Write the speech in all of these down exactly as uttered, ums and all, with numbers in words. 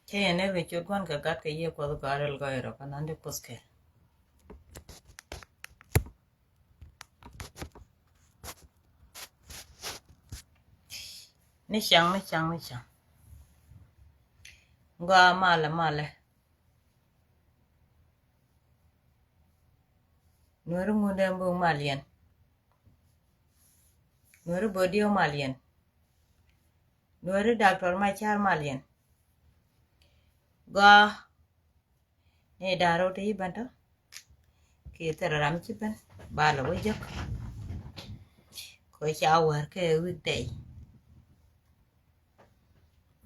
Cä yɛn ɛ bi cut gua̱n kɛ gat kɛ Yiëë Kuɔth gɔaa rɛl gɔɔy rɔ kɛ nan di Kuoth kɛ. Ni caŋ, ni caŋ, ni caŋ. Gɔaa malɛ, malɛ. Nuɔri Ŋundɛ Mbuk mal yɛn. Nuɔri Bodiɔ mal yɛn. Nuɔri Doctor Macar mal yɛn. Gɔaa. Ni da̱ŋ rɛw ti ci ben tɔ. Ki thil ram ci ben. Bal wä jek. Kɛ ca wär kɛ weekday.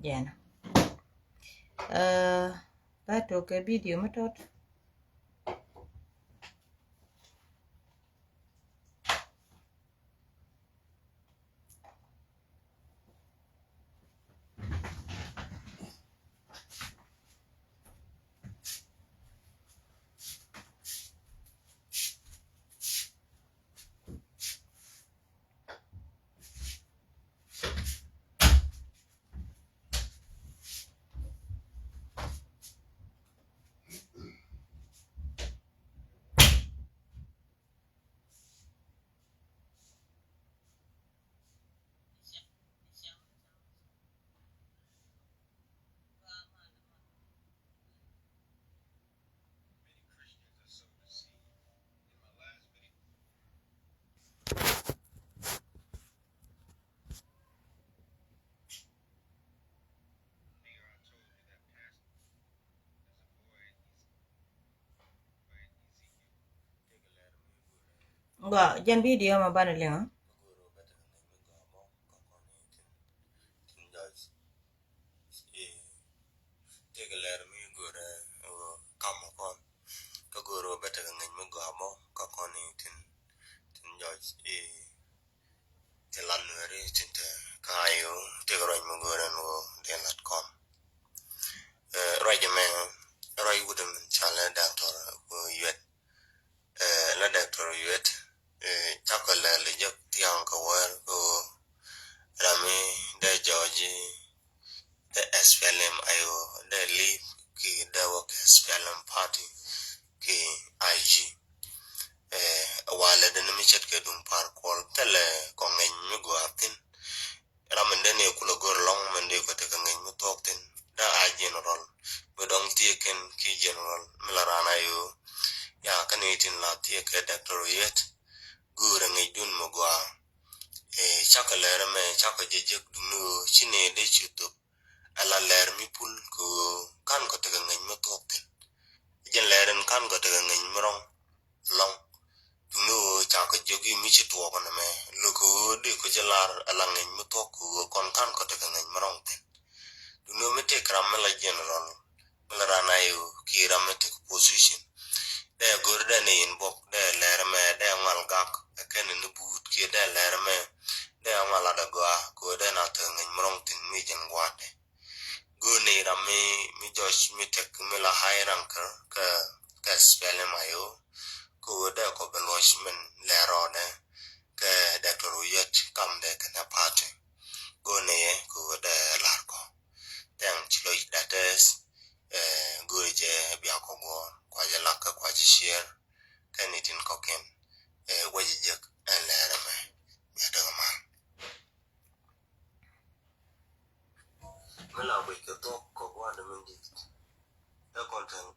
Jɛn. Ɛ, ba tok kɛ video mi tɔt. Gua jɛn video ma banɛ liŋ. Tëëkɛ lɛr mi go̱o̱rɛ kam kɔn kä go̱o̱rɛ bä tekɛ ŋäc mi gɔaa mɔ kä kɔn i̱ tin, tin jɔc i̱ tin lat nuɛri tin te kä ayo tëëkɛ ruac mi go̱o̱rɛ ni wä dee lat kɔn. Ruac mɛ ruac wut min ca lɛ Doctor Yuet. La Doctor Yuet cakɔ lɛl jɛ thiaŋ kɛ wär kɛ wä ram mi dee jɔɔc i̱ dee S P L M I O dee leave ki dee wä kɛ S P L M party ki I G. Walɛ dee ni mi ce̱tkɛ duŋ par kuɔl thilɛ kɔ ŋɛny mi gɔaa thi̱n. Ram min dee ni kulɛ go̱r lɔŋ min dee kɔ tekɛ ŋɛny mi thuɔk thi̱n dee a general mi dɔŋ thiekɛn ki general mi la raan a yo. Ya kä ni tin la thiekɛ Doctor Yuet go̱o̱rɛ ŋɛcdun mi gɔaa. Cakɔ lɛr mɛ cakɔ jɛ jek duŋni ɣöö ci nɛ dee ci thop. Ala lɛr mi pul kɛ ɣöö kan kɔ tekɛ ŋäc mi thuɔk thi̱n. Jɛn lɛr in kan kɔ tekɛ ŋäc mi rɔŋ lɔŋ. Duŋni ɣöö cakɔ jiök i̱ mi ci tuɔɔk nɛmɛ lo̱k kɛ ɣöö dee kɔ jɛ lar ala ŋäc mi thuɔk kɛ ɣöö kɔn kan kɔ tekɛ ŋäc mi rɔŋ thi̱n. Duŋni ɣöö mi tëëk ram mi la general mi la ran a i̱ ɣöö ki ram mi tëëk position. Dee go̱r dee ni inbox dee lɛr mɛ dee ŋual gak ɛ kɛn ni buut kiɛ dee lɛr mɛ dee ŋual adɛ gɔaa kɛ ɣöö dee na tekɛ ŋäc mi rɔŋ thi̱n mi jɛn gua̱a̱tdɛ. Go̱o̱r ni ram mi mi jɔc mi tek mi la high rank kä kä S P L M I O. Kä wä dee kɔ bɛ luɔc min lɛ rɔɔdɛ kɛ Doctor Oyet kam dee kɛnɛ party. Go̱o̱r ni yɛ kä wä dee lar kɔ. Thank ci loc dates. Go̱o̱r jɛ bia kɔ guɔ̱ɔ̱r kua jɛ lak kä kua jɛ share. Kɛ ni tin kɔkiɛn wä jɛ jek ɛn lɛɛrɛ mɛ bia däk mal. Mi la guic kɛ thok kɔ gua̱a̱r dämɛ dit. Ɛ kɔn tɛn.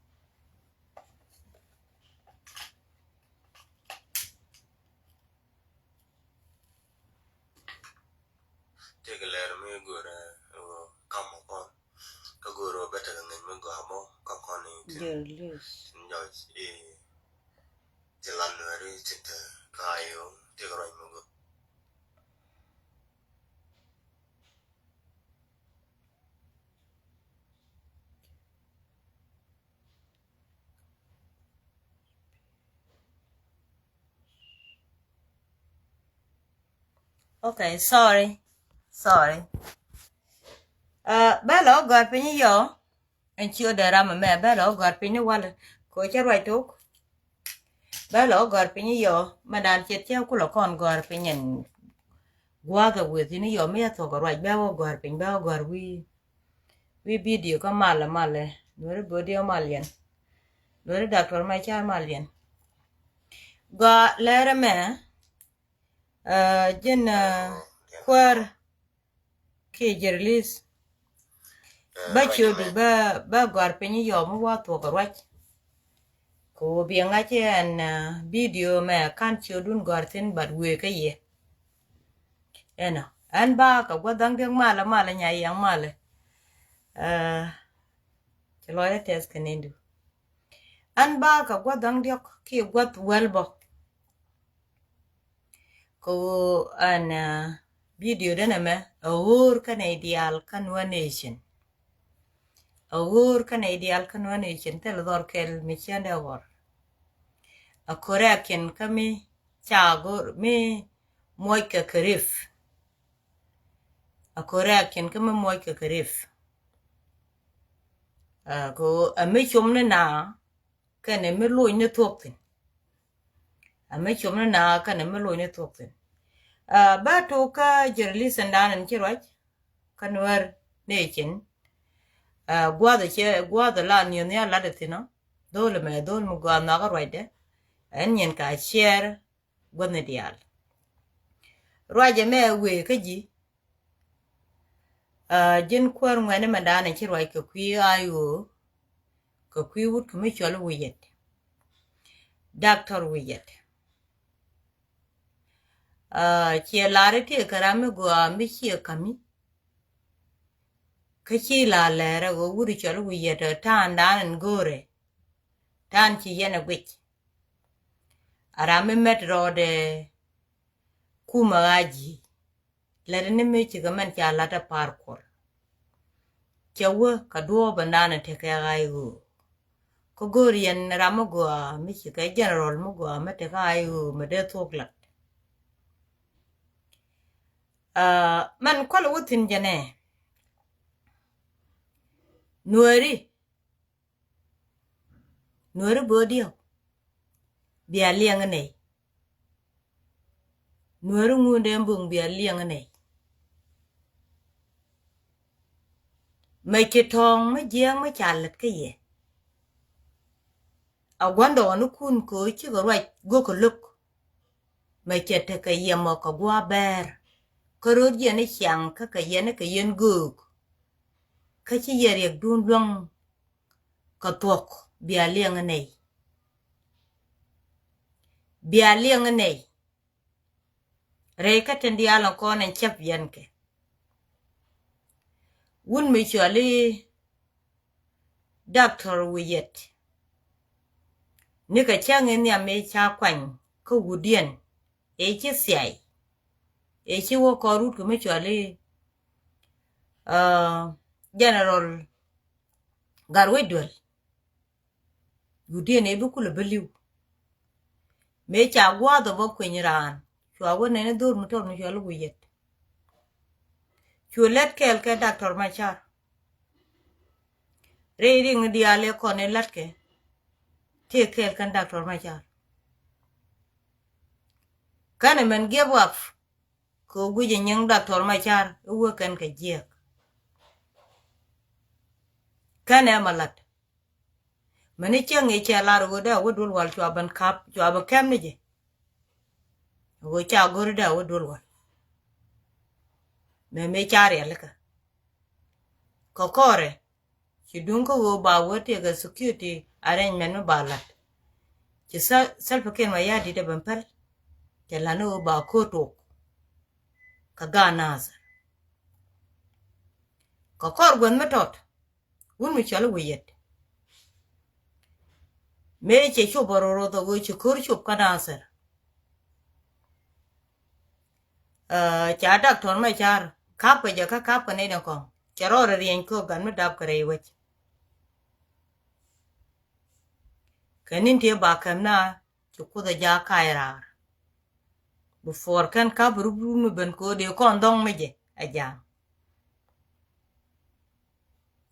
Tëëkɛ lɛr mi go̱rɛ kam kɔn kä go̱rɛ bɛ tekɛ ŋäc mi gɔaa mɔ kä kɔn i̱ tin. Tin jɔc i̱ tin la nuɛri tin te kä ayo tëëkɛ ruac mi go̱rɛ. Okay, sorry. Sorry. Bɛ lɔ gɔ̱a̱r piny yɔ. Ɛn ci ɔ dee ram ɛmɛ bɛ lɔ gɔ̱a̱r piny ni walɛ kɛ cɛ ruac tok. Bɛ lɔ gɔ̱a̱r piny yɔ mɛ dan ciet cɛ kulɛ kɔn gɔ̱a̱r piny ɛn gua̱a̱th ɛ weth in yɔ mi ɛ thuɔk ɛ ruac bɛ wä gɔ̱a̱r piny bɛ wä gɔ̱a̱r wi̱i̱. Wi̱i̱ bidio kä malɛ malɛ, Nuɛri bodiɛ mal yɛn. Nuɛri Doctor Machar mal yɛn. Gɔaa lɛrɛ mɛ, ah, ji̱n, ah, kuäär kiɛ jɛrɛlis. Bä ciötdu bä, bä gɔ̱a̱r piny yɔm mi wa thuɔk ruac. Kɛ ɣöö biɛ ŋa̱c ɛn, ah, bidio mɛ ka̱n ciötdun gɔ̱a̱r thi̱n, but wëë kä yɛ. Ɛnɔ, ɛn ba kɛ gua̱th dhaŋ diɛk malɛ malɛ, nya yɛŋ malɛ. Ah, ci lɔcdä tɛth kɛ nindu. Ɛn ba kɛ gua̱th dhaŋ diɛk kiɛ gua̱th wäl bä. Kɛ ɣöö ɛn, ah, bidio denɛ mɛ a ɣöör kä nɛy diaal kä Nuer Nation. A ɣöör kä nɛy diaal kä Nuer Nation, thil dhɔr kɛl mi cändɛ ɣɔr. A correction kä mi ca go̱r mi muɔc kɛ kɛ rif. A correction kä mi muɔc kɛ kɛ rif. Ah, kɛ ɣöö a mi com ni na kɛnɛ mi loc ni thuɔk thi̱n. A mi com ni na kɛnɛ mi loc ni thuɔk thi̱n. Ah, bä tok kä jɛrɛlis ɛn dan ɛn ci ruac kä Nuer Nation. Ah, gua̱th cɛ, gua̱th la ni̱n ni a lat thi̱n ɔ. Dhol mɛ, dhol mi gɔaa nhɔkä ruacdɛ. Ɛn nyin ka share gua̱thni diaal. Ruacɛ mɛ wëë kä ji̱. Ah, ji̱n kuäär ŋuɛni mɛ dan ɛn ci ruac kɛ kui̱ I O, kɛ kui̱ wut kɛ mi cɔl Wi̱i̱yɛt. Doctor Wi̱i̱yɛt. Ah, ciɛ lar i̱ tiɛ kɛ ram mi gɔaa mi ciɛ kämi. Kä ci la lɛrɛ ɣöö wut cɔl Wi̱i̱yɛt ɛ ta̱a̱n dan ɛn go̱o̱rɛ. Ta̱a̱n ci yɛn ɛ guic. A ram mi mɛt rɔɔdɛ kumɛ ɣaa ji̱. Lɛt ni mi cikɛ mɛn ca la̱t ɛ pa̱a̱r kuɔr. Cɛ wä kɛ duɔɔp ɛn dan ɛ tekɛ ɣaa i̱ ɣöö. Kä go̱o̱r yɛn ram mi gɔaa mi cikɛ general mi gɔaa mi tekɛ ɣaa i̱ ɣöö mi dee thuɔ̱k la̱t. Ah, mɛn kualɛ wä thi̱n jɛnɛ. Nuääri. Nuääri böödiɛw. Bia liɛŋ nɛy. Nuääri ŋundɛ buŋ bia liɛŋ nɛy. Mɛ ci tɔ̱ɔ̱ŋ mi jiääk mi ca lät kä yɛ. A gua̱ndɔɔŋnikun kɛ ɣöö cikɛ ruac go̱o̱k kɛ lo̱k. Mɛ cɛ tekɛ yɛmɔ kɛ gua̱a̱ bɛɛr. Kä ro̱o̱diɛn i̱ ciaŋ kä kɛ yɛn i̱ kɛ yɛn göök. Kä ci yɛ riɛkdun luäŋ kɛ thuɔ̱k bia liɛŋ nɛy. Bia liɛŋ nɛy. Rɛy kä tin diaal in kɔn in cäp yɛn kɛ. Wun mi cuali Doctor Wi̱i̱yɛt. Nikɛ cäŋ in nhiam i̱ ca kuany kä wutdiɛn. Ëë ci thiay. Ëë ci wä kɔn rut kɛ mi cuali, ah, General Gatwec Duel. Wutdiɛn ëë bi kulɛ bi li̱w. Mëë ca gua̱a̱th ɔ bä kueny raan. Cua wä nɛn i̱ dho̱r mi tɔt mi cuali Wi̱i̱yɛt. Cu lät kɛɛl kɛ Doctor Machar. Rɛy riŋ diaal ëë kɔn ëë la̱tkɛ. Tëë kɛɛl kɛn Doctor Machar. Kɛn ɛmɛn give up. Kɛ ɣöö guic ɛ nyiŋ Doctor Machar i̱ wee kɛn kɛ jiɛɛk. Kɛn ɛ ma la̱t. Mɛn i̱ cäŋ i̱ cɛ lar ɣöö dee a wä duel wal cua ben kap, cua ben kɛm ni jɛ. Ɣöö ca go̱ri dee a wä duel wal. Mɛ mëë ca rialikä. Kɛ kɔrɛ, ci duŋ kä ɣöö ba wä tëëkɛ security arrangement mi ba la̱t. Ci Sal-, Salva Kiir Mayardit ɛ ben päl. Cɛ la̱t ni ɣöö ba ko̱r tok. Kɛ gaat Nasir. Kɛ kɔr guäth mi tɔt. Wun mi cɔl i̱ Wi̱i̱yɛt. Mëë cɛ cop ɛ ro̱ro̱th ɛ ɣöö ci ko̱r cop kä Nasir. Ɛ, ca Doctor Machar kapkɛ jɛ kä kapkɛ nɛy ni kɔ̱ŋ. Cɛ rɔɔdɛ rieny kä gat mi dap kɛ rɛy wec. Kɛ ni̱n tëë ba kɛm na ci Kuoth ɛ jaak kac raar. Before kɛn kap rup rup mi ben ko̱o̱dɛ kɔn dhɔŋ mi jɛ ɛ ja̱a̱ŋ.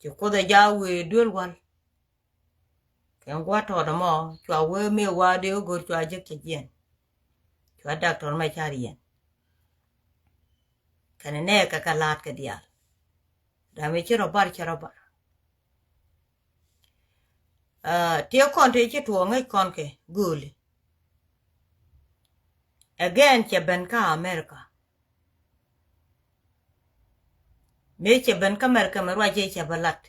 Ci Kuoth ɛ jaak wëë duel wal. Kɛn gua̱a̱th tɔɔt ɛmɔ cua wee mëë wa̱a̱ dee wä go̱r cua jek cɛ jiɛn. Cua Doctor Machar yɛn. Kɛnɛ nɛɛkɛ kɛ la̱a̱t kɛ diaal. Ram mi ci rɔ bar cɛ rɔ bar. Tiɛ kɔn tëë ci tuɔɔk ŋäc kɔn kɛ gööli. Again cɛ ben kä America. Mëë cɛ ben kä America mi ruac cɛ cɛ bä lat.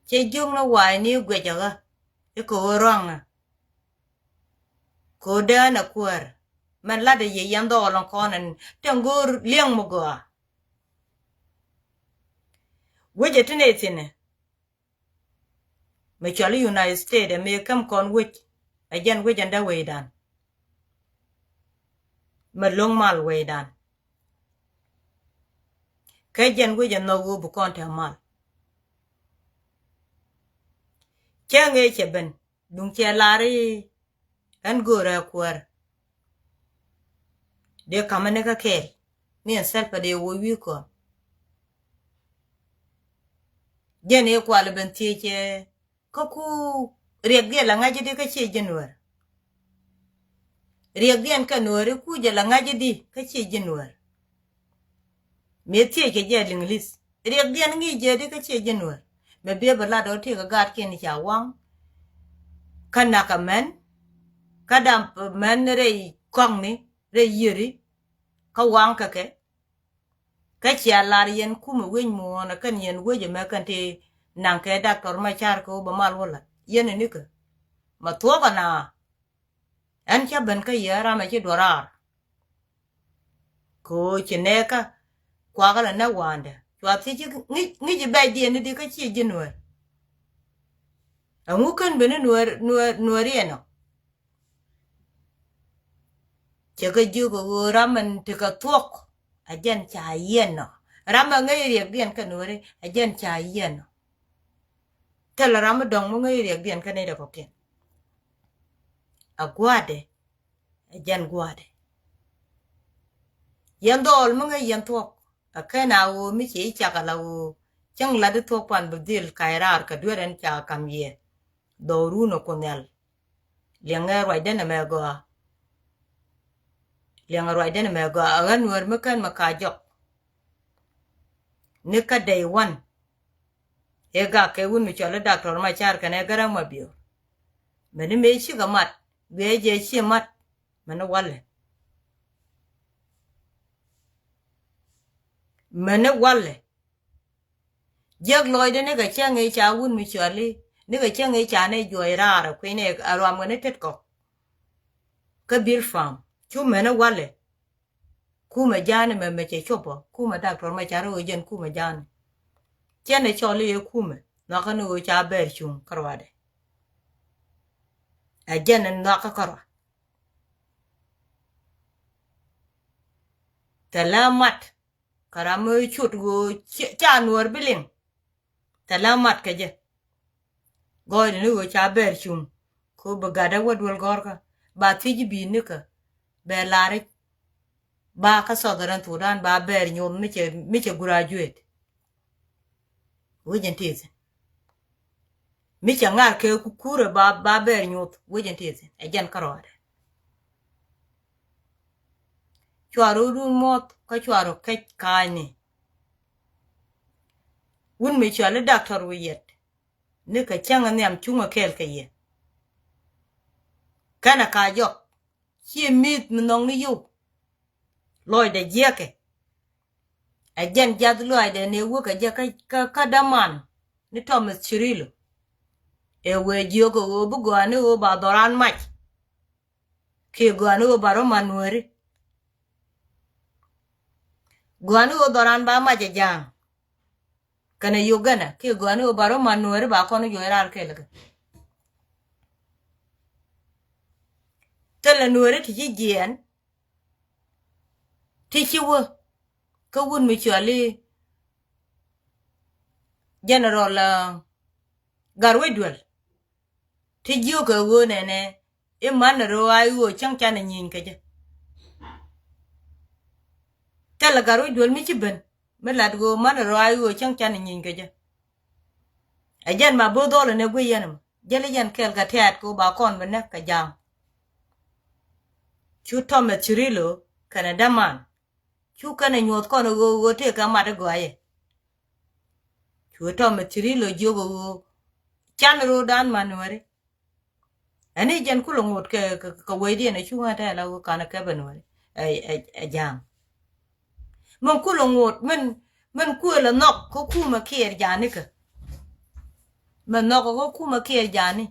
Cɛ jiök ni wa̱a̱ ni guɛcä ɣä i̱ kɛ ɣöö ruaŋä. Kɛ ɣöö dee ɣän a kuäär mɛn lat ɛ yɛ yɛn dhɔɔl ɛn kɔn ɛn tɛn go̱o̱r liɛŋ mi gɔaa. Wecɛ ti nɛy thi̱n ɛ mɛ cɔl i̱ United States ɛ mëë käm kɔn wec. Ɛ jɛn wec ɛn dee wecdan. Mɛ lo̱ŋ mal wecdan. Kä jɛn wec ɛ nhɔk ɣöö bi kɔn te mal. Cäŋ ëë cɛ ben duŋ cɛ lar i̱ ɛn göörä kuäär. Dee ka̱mä ni kä kɛɛl ni ɛn thɛl pɛ dee wä wi̱i̱ kɔn. Jɛn ëë kual ben thiecɛ kä ku riɛkdiɛn la ŋa̱c i̱di kä ciɛ ji̱ nuäär. Riɛkdiɛn kɛ nuääri ku jɛ la ŋa̱c i̱di kä ciɛ ji̱ nuäär. Mëë thiec kɛ jɛ Liŋlith riɛkdiɛn ŋi̱i̱c jɛ di kä ciɛ ji̱ nuäär. Mɛ biɛ bɛ lat ɔ tiek ɛ gaatkiɛn ca waŋ. Kä nakä mɛn kä dam mɛn rɛy kɔŋni rɛy yieri. Kä waŋ kɛ kɛ kä cia lar yɛn kumɛ wec muɔ̱ɔ̱n ɛ kɛn yɛn wec ɛmɛ kɛn ti naŋ kɛ Doctor Machar kɛ wä bɛ mal wä lat yɛn ɛ nikä. Mɛ thuɔ̱k ɛna ɛn cä ben kä yɛ ram ɛ ci duɔ̱raar. Kɛ ɣöö ci nɛɛkä kuakä lɛ nɛ wa̱a̱ndɛ cua thiec ci ŋi̱c ŋi̱c i̱ bɛc diɛn i̱di kä ciɛ ji̱ nuäär. Ɛŋu kän ben i̱ nuäär nuäär nuäär yɛn ɔ. Cɛ kɛ jiök ɛ ɣöö ram ɛn tekɛ thuɔ̱k. Ɛ jɛn ca yiɛn ɔ ram ɛ ŋäc riɛkdiɛn kɛ nuääri ɛ jɛn ca yiɛn ɔ. Thilɛ ram mi dɔ̱ŋ mi ŋäc riɛkdiɛn kɛ nɛy dɛ kɔ̱kiɛn. A gua̱a̱dɛ ɛ jɛn gua̱a̱dɛ. Yɛn dhɔɔl mi ŋäc yɛn thuɔ̱k ɛ kɛn a ɣöö mi ci i̱ cak ala ɣöö cäŋ lat i̱ thuɔ̱k pan bi dhil kac raar kɛ duer ɛn ca ka̱m yɛ. Dhɔɔrun ɛ ku nhial. Liɛŋɛ ruacdɛn ɛmɛ gɔaa. Liɛŋɛ ruacdɛn ɛmɛ gɔaa ɛ ɣän nuäär mi kän mi ka jɔk. Ni kä day one. Ëë gak kɛ wun mi cɔl i̱ Doctor Machar kɛnɛ Garaŋ Mabior. Mäni mëë cikɛ mat guiɛ jɛ ci mat. Mäni walɛ. Mäni walɛ. Jiäk lɔcdä nikɛ cäŋ i̱ ca wun mi cuali nikɛ cäŋ i̱ ca nɛ juɔc raar ɛ kui̱n ɛ ruam kɛ ni tet kɔk. Kä bil fam cu mɛn i̱ walɛ. Kumɛ ja̱a̱ni mɛ mɛ cɛ copɔ kumɛ Doctor Machar i̱ ɣöö jɛn kumɛ ja̱a̱ni. Cɛn ɛ cɔl i̱ ɛ kumɛ nhɔakä ni ɣöö ca bɛɛr cuŋ kä ruadɛ. Ɛ jɛn ɛ nhɔakä kä rua. Thilɛ mat. Kä ram mi cut ɣöö ca nuɔɔr bi liŋ. Thilɛ mat kɛ jɛ. Gɔɔydɛ ni ɣöö ca bɛɛr cuŋ. Kä bi gatdä wä duel gɔ̱rkä ba thiec i̱ bi̱i̱ nikä. Bɛ laric ba kä Southern Sudan ba bɛɛr nyoth mi cɛ mi cɛ graduate. Wecin ti thi̱n. Mi cɛ ŋa̱r kɛ kukurɛ ba ba bɛɛr nyoth wecin ti thi̱n ɛ jɛn kä rɔɔdɛ. Cuarɛ wä dun muɔth kä cuarɛ kec ka̱a̱cni. Wun mi cuali Doctor wi̱i̱ yɛt ni kɛ cäŋ nhiam cuŋä kɛɛl kɛ yɛ. Kɛnɛ ka jɔk ciɛ mi̱th mi nhɔŋni yio̱w. Lɔcdɛ jiɛkɛ. Ɛ jɛn jath lɔcdɛ ni wä kɛ jɛ kä kä däman ni Thomas Cirillo. Ɛ wee jiök ɛ ɣöö bi gɔaa ni ɣöö ba dhɔran mac. Kiɛ gɔaa ni ɣöö ba rɔ man nuääri. Gɔaa ni ɣöö dhɔran ba mac ɛ ja̱a̱ŋ. Kɛnɛ Uganda kiɛ gɔaa ni ɣöö ba rɔ man nuääri ba kɔn juɔc raar kɛɛl kɛ. Thilɛ nuääri ti ci jiɛɛn. Ti ci wä kä wun mi cuali General Gatwec Duel. Ti jiök kɛ ɣöö nɛnɛ i̱ man rɔ a i̱ ɣöö cäŋ canɛ nyieeny kɛ jɛ. Thilɛ Gatwec Duel mi ci ben mi lat ɣöö man rɔ a i̱ ɣöö cäŋ canɛ nyieeny kɛ jɛ. Ɛ jɛn ma bo̱o̱ dhɔl ɛn ɛ guiy yɛn ɛmɔ jälɛ yɛn kɛɛl kɛ tɛ̈t kɛ ɣöö ba kɔn bi näk kɛ ja̱a̱ŋ. Cu Thomas Cirillo kɛnɛ däman. Cu kɛnɛ nyuɔ̱th kɔn ɛ ɣöö ɣöö tëëkɛ mat i̱ gɔaaɛ. Cu Thomas Cirillo jiök ɛ ɣöö Can ro̱o̱dan ma Nuääri. Ɛn i̱ jɛn kulɛ ŋot kɛ, kɛ, kɛ wecdiɛn ɛ cuŋä tɛl a wä kanɛ kɛ bɛ Nuääri. Ɛ, ɛ, ɛ ja̱a̱ŋ. Min kulɛ ŋot, min, min kuël ɛ nhɔk kä kumɛ Kiir ja̱a̱ni kä. Min nhɔk kä kumɛ Kiir ja̱a̱ni.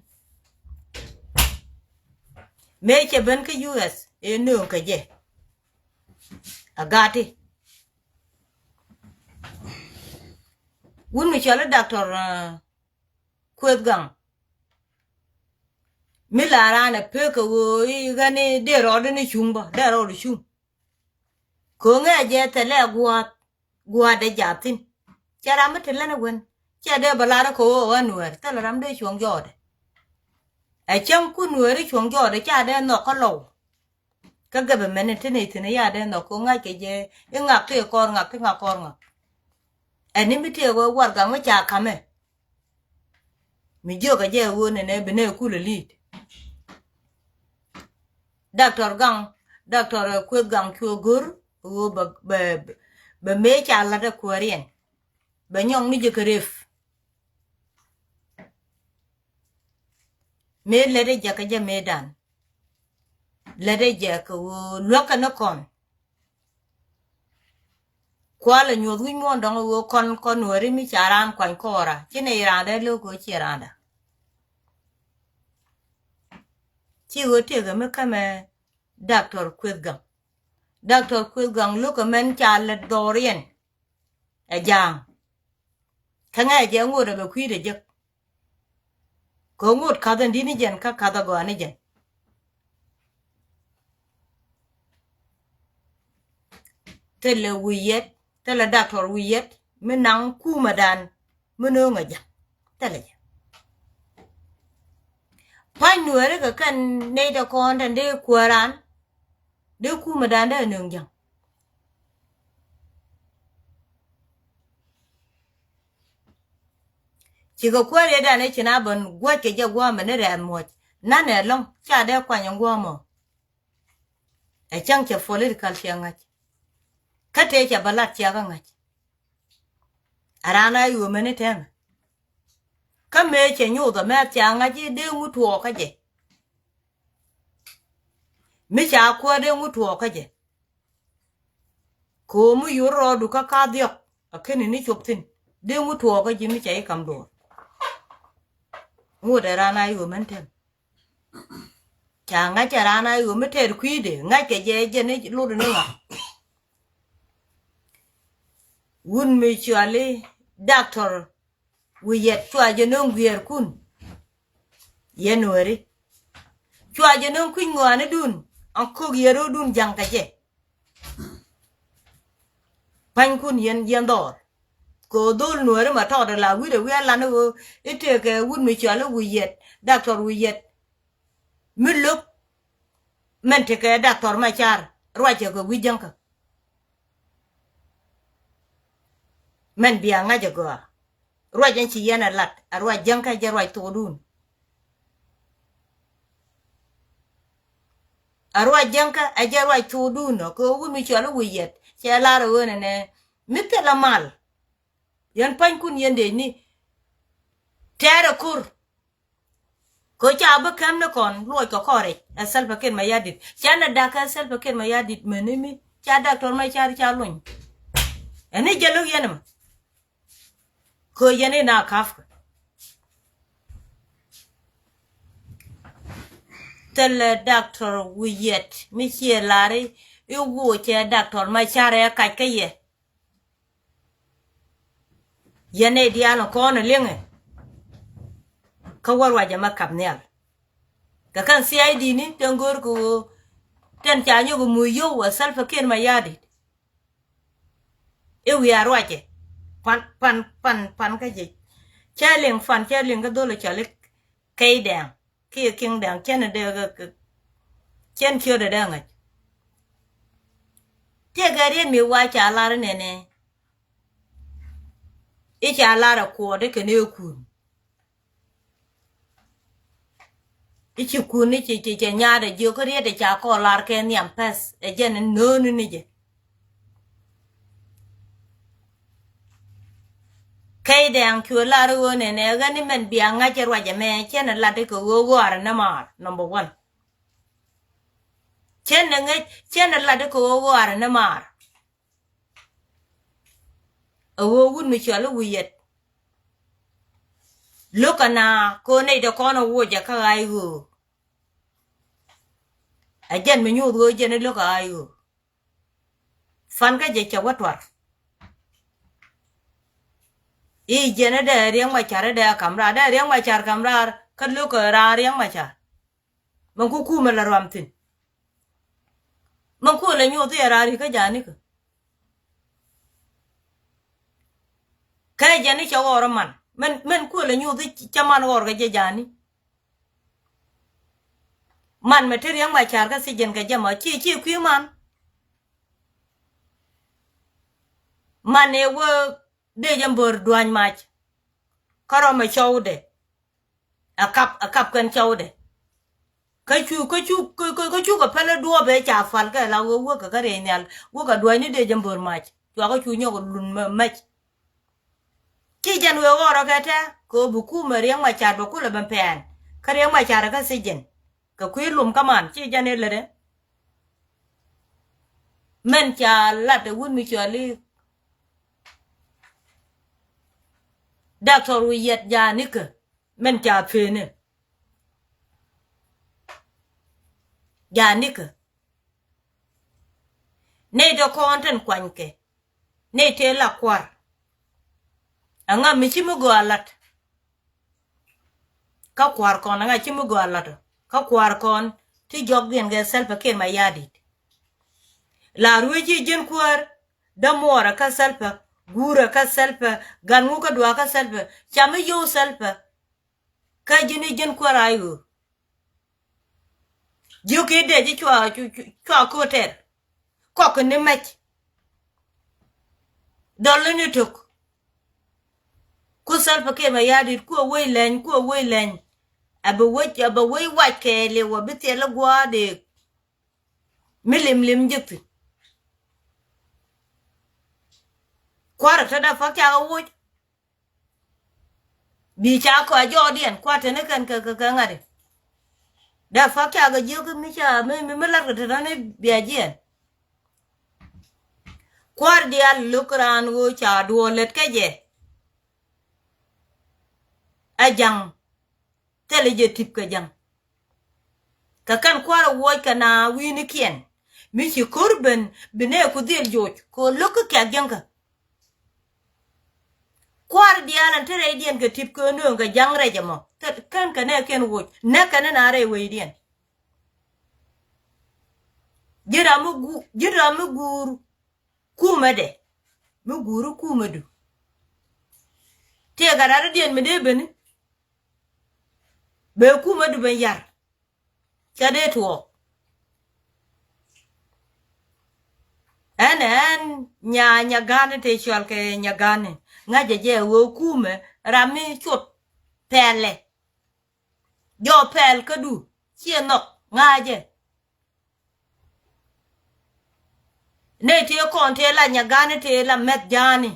Mëë cɛ ben kä U S ɛ nööŋ kɛ jɛ. A gati. Wun mi cɔl i̱ Doctor, uh, Kueth Gaŋ. Mi la raan ɛ pek kɛ ɣöö i̱ ɣän i̱ dee rɔɔdɛ ni cuŋ bä, dee rɔɔdɛ cuŋ. Ko̱ŋɛ jɛ thilɛ gua̱a̱th, gua̱a̱th dee jaathin. Cɛ ram mi ti lɛn ɛ wen. Cɛ dee bä lar ɛ kɛ ɣöö ɣän Nuäär, thilɛ ram dee cuɔ̱ŋ jɔɔdɛ. Ɛ cäŋ kun Nuääri cuɔ̱ŋ jɔɔdɛ ca dee nhɔk kä lɔw. Kä government ni ti ni thi̱n ya dee nhɔk kɛ ŋa̱c kɛ jɛ i̱ ŋak ti kɔr ŋak ti ŋak kɔr ŋak. Ɛn ni mi tëë wä warɛgak mi ca ka̱mɛ. Mi jiök kɛ jɛ ɣöö nɛnɛ bi nɛ kulɛ li̱i̱t. Doctor Gaŋ, Doctor Kueth Gaŋ cuɛ go̱r ɣöö bɛ, bɛ, bɛ mëë ca la̱t ɛ kuääriɛn. Bɛ nyɔk ni jɛ kɛ rep. Mëë lätdɛ jɛ kä jɛ mëëdan. Lätdɛ jɛ kɛ ɣöö luäk kɛ ni kɔn. Kualɛ nyuɔth wi̱c muɔ̱ɔ̱n dɔ̱ŋ ɣöö kɔn, kɔn Nuääri mi ca raan kuany kɔɔra. Ci nɛy raan dee lo̱k ɣöö ciɛ raan dɛ. Ci ɣöö tëëkɛ mi kämɛ Doctor Kueth Gaŋ. Doctor Kueth Gaŋ lo̱kɛ mɛn ca lät dhɔriɛn. Ɛ ja̱a̱ŋ. Kä ŋɛ jɛ ŋot ɛ bɛ kui̱dɛ jek. Kɛ ŋot ka̱th in di̱t ni jɛn kä ka̱th ɛ gɔaa ni jɛn. Thilɛ wi̱i̱ yɛt, thilɛ Doctor wi̱i̱ yɛt mi naŋ kumɛdan mi nööŋ ɛ ja̱ŋ. Thilɛ jɛ. Pa̱ny Nuääri kɛ kɛn nɛy tɛ kɔn tɛn dee kuääran dee kumɛdan dee nööŋ ja̱ŋ. Cikɛ kuäär yetdan ɛ ci na ben gua̱c kɛ jɛ gua̱a̱mɛ ni rɛɛth muɔ̱c. Nanɛ ɛlɔ̱ŋ ca dee kuany ɛn gua̱a̱mɔ. Ɛ cäŋ cɛ political ciɛ ŋa̱c. Kä tëë cɛ bä lat ciɛ kä ŋa̱c. A raan a yuɔmɛ ni tɛmɛ. Kä mëë cɛ nyoth ɛmɛ thia ŋa̱c i̱ dee ŋut tuɔɔk kä jɛ. Mi ca kuäär dee ŋut tuɔɔk kä jɛ. Ko̱o̱m mi yur rɔɔdu kä ka dhiɔk a keni ni cop thi̱n dee ŋut tuɔɔk kä ji̱ mi ca i̱ kam duɔɔr. Ŋut ɛ raan a yuɔmɛ ni tɛmɛ. Ca ŋa̱c ɛ raan a yuɔmɛ tɛɛr kui̱dɛ ŋa̱c kɛ jɛ jɛ ni lotdɛ ni ŋa̱. Wun mi cuali Doctor Wi̱i̱ yɛt cua jɛ no̱o̱ŋ guiɛɛrkun. Yɛn Nuääri. Cua jɛ no̱o̱ŋ kui̱ny ŋɔaanidun. An ko̱k yɛn ro̱o̱dun ja̱ŋ kɛ jɛ. Pa̱nykun yɛn, yɛn dhɔɔr. Kɛ ɣöö dho̱l Nuääri ma tɔɔt ala wi̱cdɛ wi̱i̱ alan i̱ ɣöö i̱ tëëkɛ wut mi cɔal i̱ Wi̱i̱ yɛt, Doctor Wi̱i̱ yɛt. Mi lo̱k mɛn tekɛ Doctor Macar ruacɛ kɛ wi̱i̱ jäŋkä. Mɛn bia ŋa̱c ɛ gɔaa. Ruac ɛn ci yɛn ɛ lat, ɛ ruac jäŋkä jɛ ruac thokdun. Ɛ ruac jäŋkä ɛ jɛ ruac thokdun ɔ, kɛ ɣöö wut mi cɔal i̱ Wi̱i̱ yɛt cɛ lar ɛ ɣöö nɛnɛ mi thilɛ mal. Yɛn pa̱nykun yɛn dee ni tɛɛr ɛ ko̱r. Kɛ ca bi kɛm ni kɔn luɔc kɛ kɔn rɛc ɛ Salva Kiir Mayardit. Ca ni da̱k kɛ Salva Kiir Mayardit meni mi ca Doctor Macar ca luny. Ɛn ni jɛ lo̱k yɛn ɛmɛ. Kɛ yɛn in a ka̱pkɛ. Thilɛ Doctor Wi̱i̱ yɛt mi ciɛ lar i̱, i̱ wuɔ cɛ Doctor Macar ɛ kac kä yɛ. Yɛn nɛy diaal in kɔn in liŋɛ. Kä wä ruac ɛmɛ kap nhial. Kɛ kɛn C I D ni tɛn go̱o̱r kɛ ɣöö tɛn ca nyɔk i̱ muc yio̱w ɛ Salva Kiir Mayardit. I̱ wiaa ruacɛ. Pan, pan, pan, pan kä jɛ. Cɛ liŋ pan, cɛ liŋ kä dhol ɛ cɔl i̱ Key Dɛŋ. Kiɛ Kiŋ Dɛŋ cɛn dee kɛ, kɛ, cɛn ciötdɛ dee ŋäc. Tëëkɛ riet mi wa ca lar inɛnɛ. I̱ ca lar ɛ kuɔɔt i̱ kɛn i̱ kun. I̱ ci kun i̱ ci, ci, cɛ nyaat ɛ jiök kä riet ɛ ca kɔɔr lar kɛ nhiam pɛth ɛ jɛn in nööni ni jɛ. Key dɛ̈ɛ̈ŋ cuɛ lar ɣöö nɛnɛ ɣän ni mɛn bia ŋa̱c ɛ ruac ɛmɛ cɛn ɛ lat kɛ ɣöö ɣɔaarɛ nɛ maar, number one. Cɛn ɛ ŋäc, cɛn ɛ lat kɛ ɣöö ɣɔaarɛ nɛ maar. Ɛ ɣöö wut mi cɔal i̱ wi̱i̱ yɛt. Lo̱k kɛ na kɛ ɣöö nɛy dee kɔn ɛ woc ɛ kä ɣa̱c ɣöö. Ɛ jɛn mi nyuuth ɣöö jɛn i̱ lo̱k ɛ ɣa̱c ɣöö. Fan kä jɛ cɛ wä tuar. I̱ jiɛn i̱ dee Riɛk Macar i̱ dee kam raar, dee Riɛk Macar kam raar kä lo̱k kɛ raar Riɛk Macar. Mɛn ku kumɛ la ruam thi̱n. Mɛn ku lɛ nyuuth i̱ ɛ raar i̱ kä ja̱a̱ni kä. Kä jɛn i̱ cɛ ɣɔr i̱ man. Mɛn, mɛn ku lɛ nyuuth i̱ cɛ man ɣɔr kɛ jɛ ja̱a̱ni. Man mɛ ti Riɛk Macar kä thi̱ji̱n kɛ jɛ mɔ ci, ci kui̱ man. Man ëë wee dee jɛ mbör duany mac. Kä rɔmɛ cɔwdɛ. Ɛ kap, ɛ kap kɛn cɔwdɛ. Kä cu, kä cu, kä, kä, kä cu kɛ pälä duɔɔpɛ ca pal kɛ la wee wee kɛ kä rɛy nhial. Wee kɛ duanyni dee jɛ mbör mac. Cuakä cu nyɔk lun mɛ, mɛc. Ci jɛn wee ɣɔrɔ kɛ tɛ kɛ ɣöö bi kumɛ Riɛk Macar bɛ kulɛ ben pɛn. Kä Riɛk Macar kä thi̱ji̱n. Kɛ kui̱ lum kä man ci jɛn i̱ lätdɛ. Mɛn ca lat ɛ wut mi cɔal i̱ Doctor Wi̱i̱ Yɛt ja̱a̱nikä. Mɛn ca pëënä. Ja̱a̱nikä. Nɛy dee kɔn tin kuanykɛ. Nɛy tëë la kua̱r. Ɛŋa mi ci mi gɔaa lat. Kä kua̱r kɔn ɛŋa ci mi gɔaa lat. Kä kua̱r kɔn ti jɔkdiɛn kɛ Salva Kiir Mayardit. La ruec i̱ ji̱n kuäär dämuɔɔrä kä Salva, guurä kä Salva, gat ŋu kä duakä Salva, ca mi yio̱w Salva. Kä ji̱n i̱ ji̱n kuäär a i̱ ɣöö. Jiök i̱ dee ji̱ cua, cu, cu, cua ko̱tɛr. Kɔk ni mɛc. Dhɔl ni tök. Ku Salva Kiir Mayardit ku a wec lɛny, ku a wec lɛny. A bɛ wec, a bɛ wec wac kɛɛliw a bi thil i̱ gua̱a̱r dee. Mi lim lim ji̱k thi̱n. Kua̱r a te dee pa̱k cak a woc. Bi ca kɔc jɔɔkdiɛn kua̱r teni kɛn kɛ, kɛ, kɛ ŋa̱t i̱. Dee pa̱k ca kɛ jiök mi ca, mi, mi, mi la̱t kɛ te tɔ̱ni bia jiɛn. Kua̱r diaal lo̱k raan ɣöö ca duɔɔk lät kä jɛ. Ɛ ja̱ŋ. Thilɛ jɛ ti̱p kɛ ja̱ŋ. Kɛ kɛn kua̱r ɛ wuɔc kɛ na wi̱i̱nikiɛn. Mi ci ko̱r ben, bi nɛɛku dhil joc, kɛ ɣöö lo̱k kä kɛ̈k jiäŋkä. Kua̱r diaal ɛn te rɛydiɛn kɛ ti̱p kɛ nööŋ kɛ ja̱ŋ rɛc ɛmɔ. Kɛn kɛ nɛɛkiɛn woc, näk kɛn ɛn a rɛy wecdiɛn. Ji̱n ram mi gu-, ji̱n ram mi guur kumɛdɛ. Mi guuri kumɛdu. Tëëkɛ raridiɛn mi dee beni. Bee kumɛdu ben yar. Ca dee tuɔɔk. Ɛn, ɛn, nya, nya ga̱a̱ni te cual kɛ nya ga̱a̱ni. Ŋa̱cɛ jɛ ɛ ɣöö kumɛ ram mi cuɔt pɛlɛ. Jɔw pɛl kädu ciɛ nhɔk ŋa̱cɛ. Nɛy tëë kɔn tëë la nya ga̱a̱ni tëë la mɛth ja̱a̱ni.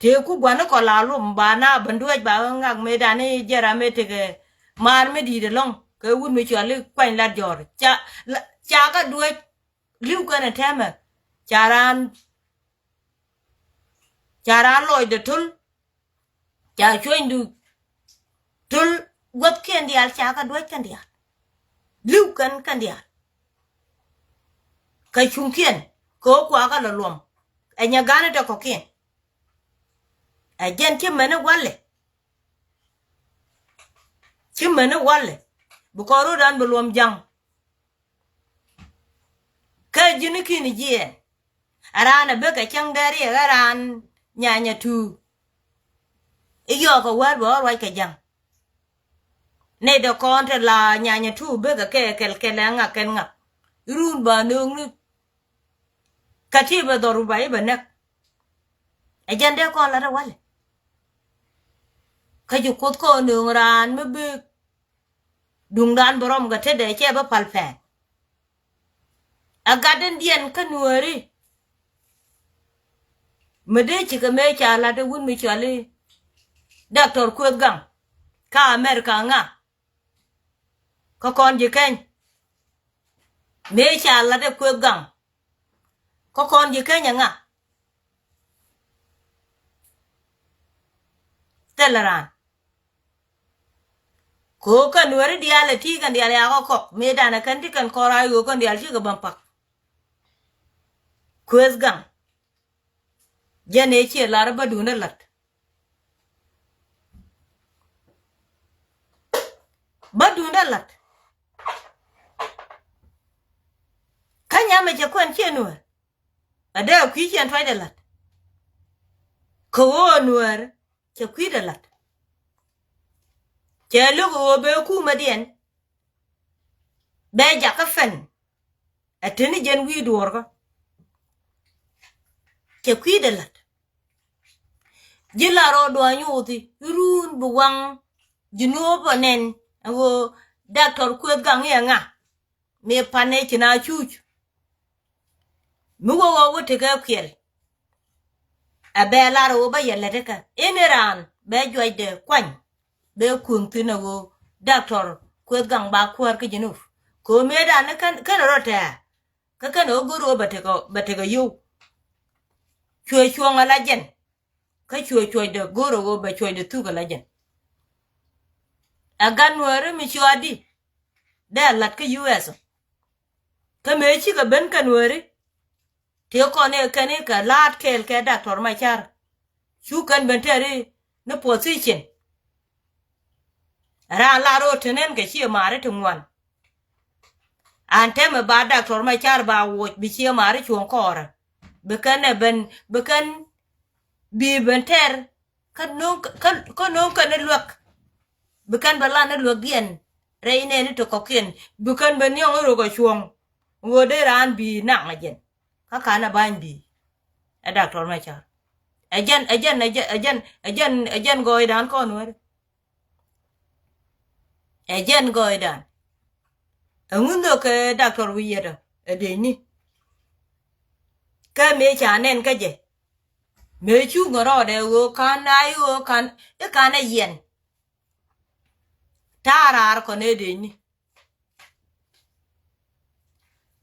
Tëë ku gua̱ni kɔ la lum ba na ben duec ba ɣä ŋak mëëdan i̱ jɛ ram mëë tekɛ maar mi di̱i̱t ɛlɔ̱ŋ kɛ wut mi cuali kuany lat jɔ̱ɔ̱r. Ca, la, ca kä duec li̱w kɛn ɛ tɛmɛ. Ca raan, ca raan lɔcdɛ to̱l. Ca cuenydu to̱l guäthkiɛn diaal ca kä duec kɛn diaal. Li̱w kɛn kɛn diaal. Kä cuŋkiɛn kɛ ɣöö kuakä lɔ luɔm. Ɛ nya ga̱a̱ni tɛ kɔ̱kiɛn. Ɛ jɛn ci mɛni walɛ. Ci mɛni walɛ. Bi kɔn rot an bi luɔm ja̱ŋ. Kä ji̱n i̱ ki̱n jiɛɛn. A raan a bekɛ cäŋ dee riɛk a raan nyanya tuuk. I̱ yɔɔk kɛ wäär bɛ ɣä ruac kɛ ja̱ŋ. Nɛy dee kɔn te la nyanya tuuk bekɛ kɛ kɛl kɛl ɛ ŋak kɛn ŋak. I̱ run ba nööŋni. Kä ti bɛ dhɔr ba i̱ bɛ näk. Ɛ jɛn dee kɔn la rɛ walɛ. Kä ci kuoth kɔn nööŋ raan mi bi duŋdan bi rɔm kɛ tetdɛ cɛ bä pal pɛn. Ɛ gatdändiɛn kä nuääri. Mi dee cikɛ mëë ca lat i̱ wut mi cɔal i̱ Doctor Kueth Gaŋ kä America ŋa? Kä kɔn ji̱ keny. Mëë ca lat i̱ Kueth Gaŋ kä kɔn ji̱ keny ɛ ŋa? Thilɛ raan. Kɛ ɣöö kɛn Nuääri diaal ɛ ti kɛn diaal yakɔ kɔk mëë danɛ kɛn ti kɛn kɔr a ɣöö kɛn diaal cikɛ bäm pak. Kueth Gaŋ. Jɛn ëë ciɛ lar bä duundä la̱t. Bä duundä la̱t. Kä nyamɛ cɛ kuɛn ciɛ Nuäär. A dee a kui̱ ciɛn tuacdɛ la̱t. Kɛ ɣöö Nuäär cɛ kui̱dɛ la̱t. Cɛ lo̱k ɣöö bee kumädiɛn bɛ jakä fɛn. Ɛ teni jɛn wi̱i̱ duɔ̱ɔ̱rkä. Cɛ kui̱dɛ la̱t. Ji̱ la rɔ dua̱a̱ nyuuthi run bi waŋ ji̱ nuɔ̱ɔ̱p ɔ nɛn. Ɛ ɣöö Doctor Kueth Gaŋ i̱ ɛ ŋa? Mi pan ëë ci na cuuc. Mi wä wä wä tekɛ kuiɛl. Ɛ bɛ lar ɛ wä bä yɛ lät ikä in iran bɛ juɔcdɛ kuany. Bɛ kueŋ thi̱n ɛ wä Doctor Kueth Gaŋ ba kuäär kä Jinub. Kɛ wä mëëdan ni kän kän rɔ tɛɛ. Kä kän ɛ wä go̱r wä bɛ tekɛ bɛ tekɛ yio̱w. Cuɛ cuɔ̱ŋ ala jɛn. Kä cuɛ cuɔcdɛ go̱r ɛ ɣöö bɛ cuɔcdɛ thuk ala jɛn. Ɛ gat Nuääri mi cua̱ di dee a la̱t kä U S. Kä mëë cikɛ ben kä Nuääri. Tëë kɔn i̱ kɛn i̱ kɛ la̱a̱t kɛɛl kɛ Doctor Macar. Cu kɛn ben tɛri ni position. Raan la ro̱o̱ te nɛn kɛ ciɛ maari ti ŋuan. An tɛmɛ ba Doctor Macar ba woc bi ciɛ maari cuɔ̱ŋ kɔɔrä. Bi kɛn ɛ ben bi kɛn bi ben tɛr. Kä no̱o̱ŋ kä kä no̱o̱ŋ kɛn ni luäk. Bi kɛn bɛ lan ni luäk diɛn rɛy nɛɛni ti kɔ̱kiɛn bi kɛn bɛ niɔŋ i̱ rok ɛ cuɔ̱ŋ. Ɣöö dee raan bi naŋ ɛ jɛn kä ka̱n ɛ ba̱ny bi. Ɛ Doctor Macar ɛ jɛn ɛ jɛn ɛ jɛn ɛ jɛn ɛ jɛn ɛ jɛn gɔɔydan kɔn weri. Ɛ jɛn gɔɔydan. Ɛŋu nhök kɛ Doctor Wi̱i̱ yɛtɔ ɛ dëëcni. Kä mëë ca nɛn kä jɛ. Mëë cuŋ ɛ rɔɔdɛ ɣöö ka̱n a i̱ ɣöö ka̱n i̱ ka̱n ɛ yɛn. Ta̱a̱ raar kɔn ɛ dëëcni.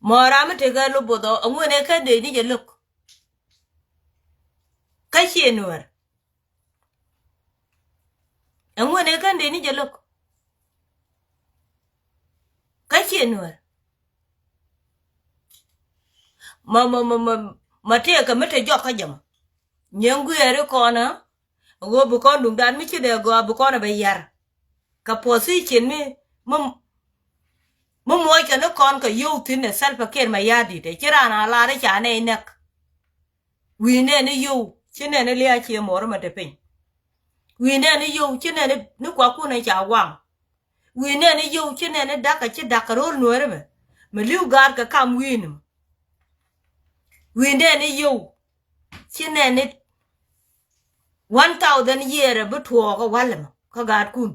Mɔ ram mi tekɛ loboth ɔ ɛŋuɛn ɛ kän dee ni jɛ lo̱k. Kä ciɛ Nuäär. Ɛŋuɛn ɛ kän dee ni jɛ lo̱k. Kä ciɛ Nuäär. Ma ma ma ma ma tëëkɛ mi te jɔk kä jɛ mɔ. Nyiɛŋ guiɛɛri kɔn ɛ ɣöö bi kɔn duŋdan mi ci dee gɔaa bi kɔn ɛ bɛ yar. Kɛ position mi mi mi muɔckɛ ni kɔn kɛ yio̱w thi̱n ɛ Salva Kiir Mayardit ɛ ci raan a lar i̱ ca nɛy näk. Wi̱i̱ nɛɛni yio̱w ci nɛɛni lia̱a̱ ciɛ muɔɔr ɛmɛ te piny. Wi̱i̱ nɛɛni yio̱w ci nɛɛni ni kuakun ɛ ca waŋ. Wi̱i̱ nɛɛni yio̱w ci nɛɛni da̱k ɛ ci da̱k kɛ ro̱l Nuääri mɛ. Mɛ li̱w gaat kɛ kam wi̱i̱ni mɛ. Wi̱i̱ nɛɛni yio̱w ci nɛɛni one thousand year ɛ bi tuɔɔk ɛ wal ɛmɛ kä gaatkun.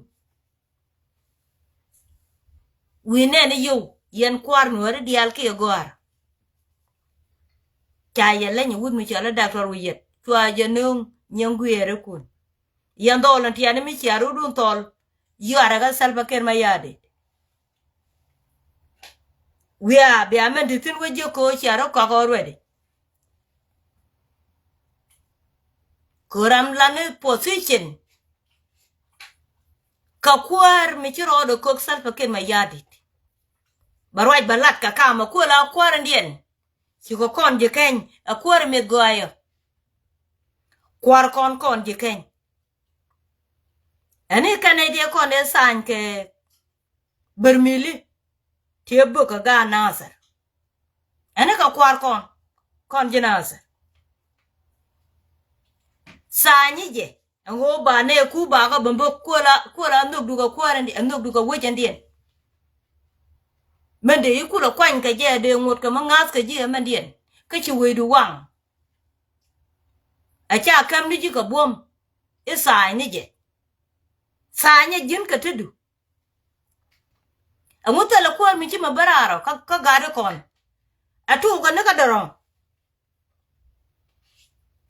Wi̱i̱ nɛɛni yio̱w yɛn kua̱r Nuääri diaal kiɛ gɔ̱a̱r. Ca yɛ leny wut mi cɔal i̱ Doctor Wi̱i̱ yɛt cua jɛ nööŋ nyiɛŋ guiɛɛrikun. Yɛn dhɔɔl in tiɛɛni mi cia rutdun thɔɔl yuarɛ kä Salva Kiir Mayardit. Wiaa bia mɛn ti thi̱n wä jiök ko̱ cia rɔ kɔk already. Ko̱ ram lani position. Kä kuäär mi ci rɔɔdɛ kök Salva Kiir Mayardit. Bɛ ruac bɛ lat kɛ kamɛ kuël a kuäär indiɛn. Cikɛ kɔn ji̱ keny ɛ kuäär mi̱th gɔaayɔ. Kuäär kɔn kɔn ji̱ keny. Ɛn i̱ kɛn ɛ diɛ kɔn ɛ thany kɛ Bärmili. Tiɛ bök kɛ gaat Nathir. Ɛn i̱ kɛ kuäär kɔn kɔn ji̱ Nathir. Thany jɛ. Ɛn ɣöö ba nɛ ku ba kä bä bä kuäl a kuäl a nhök dukɛ kuäär ɛn nhök dukɛ wec ɛn diɛn. Mɛn dee i̱ kulɛ kuany kɛ jɛ dee ŋot kɛ mä ŋa̱th kɛ ji̱ ɛmɛn diɛn kä ci wecdu waŋ. A ca käm ni ji̱ kɛ buɔ̱m i̱ tha̱a̱ny ni jɛ. Tha̱a̱ny ɛ ji̱n kɛ tetdu. Ɛŋu thilɛ kuäär mi ci mɛ bä raar ɔ kä kä gat ikɔn. Ɛ tuukɛ ni kä dɔrɔ̱ŋ.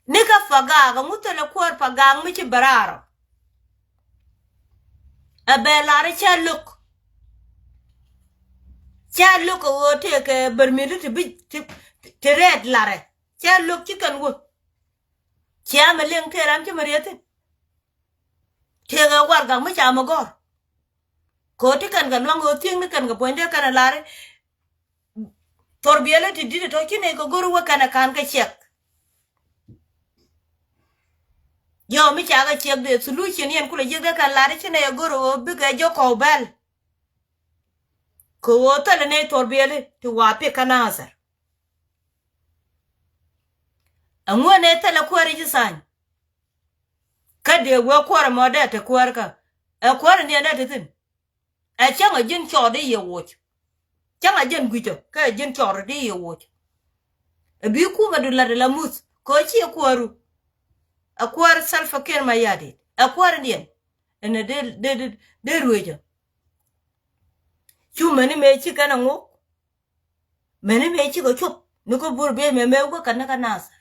Ni kä Pagak, aŋu thilɛ kuäär Pagak mi ci bɛ raar ɔ? Ɛ bɛ lar i̱ cä lo̱k. Cä lo̱k kɛ ɣöö tëëkɛ bärmili ti bi, ti, ti rɛɛt larɛ. Cä lo̱k ci kɛn wä. Cia mi liŋ tëë ram ci mi riet thi̱n. Tëëkɛ warɛgak mi ca mi gɔ̱r. Kɛ ɣöö ti kɛn kɛ luaŋ ɣöö thiekni kɛn kɛ puɔ̱nydɛ kɛn ɛ lar i̱ Thor Biɛli ti di̱t ɛ tɔ̱ ci nɛy kɛ go̱r i̱ wä kɛn ɛ ka̱n kɛ ciɛk. Yɔ mi ca kɛ ciɛk dee solution yɛn kulɛ jiäk dee kɛn lar i̱ ci nɛy ɛ go̱r ɛ ɣöö bikɛ jɔk kɔw bɛl. Kɛ ɣöö thilɛ nɛy Thor Biɛli ti wa pik kä Nathɛr. Ɛŋu ɛ nɛy thilɛ kuäär i̱ ci thany? Kä dee wee kuäär ɛmɔ dee te kuäär kä ɛ kuäär ɛn diɛn dee te thi̱n. Ɛ cäŋ ɛ ji̱n cɔɔr di yɛ woc. Cäŋ ɛ ji̱n gui̱cä kä ɛ ji̱n cɔɔr di yɛ woc. Ɛ bi kumɛ du lat ɛ la muth kɛ ɣöö ci ɛ kuääru. Ɛ kuäär Salva Kiir Mayardit ɛ kuäär ɛn diɛn. Ɛn ɛ dee, dee, dee, dee ruecä. Cu mäni mëë ci kɛn ɛ ŋok. Mëni mëë cikɛ cop ni kä Bor Bey mëë mëë wä kɛ ni kä Nathɛr.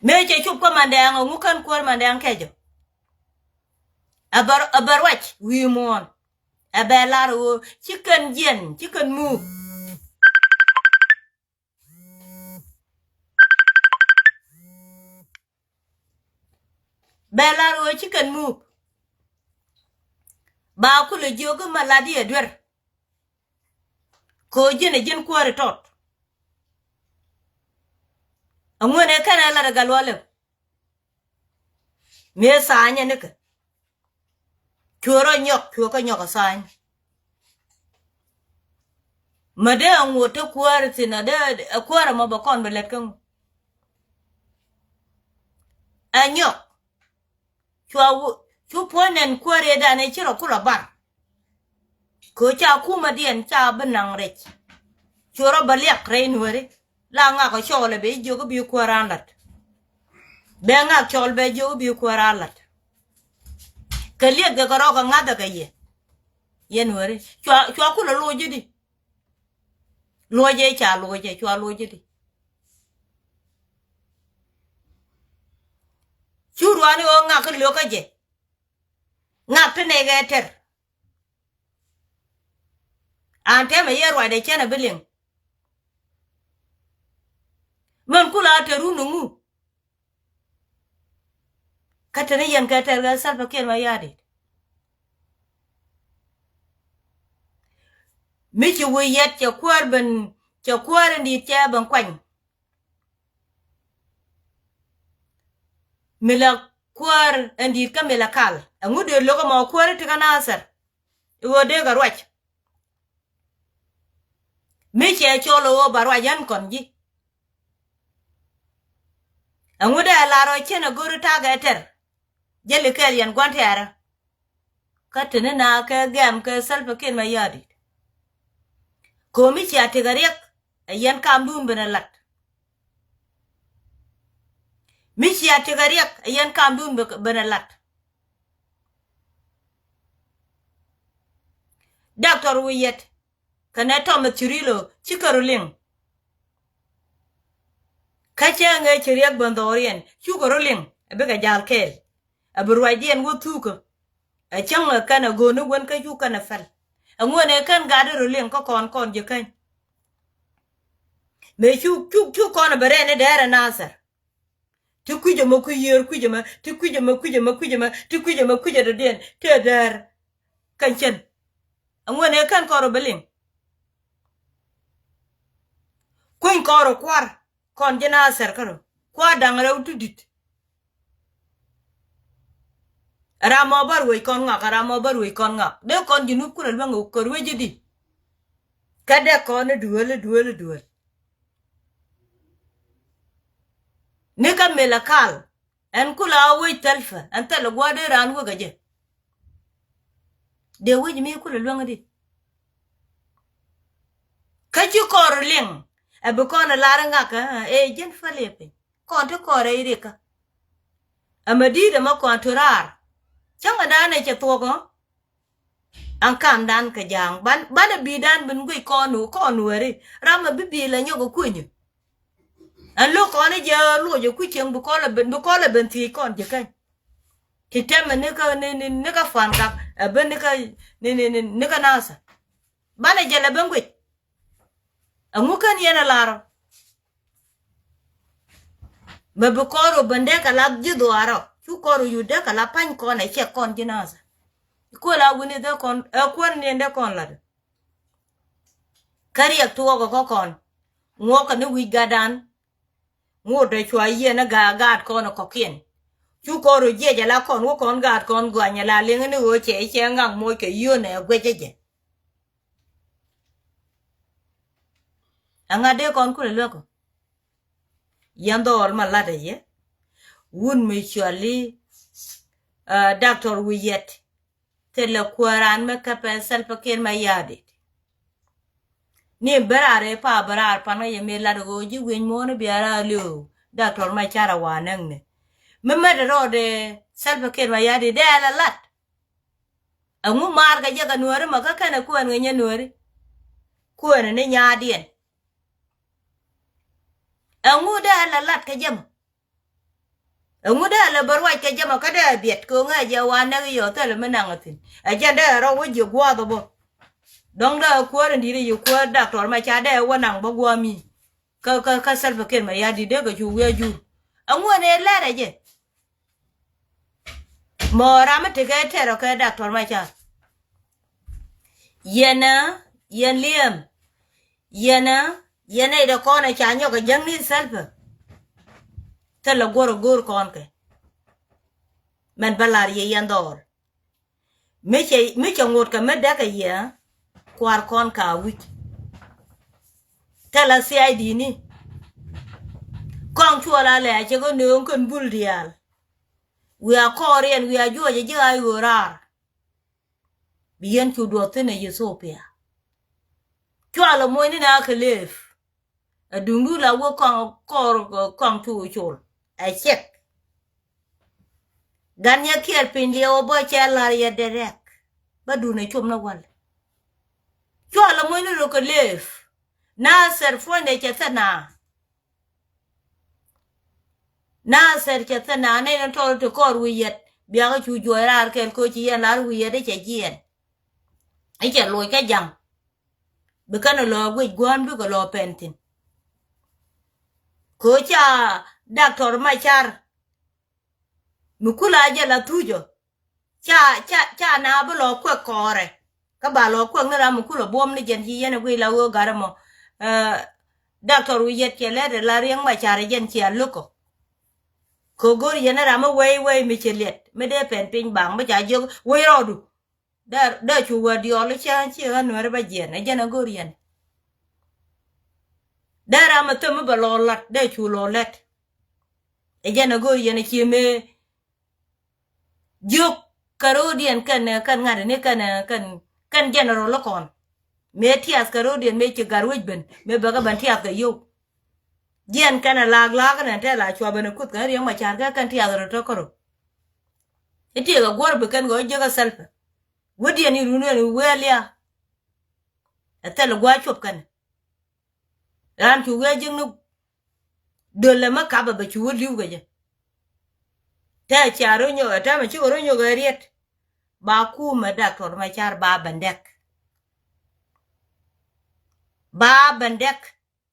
Mëë cɛ cop kä Mandɛɛŋ, ɛŋu kän kuäär Mandɛɛŋ kɛ jɛ? Ɛ bɛ, ɛ bɛ ruac wi̱i̱ muɔ̱ɔ̱n. Ɛ bɛ lar ɣöö ci kɛn jiɛn, ci kɛn muuk. Bɛ lar ɣöö ci kɛn muuk. Ba kulɛ jiök i̱ ma lat i̱ ɛ duer. Kɛ ɣöö ji̱n ɛ ji̱n kuäär i̱ tɔt. Aŋuɛn ɛ kɛn ɛ lat ɛ Gatluak Lɛw. Mëë tha̱a̱ny ɛ nikɛ. Cuɛ rɔ nyɔk, cuɛ kä nyɔk ɛ tha̱a̱ny. Mä dee aŋot te kuäär thi̱n, a dee ɛ kuäär ɛmɔ bɛ kɔn bɛ lät kä ŋu? Ɛ nyɔk. Cua wu-, cu puɔ̱ny nɛn kuäär ëëdan ëë ci rɔ kulɛ bar. Kɛ ɣöö ca kumɛdiɛn ca bi naŋ rɛc. Cu rɔ bä liak rɛy Nuääri. La ŋak ɛ cɔɔl ɛ bɛ jiök i̱ bi kuäär an la̱t. Bɛ ŋak cɔɔl bɛ jiök i̱ bi kuäär an la̱t. Kɛ liɛth kɛ kɛ rɔ kɛ ŋa̱thɛ kɛ yɛ. Yɛn Nuääri. Cua, cua kulɛ loc i̱di. Luɔcɛ ca luɔcɛ, cua luɔcɛ di. Cu ruaani ɣöö ŋak kä lo̱kä jɛ. Ŋak ti nɛy kɛ tɛr. An tɛmɛ yɛ ruacdɛ cɛn a bi liŋ. Mɛn kula tɛr run ni ŋu. Kä teni yɛn kɛ tɛr kɛ Salva Kiir Mayardit. Mi ci wi̱i̱ yɛt cɛ kuäär ben, cɛ kuäär in di̱i̱t cɛ ben kuany. Mi la kuäär in di̱i̱t kä mi la kal. Ɛŋu dee lo̱k ɛmɔ kuäär ti kä Nathɛr. I̱ ɣöö dee kɛ ruac. Mi cɛ cɔl ɛ ɣöö ba ruac ɣän kɔn ji̱. Ɛŋu dee lar ɔ cien ɛ go̱ri takɛ tɛr. Jäli kɛɛl yɛn gua̱n tɛɛrä. Kä teni na kɛ gɛm kɛ Salva Kiir Mayardit. Ko̱mi cia tekɛ riɛk ɛ yɛn kamdun ben ɛ lat. Mi cia tekɛ riɛk ɛ yɛn kamdun ben ɛ lat. Doctor Wi̱i̱ Yɛt. Kɛnɛ Thomas Cirillo cikɛ rɔ liŋ. Kä cä ŋee ci riɛk bä dhɔriɛn cukɛ rɔ liŋ ɛ bikɛ jal kɛɛl. Ɛ bi ruacdiɛn wä thukä. Ɛ cäŋ ɛ kɛn ɛ go̱o̱ni wen kä cuk kɛn ɛ pɛl. Ɛ ŋuɛn ɛ kɛn gatdi rɔ liŋ kä kɔn kɔn ji̱ käny. Mëë cuk cuk cuk kɔn ɛ bɛ rɛn i̱ dɛɛr ɛ Nathɛr. Ti kui̱c ɛmɛ kui̱c yiër kui̱c ɛmɛ, ti kui̱c ɛmɛ kui̱c ɛmɛ kui̱c ɛmɛ, ti kui̱c ɛmɛ kui̱c ɛ dɔ̱diɛn, ti ɛ däär. Kɛn cɛn. Aŋuɛn ɛ kɛn kɔn rɔ bɛ liŋ. Kueny kɔn rɔ kuar, kɔn ji̱ Nathɛr kärɔ. Kuar da̱ŋ rɛw ti di̱t. Ram mɔ bä ruec kɔn ŋak, ram mɔ bä ruec kɔn ŋak. Dee kɔn ji̱ nup kulɛ luäŋ kɛ ruec i̱di. Kä dee kɔn i̱ duel, i̱ duel, i̱ duel. Ni kä Malakal, ɛn kulɛ a wec thɛlpä, ɛn thɛl ɛ gua̱a̱r dee raan wek ɛ jɛ. Dee wec mi kulɛ luäŋ di. Kä ci kɔr liŋ, ɛ bi kɔn ɛ lar ŋak, ɛ, ɛ, jɛn päl ɛ piny. Kɔn ti kɔr ɛ rikä. Ɛ mɛ di̱i̱t ɛmɛ kɔn ti raar. Cäŋɛ dan ɛ cɛ thuɔk ɔ. An kamdan kɛ ja̱a̱ŋ ban, banɛ bi̱i̱dan bin guic kɔn nu, kɔn nuääri. Ram ɛ bi bi̱i̱ lɛ nyɔk ɛ kunyä. Ɛn lo̱k kɔn i̱ jɛ loc ɛ kui̱ cieŋ bi kɔl ɛ ben, bi kɔl ɛ ben thiec kɔn ji̱ kɛny. Ti tɛmɛ ni kä, ni, ni, ni kä Pan Gak, ɛ ben ni kä, ni, ni, ni, ni kä Nasir. Banɛ jɛ lɛ ben guic. Ɛŋu kän yɛn ɛ lar ɔ? Mɛ bi kɔr ɔ ben dee kɛ la ji̱ dhuaar ɔ. Cu kɔr ɔ yu dee kɛ la pa̱ny kɔn ɛ cɛk kɔn ji̱ Nasir. Kuɛ la wi̱ni dee kɔn, ɛ kuäär ni ɛn dee kɔn lat. Kä riɛk tuɔɔk ɛ kä kɔn. Ŋuɔkɛ ni wi̱c gatdan. Ŋot ɛ cua yiɛn ɛ ga-, gaat kɔn ɛ kɔ̱kiɛn. Cu kɔn rɔ jiɛc ɛ la kɔn wä kɔn gaat kɔn gɔany ɛ la liŋ ni ɣöö cɛ cɛ ŋak moc kɛ yio̱n ɛ guɛc ɛ jɛ. Ɛŋa dee kɔn kulɛ luäk ɔ? Yɛn dhɔɔl ma lat ɛ yɛ. Wun mi cuali, ah, Doctor Wiyɛt. Thilɛ kuääran mi käpɛ Salva Kiir Mayardit. Ni bä raar ëë pa bä raar pan kä yɛ mëë lat ɣöö ji̱ wi̱eny muɔ̱ɔ̱n i̱ bia raar liöö Doctor Machar a wa näkni. Mi mɛt rɔɔdɛ Salva Kiir Mayardit dee ala lat. Ɛŋu maar kɛ jɛ kɛ nuääri mɔ kä kɛnɛ kuɛɛn kɛ nyɛ nuääri. Kuɛɛn ni nyaadiɛn. Ɛŋu dee ala lat kɛ jɛ mɔ. Ɛŋu dee lɛ bä ruac kɛ jɛ mɔ kä dee biɛt kɛ ŋäc jɛ wa näk yɔ thilɛ mi naŋ a thi̱n. Ɛ jɛn dee rɔ wä jiɛ gua̱a̱th ɔ bä. Dɔ̱ŋ dee kuäär in di̱t i̱ yi kuäär Doctor Machar dee wä naŋ bä gua̱a̱mi. Kä, kä, kä Salva Kiir Mayardit dee kɛ cu wi̱i̱ a jur. Ɛŋu ɛn ëë lɛr ɛ jɛ. Mɔ ram mi tekɛ tɛr ɔ kɛ Doctor Machar. Yɛn ɛ, yɛn liɛm. Yɛn ɛ, yɛn ɛ idɛ kɔn ɛ ca nyɔk ɛ jäŋni Salva. Thilɛ guɔr ɛ go̱o̱r kɔn kɛ. Mɛn bä lar yɛ yɛn dhɔɔl. Mi cɛ, mi cɛ ŋot kɛ mi däk ɛ yɛ kua̱r kɔn ka wi̱c. Thilɛ C I D ni. Kɔŋ cuɔl a lɛ a cɛ kɛ nööŋ kɛn bul diaal. Wiaa kɔɔriɛn wiaa juɔc ɛ ji̱ a ɣöö raar. Bi yɛn cu duɔth thi̱n ɛ Ethiopia. Cual ɛ muɔ̱cni na kɛ lëëf. Ɛ duŋdu la wä kɔŋ kɔr kɔŋ cu col. Ɛ cɛk. Gan nyɛ kiɛɛr piny liɛw ɛ bä cɛ la̱r yɛ dɛrɛk. Bä duun ɛ com ni wal. Cual ɛ muɔ̱cni rɔ kɛ lëëf. Na thɛr puɔ̱nydɛ cɛ thɛr na. Na thɛr cɛ thɛr na nɛy ni tɔl ti kɔr wi̱i̱ yɛt biakä cu juɔc raar kɛl koci yɛn lar wi̱i̱ yɛt i̱ cɛ jiɛn. I̱ cɛ loc kä jaŋ. Bi kɛn lɔ guic gua̱a̱n bikɛ lɔ pɛn thi̱n. Koca Doctor Machar. Mi kula jɛ la thucä. Ca, ca, ca na bi lɔ kuɛk kɔɔrɛ. Kä ba lɔ kuɛk ni ram mi kula buɔm ni jɛn ci yɛn ɛ guic la ɣöö gat ɛmɔ. Ɛ, Doctor Wiyɛt cɛ lɛt ɛ la Riɛk Machar jɛn cia lo̱kɔ. Kɛ go̱r yɛn ɛ ram mi wei wei mi cɛ liɛt mi dee pɛn piny baŋ mi ca jiök wei rɔɔdu. Dee, dee cu wä diɔɔl i̱ cä ci ɣän nuɛri bä jiɛn ɛ jɛn ɛ go̱r yɛn. Dee ram mi thäm mi bɛ lɔ lat dee cu lɔ lɛt. Ɛ jɛn ɛ go̱r yɛn ɛ ci mëë jiök kɛ ro̱o̱diɛn kɛn, kɛn ŋa̱t ni kɛn, kɛn, kɛn general kɔn. Mëë tiath kɛ ro̱o̱diɛn mëë ci gar wec ben mëë bɛ kɛ ben tiath kɛ yio̱w. Jiɛn kɛn ɛ laak laak kɛn ɛ tɛl a cua ben ɛ kuth kɛn Riɛk Machar kɛ kɛn tiath rɔ tɔ̱ kärɔ. I̱ tiek ɛ guɔ̱r bi kɛn kɛ wä jiäk ɛ Salva. Wädiɛn i̱ run ɛn i̱ wee lia. Ɛ thil ɛ gua̱a̱c cuɔp kɛn. Raan cu wee ji̱kni döl ɛmɛ kapɛ bɛ cu wä li̱w kɛ jɛ. Tɛ cia rɔ nyɔk ɛ tɛmɛ cikɛ rɔ nyɔk ɛ riet. Ba kumɛ Doctor Machar ba bɛn dɛk. Ba bɛn dɛk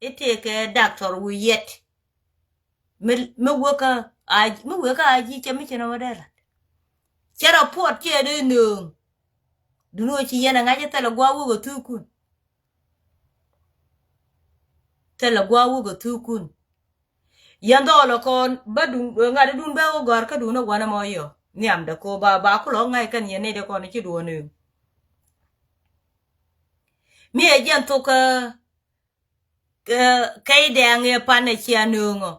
i̱ tëëkɛ Doctor Wiyɛt. Mi, mi wekä a, mi wekä a ji̱ cɛ mi cɛ nɔmɔ dee lat. Cɛ rɔ puɔt cɛ dee nööŋ. Duni wä ci yɛn a ŋa̱c ɛ thilɛ gua̱a̱ wek ɛ thukun. Thilɛ gua̱a̱ wek ɛ thukun. Yɛn dhɔɔl ɛ kɔn bä duŋ ŋa̱t idun bä wä gɔ̱a̱r kä duun ɛ wanɛ mɔ yɔ. Nhiamdɛ ko ba, ba kulɔ ŋa̱c kɛn yɛn nɛy dee kɔn ci duɔ̱ɔ̱n ɛ. Mi ɛ jɛn thok kä, kä, kɛy dɛŋ ɛ pan ɛ cia nööŋɔ.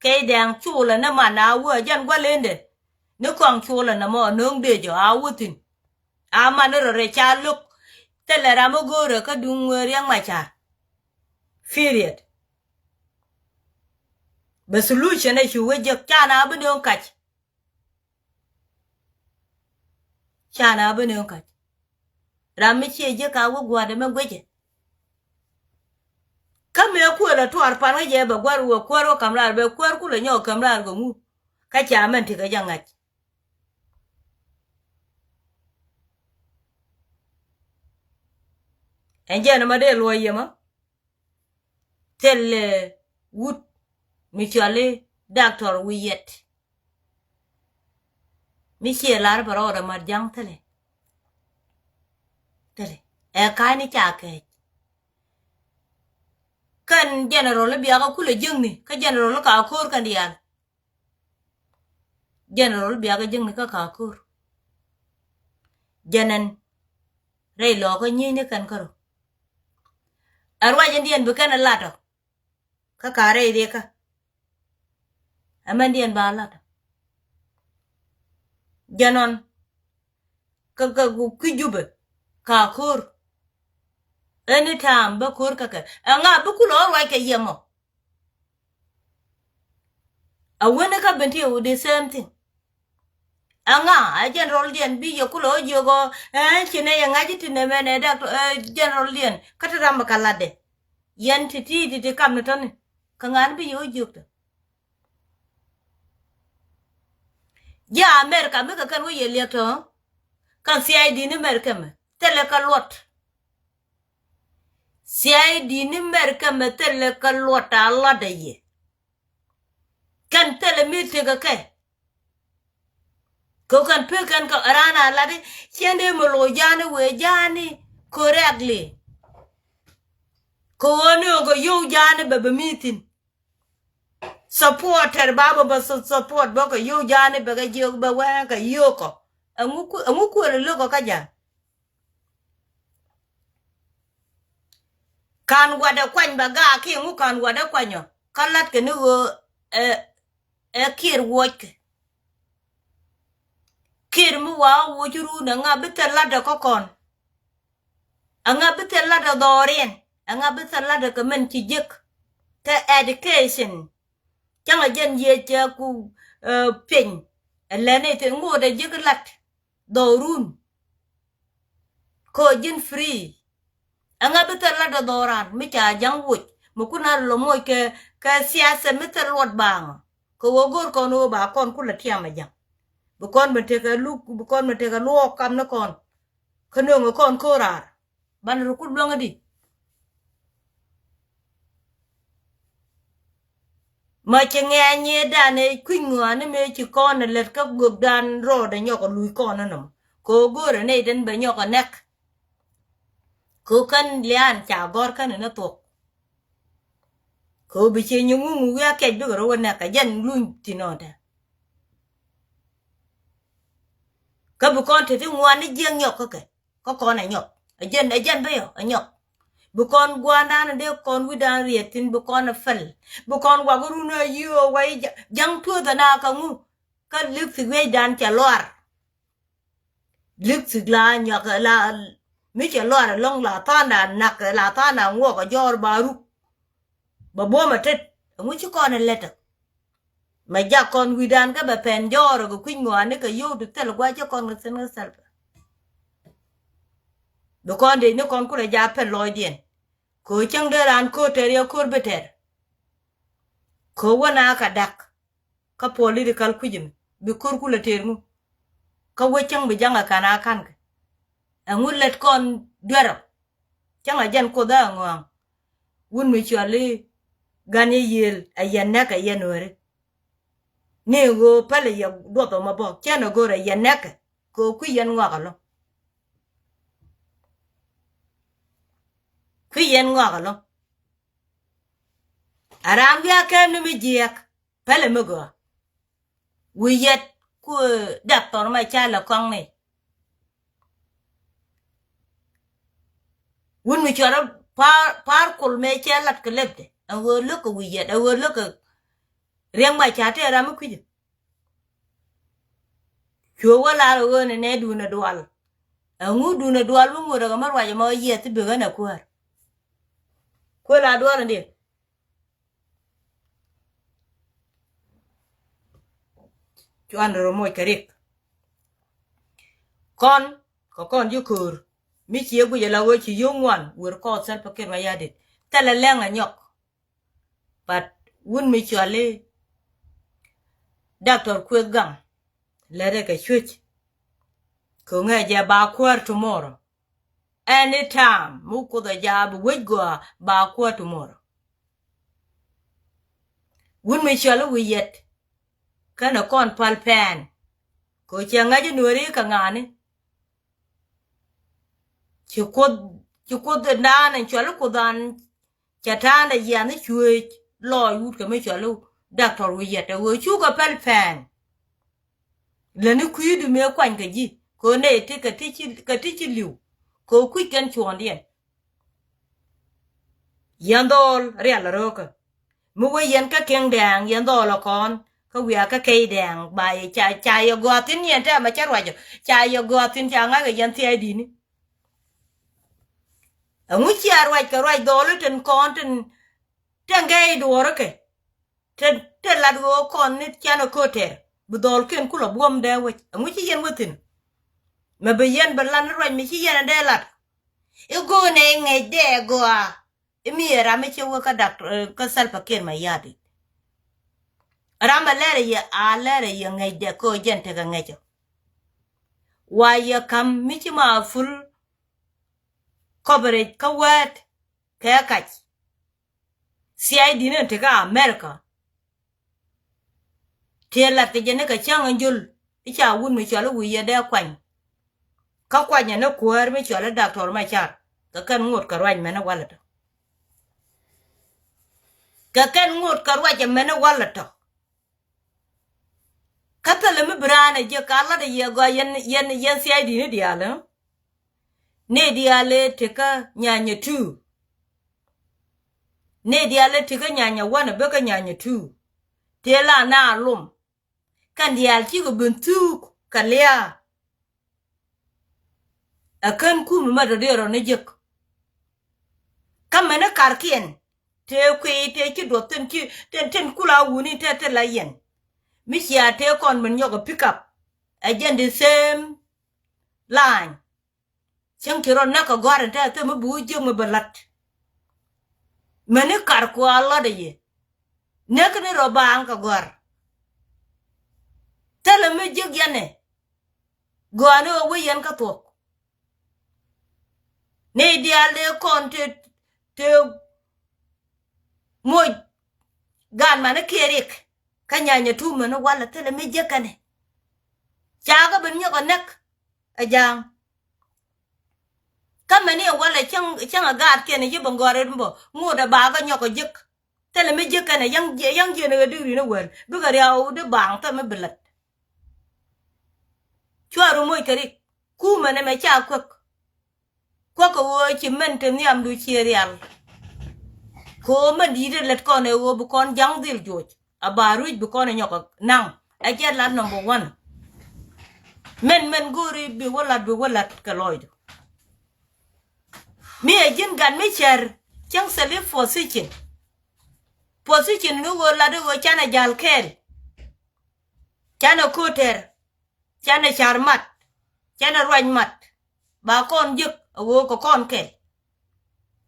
Kɛy dɛŋ culɛ ni man a wä jɛn gua̱l endɛ. Ni kɔŋ culɛ ni mɔ no̱o̱ŋ dee jɔ a wä thi̱n. A man ni rɔ rɛ ca lo̱k. Thilɛ ram mi go̱o̱rɛ kä duŋ Riɛk Machar. Period. Bɛ solution ɛ cu wä jek ca na bi no̱o̱ŋ kac. Ca na bi no̱o̱ŋ kac. Ram mi ciɛ jek a wä gua̱dɛ mɛ guecɛ. Kä mëë kuël a tuar pan kä jɛ bɛ gua̱r wä kuäär wä ka̱m raar bɛ kuäär kulɛ nyɔk ka̱m raar kɛ ŋu. Kä ca mɛn ti kɛ jɛ ŋa̱c. Ɛn jɛn ɛmɔ dee luɔ̱c yɛ mɔ. Thil, eh, wut mi cɔal i̱ Doctor Wiyɛt. Mi ciɛ lar bɛ rɔɔdɛ mat ja̱ŋ thilɛ. Thilɛ. Ɛ ka̱a̱cni ca kɛɛc. Kɛn general i̱ biakä kulɛ jiäkni kä general i̱ ka ko̱r kɛn diaal. General i̱ biakä jiäkni kä ka ko̱r. Jɛnɛn rɛy lɔɔkä nyieecni kɛn kärɔ. Ɛ ruac in diɛn bi kɛn ɛ lat ɔ. Kä ka rɛy rikä. Ɛmɛn diɛn ba lat ɔ. Jɛnɔn. Kä, kä, kä kui̱ Jubɛ ka ko̱r. Anytime bä ko̱r kä kɛ. Ɛŋa bi kulɛ ɣä ruac kɛ yɛmɔ. A wen kä Bentiu the same thing. Ɛŋa a general diɛn bi yɛ kulɛ ɣä jiök ɔ, eh, ci nɛ yɛ ŋa̱c ti nɛ mɛn ɛ dak, eh, general diɛn kä ti ram bä ka latdɛ. Yɛn ti ti ti ti kam ni tɔni. Kä ŋa̱n bi yɛ ɣä jiök tɔ. Ji̱ America mi kɛ kɛn wä yɛ liɛk tɔ. Kɛn C I D ni America mɛ thilɛ kɛ luɔt. C I D ni America mɛ thilɛ kɛ luɔt a latdɛ yɛ. Kɛn thilɛ mi tekɛ kɛ. Kɛ kɛn pek kɛn kɛ raan a lat i̱ ciɛn dee mi lo̱c ja̱a̱ni wee ja̱a̱ni correctly. Kɛ ɣöö ni ɣöö kɛ yio̱w ja̱a̱ni bɛ bɛ mi thi̱n. Supporter ba bä bä su-, support bä kɛ yio̱w ja̱a̱ni bɛ kɛ jiök bɛ wee kɛ yio̱w kɔ. Ɛŋu ku-, ɛŋu kuël lo̱k kɔ kä ja̱a̱n. Ka̱n gua̱dɛ kuany bɛ gaak kiɛ ŋu ka̱n gua̱dɛ kuanyɔ kä la̱tkɛ ni ɣöö ɛ, ɛ Kiir wuɔckɛ. Kiir mi wa wuɔc run ɛŋa bi thil la̱tdɛ kä kɔn. Ɛŋa bi thil la̱tdɛ dhɔriɛn ɛŋa bi thil la̱tdɛ kɛ mɛn ci jek. Kɛ education. Cäŋ a jɛn yiëë cɛ ku, eh, piny. Ɛ lɛni ti ŋot ɛ jek la̱t dhɔrun. Kɛ ji̱n free. Ɛŋa bi thil lat ɛ dhɔran mi ca ja̱ŋ woc mi kun a rɛ lɔ moc kɛ, kɛ siasa mi thil luɔt baŋ. Kɛ ɣöö go̱o̱r kɔn ɣöö ba kɔn kulɛ tiam ɛ ja̱ŋ. Bi kɔn mi tekɛ luk, bi kɔn mi tekɛ luɔɔk kam ni kɔn. Kä nööŋɛ kɔn ko̱raar. Banɛ rɔ kut luäŋädi. Ma ci ŋɛ̈ny ɛ dan ɛ kui̱ny ŋɔaani mëë ci kɔn ɛ lät kä gökdan rɔɔdɛ nyɔk ɛ luc kɔn ɛnɔm. Kɛ ɣöö go̱o̱rɛ nɛy den bɛ nyɔk ɛ nɛk. Kɛ ɣöö kän liaan ca gɔ̱r kän ɛn ɛ thuɔ̱k. Kɛ ɣöö bi ciɛ nyi ŋuŋ wi̱i̱ a kɛc bikɛ rɔ wä nɛk kɛ jɛn luny ti nɔɔtɛ. Kä bi kɔn te ti ŋuan ni jiɛk nyɔk kä kɛ. Kä kɔn ɛ nyɔk. Ɛ jɛn, ɛ jɛn bä yɔ, ɛ nyɔk. Bi kɔn gua̱a̱ndan ɛ dee kɔn wi̱dan riɛt thi̱n, bi kɔn ɛ pɛl. Bi kɔn wak run ɛ yiö wa i̱ ja̱ŋ tuɔth ɛ na kä ŋu. Kä li̱k thi̱k wi̱cdan cɛ luar. Li̱k thi̱k la nyɔk la, mi cɛ luar ɛlɔ̱ŋ la tha̱a̱nda nak, la tha̱a̱nda ŋuɔk ɛ jɔɔr ba ruk. Bɛ buɔ̱m ɛ tet, ɛŋu ci kɔn ɛ lät ɛ. Mɛ jak kɔn wi̱dan kä bɛ pɛn jɔɔr ɛ kɛ kui̱ny ŋɔaani kɛ yio̱w ti thil gua̱c cä kɔn kɛ thi̱n kä thil pɛ. Bi kɔn dee ni kɔn kulɛ ja pɛn lɔcdiɛn. Kɛ ɣöö cäŋ dee raan ko̱r tɛr yɛ ko̱r bi tɛr. Kɛ ɣöö wä na kɛ da̱k. Kä political kui̱c ɛmɛ bi ko̱r kulɛ tɛr ŋu. Kä wä cäŋ bi ja̱ŋ ɛ ka̱n a ka̱n kɛ. Ɛŋu lät kɔn duerɔ. Cäŋ a jɛn kuoth a ŋɔaŋ. Wun mi cuali gan yɛ yiëël a yɛn nɛkɛ yɛn weri. Ni ɣöö pälɛ yɛ duɔth ɔmɔ bä cɛn a go̱o̱r a yɛn nɛkɛ kɛ ɣöö kui̱ yɛn ŋɔak ɛlɔ. Kui̱ yɛn ŋɔak ɛlɔ. A raan wi̱i̱ a kɛɛm ni mi jiɛɛk. Pälɛ mi gɔaa. Wi̱i̱ yɛt ku dap thɔr ma ca lɛ kɔŋ ni. Wun mi cuarɛ pa̱a̱r, pa̱a̱r kul mëë cɛ lat kɛ lɛpdɛ. Ɛ ɣöö lo̱k kɛ wi̱i̱ yɛt, ɛ ɣöö lo̱k kɛ riɛŋ ma ca tëë ram mi kui̱cä. Cuɛ wä lar ɛ ɣöö nɛ nɛ duundɛ dual. Ɛŋu duundɛ dual mi ŋuɔ̱t ɛ kɛ mi ruac ɛmɔ yiɛth ti bek ɣän ɛ kuäär. Kuël a duɔl ɛn diɛ. Cuan rɔ moc kɛ rik. Kɔn kɛ kɔn ji̱ köör mi ci ɛ guic ala ɣöö ci yio̱w ŋuan wër kɔɔth Salva Kiir Mayardit. Thilɛ lɛŋ ɛ nyɔk But wun mi cɔal i̱ Doctor Kueth Gaŋ, lɛt ɛ kɛ cuec. Kɛ ŋɛ jɛ ba kuäär tomorrow. Anytime mi Kuoth ɛ jaa bi wec gɔaa ba kuäär tomorrow. Wun mi cɔal i̱ Wi̱i̱ Yɛt, kɛnɛ kɔn päl pɛn. Kɛ cɛ ŋa̱c i̱ Nueeri kɛ ŋa̱a̱ni. Ci Kuoth, ci Kuoth in daan in cɔal i̱ Kuoth an, cɛ ta̱a̱n dɛ yiath ni cuëëc lɔɔc wut kɛ mi cɔal i̱ Doctor Wi̱i̱ Yɛt ɛ ɣöö cukɛ päl pɛn. Lätni kui̱du mëë kuany kɛ ji̱ kɛ ɣöö nɛy ti kɛ ti ci, kɛ ti ci li̱w kɛ ɣöö kui̱c kɛn cuɔ̱ɔ̱ŋdiɛn. Yɛn dhɔɔl rial röökä. Mi wee yɛn kä Kiɛŋ Dɛɛŋ yɛn dhɔɔl ɛ kɔn kä wiaa kä Kɛy Dɛɛŋ ba yɛ ca, ca yɛ gɔaa thi̱n yɛn tɛmɛ cä ruacɔ, ca yɛ gɔaa thi̱n ca ŋa̱ckɛ yɛn thia̱a̱cdini. Ɛŋu cia ruac kɛ ruac dhɔɔli tin kɔn tin, tin gɛy duɔɔri kɛ. Te, te lat ɣöö kɔn ni canɛ kötɛr bi dhɔɔlkiɛn kulɛ buɔ̱m dee wec. Ɛŋu ci yɛn wä thi̱n? Mɛ bi yɛn bi lat ni ruac mi ci yɛn ɛ dee lat. I̱ go̱o̱nɛ i̱ ŋɛc dee gɔaa. I̱ mi yɛ ram i̱ ci wä kä dak, eh, kä Salva Kiir Mayardit. Ram ɛ lɛr ɛ yɛ, a lɛr ɛ yɛ ŋɛc dee köö jɛn tekɛ ŋɛcɔ. Wa yɛ ka̱m mi ci ma full coverage kä wɛɛt kɛ kac. C I D ni ti kä America. Tëë lat kɛ jɛ ni kɛ cäŋ in jol i̱ ca wut mi cɔal i̱ Wi̱i̱ Yɛt dee kuany. Kä kuanyɛ ni kuäär mi cɔal i̱ Doctor Machar kɛ kɛn ŋot kɛ ruac mɛn i̱ walɛ tɔ. Kɛ kɛn ŋot kɛ ruac mɛn i̱ walɛ tɔ. Kä thilɛ mi bi raan ɛ jiäk ka lat ɛ yɛ gɔaa yɛn, yɛn, yɛn C I D ni diaal ɛ. Ni diaal ɛ tekä nyanyɛ two. Ni diaal ɛ tekä nyanyɛ one ɛ bekä nyanyɛ two. Tëë la na lom. Kɛn diaal cikɛ ben thuk kɛ lia̱a̱. Ɛ kän kumɛ mɛ dɔ̱diɛn rɔ ni jek. Kä mɛni karkiɛn tëë kuiy tëë ci duɔth tin ci tin, tin kula wuni tëë tin la yɛn. Mi cia tëë kɔn min nyɔk ɛ pick up. Ɛ jɛn the same line. Cäŋ ci rɔ näk kɛ gɔ̱a̱r in te a thil mi bi wä jiök mi bi la̱t. Mɛni kar kua la̱t ɛ yɛ. Näk ni rɔ baaŋ kɛ gɔ̱a̱r. Thilɛ mi jiök yɛn ɛ. Gɔaa ni ɣöö wä yɛn kä thuɔ̱k. Ni diaal dee kɔn te, te moc gaan mani kiɛ rik. Kä nyanyɛ tumɛ ni walɛ thilɛ mi jiäkɛnɛ. Ca kä ben nyɔk ɛ näk ɛ ja̱a̱ŋ. Kä mɛni ɛ walɛ cäŋ, cäŋ ɛ gaatkiɛn ɛ ci bɛ gɔ̱a̱r ɛ bä ŋot ɛ ba kä nyɔk ɛ jiäk. Thilɛ mi jiäkɛnɛ yäŋ, yäŋ jiɛn ɛ ɣä digri ni wäl bikɛ riaw di baaŋ thilɛ mi bi lät. Cua ru moc kɛ rik. Kumɛ nɛmɛ ca kuäk. Kuäk kɛ ɣöö ci mɛn te nhiamdu ciɛ rial. Kɛ ɣöö mɛn di̱i̱t ɛ lät kɔn ɛ ɣöö bi kɔn ja̱ŋ dhil juɔc. A ba ruc bi kɔn ɛ nyɔk ɛ naŋ. Ɛ jɛ lat number one. Mɛn, mɛn go̱o̱ri bi wä lat, bi wä lat kɛ lɔcdu. Mi ɛ ji̱n gat mi cär cäŋ thil i̱ position. Position ni ɣöö lat i̱ ɣöö canɛ jal kɛɛl. Canɛ ko̱tɛr. Canɛ car mat. Canɛ ruac mat. Ba kɔn jiäk a ɣöö kɛ kɔn kɛl.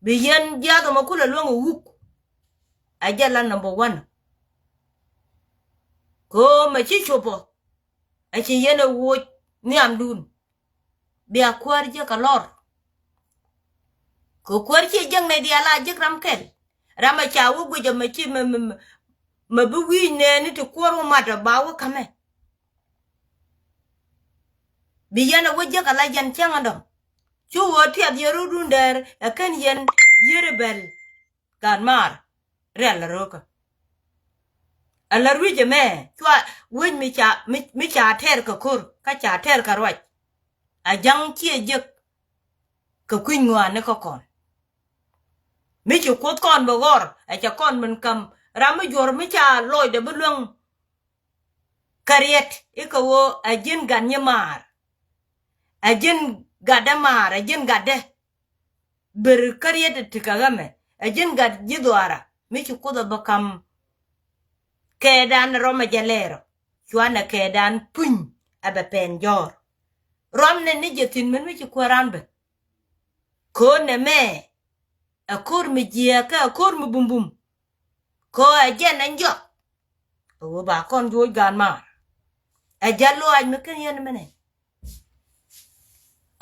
Bi yɛn jiath ɛmɔ kulɛ luäŋ ɛ wuk. A jɛ la number one. Kɛ ɣöö mɛ ci copɔ. A ci yɛn ɛ woc nhiamdun. Bia kuäär jiäk a lɔr. Kɛ kuäär ci jiäk nɛ diaal a jiäk ram kɛl. Ram a ca wä guic ɛmɛ ci mɛ, mɛ, mɛ, mɛ bi wi̱i̱c nɛɛni ti kuäär wä mat ɛ ba wä ka̱mɛ. Bi yɛn ɛ wä jiäk ala yɛn cäŋ ɛn dɔ̱ŋ. Cu ɣöö tiath yɛ rot run dɛɛr ɛ kän yɛn yier ɛ bɛl. Gat maar rial la röökä. Ala rui̱c ɛmɛ cua wec mi ca, mi, mi ca tɛr kɛ ko̱r kä ca tɛr kɛ ruac. A ja̱ŋ ciɛ jiäk kɛ kui̱ny ŋɔaani kä kɔn. Mi ci kuoth kɔn bɛ ɣɔr a cɛ kɔn min ka̱m ram mi juɔ̱r mi ca lɔcdɛ bi luäŋ. Kä riɛt i̱ kɛ ɣöö a ji̱n gat nyi maar. A ji̱n gatdä maar, a ji̱n gatdä. Ber kä riɛt ti kɛ ɣämɛ a ji̱n gat ji̱ dhuaara mi ci kuoth a bä ka̱m. Kɛɛdan rɔm a jɛ lɛɛrɔ cuanɛ kɛɛdan puny a bɛ pɛn jɔɔr. Rɔm nɛ ni jɛ thi̱n min mi ci kuäran bɛ. Ko̱r nɛ mɛ. Ɛ ko̱r mi jiɛɛkä ɛ ko̱r mi bumbum. Kö ɛ jɛn ɛn jɔk. Ɛ ɣöö ba kɔn juɔc gaat maar. Ɛ jɛn lɔaac mi ken yɛn mɛnɛ.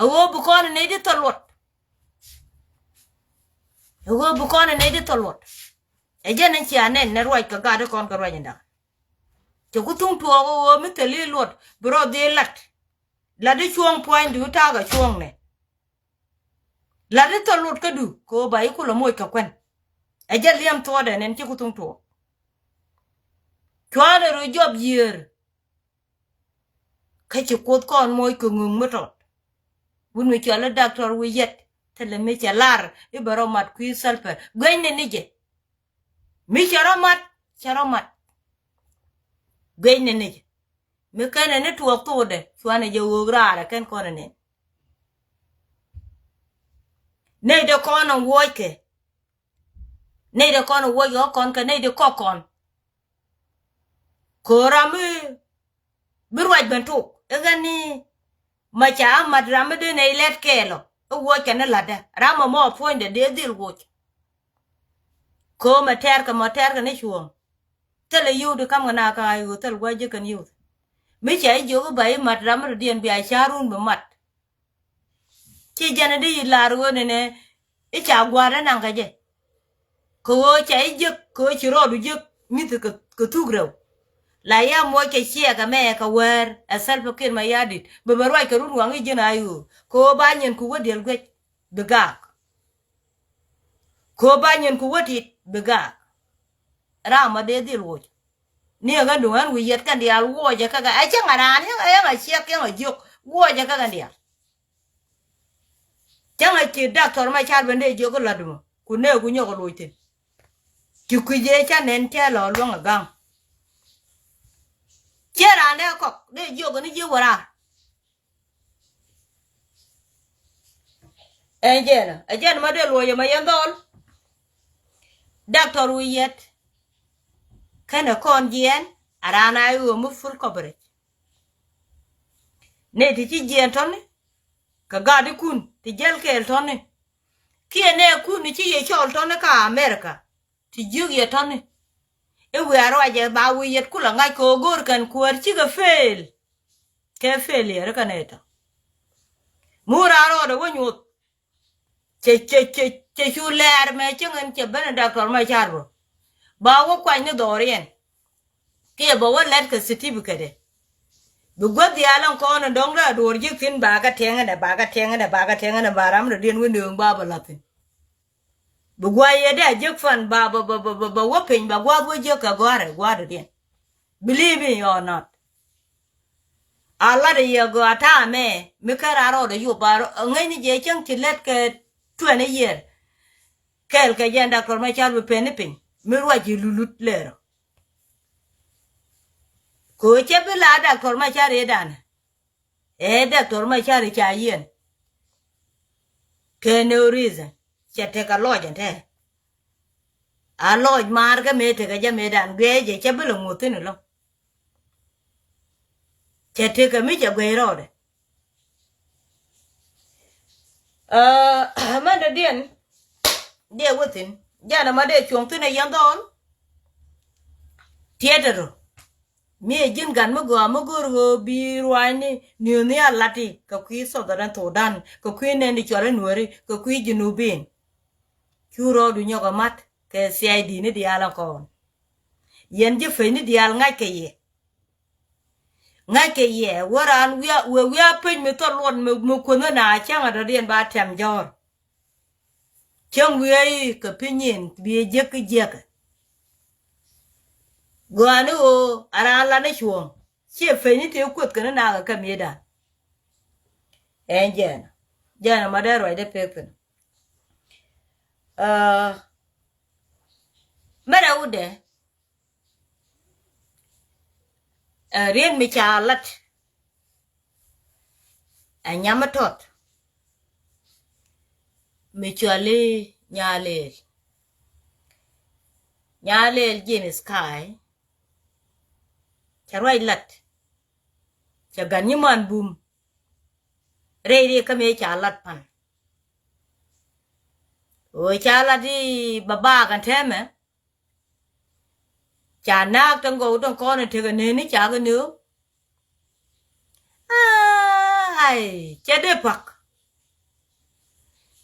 Ɛ ɣöö bi kɔn ɛ nɛy di thil luɔt. Ɛ ɣöö bi kɔn ɛ nɛy di thil luɔt. Ɛ jɛn ɛn cia nɛn nɛ ruac kɛ gaat di kɔn kɛ ruac in da̱ŋ. Cɛ ku thuŋ tuɔɔk ɛ ɣöö mi thil i̱ luɔt bi rɔ dhil lat. Lat i̱ cuɔ̱ɔ̱ŋ pua̱nydu ta̱a̱ kɛ cuɔ̱ɔ̱ŋnɛ. Lat i̱ thil luɔt kädu kɛ ɣöö ba i̱ kulɛ moc kɛ kuɛn. Ɛ jɛ liɛm thuɔɔdɛ nɛn ci ku thuŋ tuɔɔk. Cua̱n ɛ rɔ jɔp yiëër. Kä ci Kuoth kɔn moc kɛ ŋöŋ mi tɔt. Wut mi cɔal i̱ Doctor Wi̱i̱yɛt thilɛ mi cɛ lar i̱ bɛ rɔ mat kui̱ Salva Kiir guecnɛ ni jɛ. Mi cɛ rɔ mat, cɛ rɔ mat. Guecnɛ ni jɛ. Mi kenɛ ni tuɔɔk thokdɛ cuanɛ jɛ ɣöök raarɛ kɛn kɔn ɛ nɛn. Nɛy dee kɔn ɛ wuɔckɛ. Nɛy dee kɔn ɛ wuɔckɛ ɣä kɔn kɛ nɛy dee kɔk kɔn. Kɛ ɣöö ram mi bi ruac ben tok i̱ ɣän ni ma ca mat ram mi dee nɛy lɛt kɛɛl ɔ i̱ wuɔckɛ ni la̱tdä ram mɔ mɔ puɔ̱nydɛ dee dhil wuɔc. Kɛ ɣöö mɛ tɛɛrkɛ mɔ tɛɛrkɛ ni cuɔ̱ɔ̱ŋ. Thilɛ yio̱w di ka̱mkɛ na ka ɣa̱c ɣöö thil gua̱c ji̱ kɛn yio̱w. Mi ca i̱ jiök i̱ ba i̱ mat ram mi dɔ̱diɛn bia ca̱run bi mat. Ci jɛn di yi lar ɣöö nɛnɛ i̱ ca gua̱a̱r ɛ naŋ kɛ jɛ. Kɛ ɣöö ca i̱ jiäk kɛ ɣöö ci rɔɔdu jiäk mi̱th kɛ, kɛ thuk rɛw. La ya muɔc kɛ ciɛɛk ɛmɛ kɛ wäär ɛ Salva Kiir Mayardit bɛ bɛ ruac kɛ run waŋ i̱ ji̱n a i̱ ɣöö kɛ ɣöö ba nyin ku wä diɛl guec bi gaak. Kɛ ɣöö ba nyin ku wä tit bi gaak. Ram ma dee dhil woc. Ni ɛ ɣän duŋ ɣän wi̱i̱ yɛt kɛn diaal wuɔcɛ kä kɛ ɛ cäŋ ɛ raan yäŋ ɛ yäŋ ɛ ciɛk yäŋ ɛ jiök wuɔcɛ kä kɛn diaal. Cäŋ ɛ ci Doctor Machar ben dee jiök kä la̱t mɔ ku nee ku nyɔk ɛ loc thi̱n. Ci kui̱c ëë ca nɛn cɛ lɔ luäŋ ɛ ga̱ŋ. Ciɛ raan dee kɔk dee jiök ni ji̱ wä raar. Ɛn jɛn ɛ jɛn ma dee luɔc ɛmɛ yɛn dhɔl. Doctor Wi̱i̱ yɛt kɛnɛ kɔn jiɛɛn a raan a i̱ ɣöö mi full coverage. Nɛ ti ci jiɛɛn tɔ̱ni kɛ ga̱a̱dikun ti jäl kɛɛl tɔ̱ni. Kiɛ nɛ kun ci yɛ cɔl tɔ̱ni kä America. Ti jiök yɛ tɔ̱ni i̱ wiaa ruacɛ ba wi̱i̱ yɛt kulɛ ŋa̱c kɛ ɣöö go̱o̱r kɛn kuäär cikɛ fail. Kɛ failure kä nɛy tɔ̱. Mu raan rɔɔdɛ wä nyuɔth. Cɛ, cɛ, cɛ, cɛ cu lɛɛr mɛ cäŋ in cɛ ben ɛ Doctor Machar bä. Ba wä kuany ni dhɔriɛn. Kiɛ bɛ wä lɛt kɛ certificate. Bi guäth dhial ɛn kɔn in dɔ̱ŋ dee a duɔ̱ɔ̱r ji̱ thi̱n ba kɛ tiɛŋ ɛnɛ, ba kɛ tiɛŋ ɛnɛ, ba kɛ tiɛŋ ɛnɛ, ba ram dɔ̱diɛn wä nööŋ ba bɛ la̱th thi̱n. Bi guay yɛ dee a jiäk fan ba, ba, ba, ba, ba, ba wä piny, ba gua̱a̱th wä jiäk kɛ gɔ̱a̱rɛ, gua̱a̱r dɔ̱diɛn. Believe me or not. A lat a yɛ gɔaa ta̱a̱ mɛ mi kä raan rɔɔdɛ yop a ŋäcni jɛ cäŋ ci lät kɛ twenty year. Kɛɛl kɛ jɛn Doctor Machar bi peni piny mi ruac ji̱ lulut lɛɛrɔ. Kɛ ɣöö cɛ bi la Doctor Machar i̱ danɛ. Ɛ Doctor Machar i̱ ca yiɛn. Kɛ no reason cɛ tekɛ lɔc ɛn tɛ. A lɔc maar kä mëë tekɛ jɛ mëë dan guiɛ jɛ cɛ bi lɛ ŋuɔth thi̱n ɛlɔ̱ŋ. Cɛ tekɛ mi cɛ guiɛ rɔɔdɛ. Aa, mɛn dɔ̱diɛn diɛ wä thi̱n. Jɛn ɛmɔ dee cuɔ̱ŋ thi̱n ɛ yɛn dhɔl. Tiɛtɛ rɔ. Mi ɛ ji̱n gat mi gɔaa mi go̱o̱r ɣöö bi ruaacni niööni a lati kɛ kui̱ Southern Sudan, kɛ kui̱ nɛn di cɔal i̱ Nuääri, kɛ kui̱ Junubin. Cu rɔɔdu nyɔk ɛ mat kɛ C I D ni diaal ɛ kɔn. Yɛn ji̱ pecni diaal ŋa̱ckɛ yɛ. Ŋa̱ckɛ yɛ wä raan wiaa, wëë wiaa pec mi thɔl luɔt mi, mi kuänh na cäŋ a dɔ̱diɛn ba tɛm jɔ̱ɔ̱r. Cäŋ wiee i̱ kɛ pi̱ny in bi jiäk kä jiäkä. Gɔaa ni ɣöö a raan la ni cuɔ̱ɔ̱ŋ ciɛ pecni tëë kuäth kɛn ni nakä kä miëëdan. Ɛn jɛɛn jɛɛn ma dee ruacdɛ pek thi̱n. Aa, mɛrɛ wutdɛ. Ɛ riet mi ca lat. Ɛ nyam mi tɔt mi cɔal i̱ Nyalel. Nyalel James Kai. Cɛ ruac lat. Cɛ gat nyiman bum. Rɛy riet kä mi ca lat pan. Ɣöö ca lat i̱ bɛ baak ɛn tɛmɛ. Ca naak tin gɔw tin kɔn in tekɛ neni ca kɛ nööŋ. Ai, cɛ dee pak.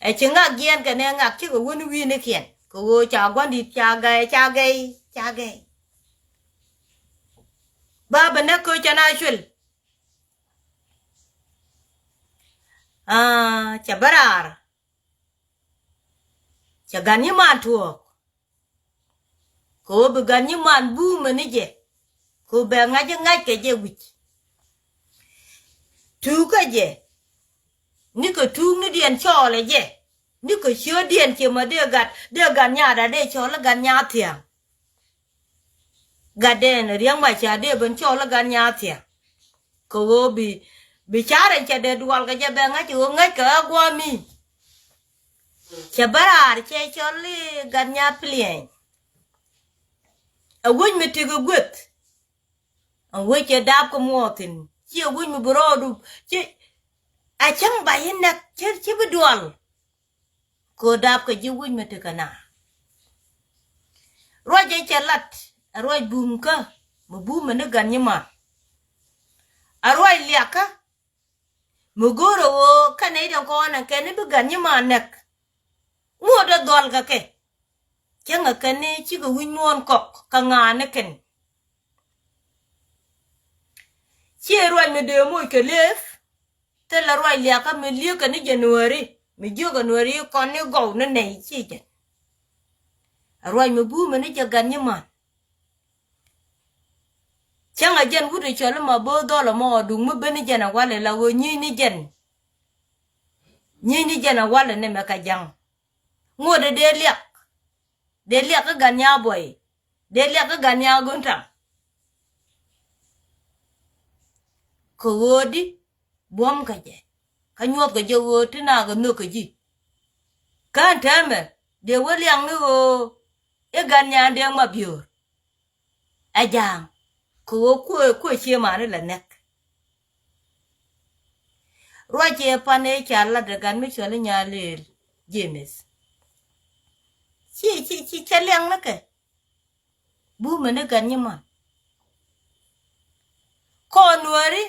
Ɛ ci ŋak jiɛn kɛ nɛ ŋak cikɛ wun wi̱i̱nikiɛn kɛ ɣöö ca gua̱ndit ca gɛy ca gɛy ca gɛy. Ba bɛ näk köö cɛ na cuël. Aa, cɛ bä raar. Cɛ gan nyiman tuɔɔk. Kɛ ɣöö bi gan nyiman buumɛ ni jɛ. Kɛ ɣöö bɛ ŋa̱c i̱ ŋa̱c kɛ jɛ wi̱c. Tuukä jɛ. Nikɛ tuuk ni diɛn cɔɔlɛ jɛ. Nikɛ ciöt diɛn ciɛ mɔ dee gat dee gan nyaada dee cɔɔl i̱ gan nyaa thia̱a̱ŋ. Gat dɛn riäŋ ma ca dee ben cɔɔl i̱ gan nyaa thia̱a̱ŋ. Kɛ ɣöö bi bi carɛ cɛ dee duɔl kɛ jɛ bɛ ŋa̱c i̱ ɣöö ŋäc kɛ ɣä gua̱a̱mi. Cɛ bä raar cɛ cɔl i̱ gat nya piliɛny. Ɛ wec mi tekɛ gueth. Ɛ wec cɛ dap kɛ muɔɔthin ci ɛ wec mi bi rɔɔdu ci. A cäŋ ba yi nɛk cɛ ci bi duɔl. Kɛ dap kɛ ji̱ wi̱c mi ti kɛ na. Ruac in cɛ lat a ruac bum kä mi bum mi ni gan nyi man. A ruac liakä mi go̱o̱rä ɣöö kɛn i̱ den kɔn ɛn kɛn i̱ bi gan nyi man nɛk. Ŋuɔ̱t ɛ dhual kɛ kɛ cäŋ ɛ kɛn i̱ cikɛ wi̱c muɔ̱ɔ̱n kɔk kɛ ŋa̱a̱n ni kɛn. Ciɛ ruac mi dee moc kɛ leef. Thilɛ ruac liakä mi liek kɛ ni January mi jiök January kɔn ni gɔw ni nɛy ci jɛn. Ruac mi bumɛ ni jɛ gan nyi man. Cäŋ a jɛn wut i̱ cɔl i̱ ma bo̱o̱ dhɔl ɛmɔ duŋ mi ben ni jɛn ɛ walɛ la ɣöö nyi ni jɛn. Nyi ni jɛn ɛ walɛ ni mɛ kɛ jaŋ. Ŋot ɛ dee liak. Dee liak kä gan nya buɔy. Dee liak kä gan nya go̱n taŋ. Kɛ ɣöö di buɔ̱m kɛ jɛ kä nyuɔth kɛ jɛ ɣöö ti na kɛ nhök kɛ ji̱. Kään täämɛ dee wä liaŋ ni ɣöö i̱ gan nyan dee ŋuap biöör. Ɛ ja̱a̱ŋ kɛ ɣöö kuëë kuëë cie mani lɛ nɛk. Ruac ëë pan ëë ca lat ɛ gan mi cuali nya lëël James. Ci ci ci cɛ liaŋ ni kɛ. Bumɛ ni gan nyi man. Kɔn nuääri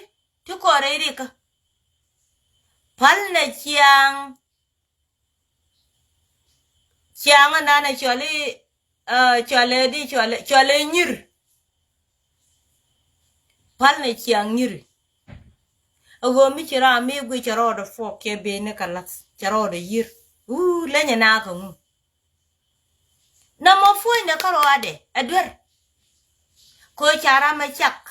ti kɔn rɛy rikä. Pal nɛ ciaŋ. Ciaŋ anan ɛ cuali cuali di cuali cuali nyir. Pal nɛ ciaŋ nyiri. Ɛ ɣöö mi ci ram mi gui cɛ rɔɔdɛ fuɔk kiɛ ben ni kɛ lath cɛ rɔɔdɛ yir. Wuu leny ɛ naa kɛ ŋu. Nɔmɔ puɔ̱nydɛ kä rɔɔdɛ ɛ duer. Kɛ ɣöö ca ram ɛ cak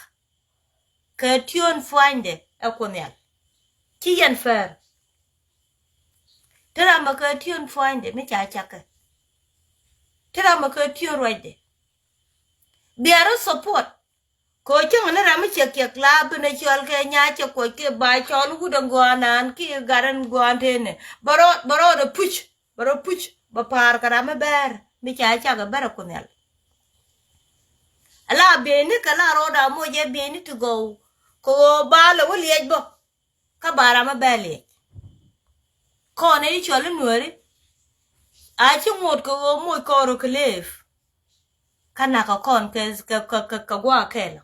kɛ tiöön puɔ̱nydɛ ɛ Kuoth Nhial. Ci yɛn pɛr. Ti ram ɛ kɛ tiöön puɔ̱nydɛ mi ca cakɛ. Ti ram ɛ kɛ tiöön ruacdɛ. Bia rɔ support. Kɛ ɣöö cäŋ ni ram mi cɛ kiɛk la ben ɛ cɔal kɛ nya cɛ kuɔc kɛ ba cɔl wut ɛn gɔaa naan ki gat ɛn gɔaa tënɛ bɛ rɔ bɛ rɔ rɔ puc bɛ rɔ puc bɛ pa̱a̱r kɛ ram mi bɛɛr mi ca cak ɛ bɛr ɛ Kuoth Nhial. Ala bieyni kɛ la rɔɔda moc ɛ bieyni ti gɔw kɛ ɣöö ba lɛ wä liɛc bä. Kä ba ram mi bɛ liɛc. Kɔn i̱ cuali nuääri. A ci ŋot kɛ ɣöö moc kɔn rɔ kɛ leef. Kä nak kɛ kɔn kɛ kɛ kɛ kɛ gua̱a̱ kɛɛlä.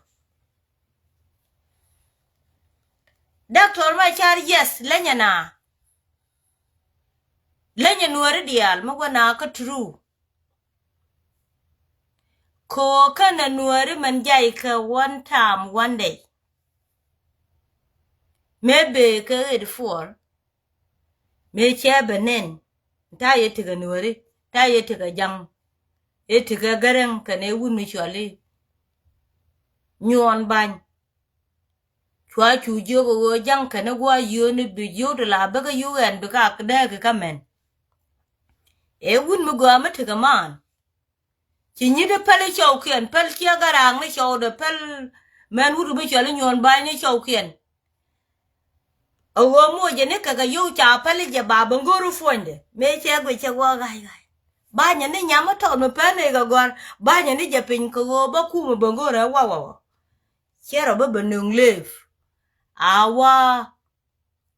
Doctor ma car yes leny ɛna. Leny ɛ nuääri diaal mi wä na kä true. Kɛ ɣöö känɛ nuääri mɛn jay kɛ one time one day. Mëë bëë kɛ ɣet puɔl mëë cɛ bɛ nɛn. Ta̱a̱ yɛ tekɛ nuääri ta̱a̱ yɛ tekɛ jaŋ. Ëë tekɛ gɛrɛŋ kɛnɛ wut mi cuali nyuɔn bany. Cua cu jiök ɛ ɣöö ja̱ŋ kɛn i̱ gua̱a̱ yio̱o̱ni bi yio̱w ti la bäkä yio̱w ɛn bi ka dääki kä mɛn. Ëë wut mi gɔaa mi tekɛ maan. Ci nyi̱t i̱ päl i̱ cɔwkiɛn päl ciɛ garaak ni cɔwdɛ päl. Mɛn wut mi cual i̱ nyuɔ̱ɔ̱n ba̱ny ni cɔwkiɛn. Ɛ ɣöö moc jɛ ni kɛ kɛ yio̱w ca päl i̱ jɛ ba bä ŋo̱r i̱ puɔ̱nydɛ mëë cɛ guic cɛ guɔ ɣa̱c ɣa̱c. Ba̱nyɛ ni nyam i̱ tɔt mi pɛn i̱ kɛ gɔ̱a̱r ba̱nyɛ ni jɛ piny kɛ ɣöö bä kumɛ bä ŋo̱r ɛ wawawa. Ciɛ rɔ bä bä nöŋ leef. A wa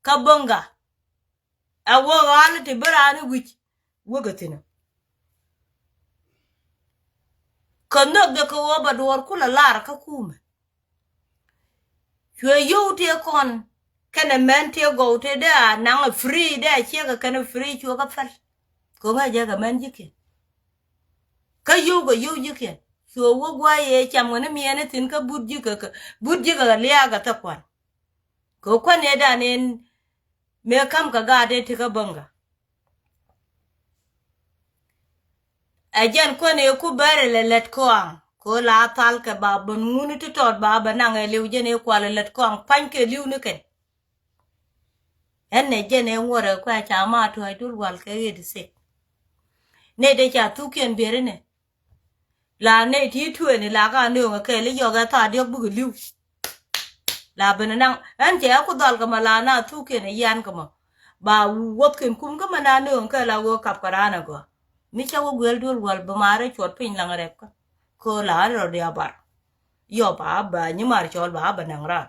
kä bäŋga. Ɛ wä ɣa̱l ti bä raan i̱ wi̱c wäkɛ thi̱n ɛ. Kɛ nhök dee kɛ ɣöö ba duɔɔr kulɛ lar kä kumɛ. Cuɛ yio̱w tëë kɔn kɛnɛ mɛn tëë gɔw tëë dee a naŋ a free dee a ciek kɛ kɛnɛ free cuɛ kä pɛl. Kɛ ŋäc jɛ kɛ mɛn ji̱kiɛn. Kä yio̱w kɛ yio̱w ji̱kiɛn cuɛ wä guay yɛ cam kɛ ni miɛn ni thi̱n kä but ji̱kɛ kɛ but ji̱kɛ kɛ liaak kɛ thɛ kuan. Kɛ kuan yɛ dan in mëë ka̱m kɛ gaat in ti kä bäŋ kä. Ɛ jɛn kuän ëë ku bɛr ilɛ lät kɔaŋ kɛ ɣöö la thal kɛ ba ben ŋuni ti tɔɔt ba bɛ naŋ ɛ liw jɛn ëë kual ilɛ lät kɔaŋ pa̱ny kɛ liw ni kɛn. Ɛn nɛ jɛn ëë ŋuɔrɛ kuɛ ca ma tuɔ̱c dul wal kɛ ɣet isek. Nɛ dee ca thukiɛn bieri nɛ. La nɛ ti tueni la ka nööŋ kɛɛl i̱ yɔk ɛ thaar diɔk bikɛ li̱w. La ben naŋ ɛn cɛ ku dhɔl kɛ ma la na thukiɛn i̱ yan kɛ ma ba wuɔthkiɛn kum kä ma na nööŋ kɛɛl a wee kap kɛ raan agɔa. Mi cɛ wä guel duel wal bɛ ma rɛ cuɔt piny laŋ rɛp kä kɛ la rɔ dia bar. Yɔ ba ba nyi mar cɔl ba ba naŋ raan.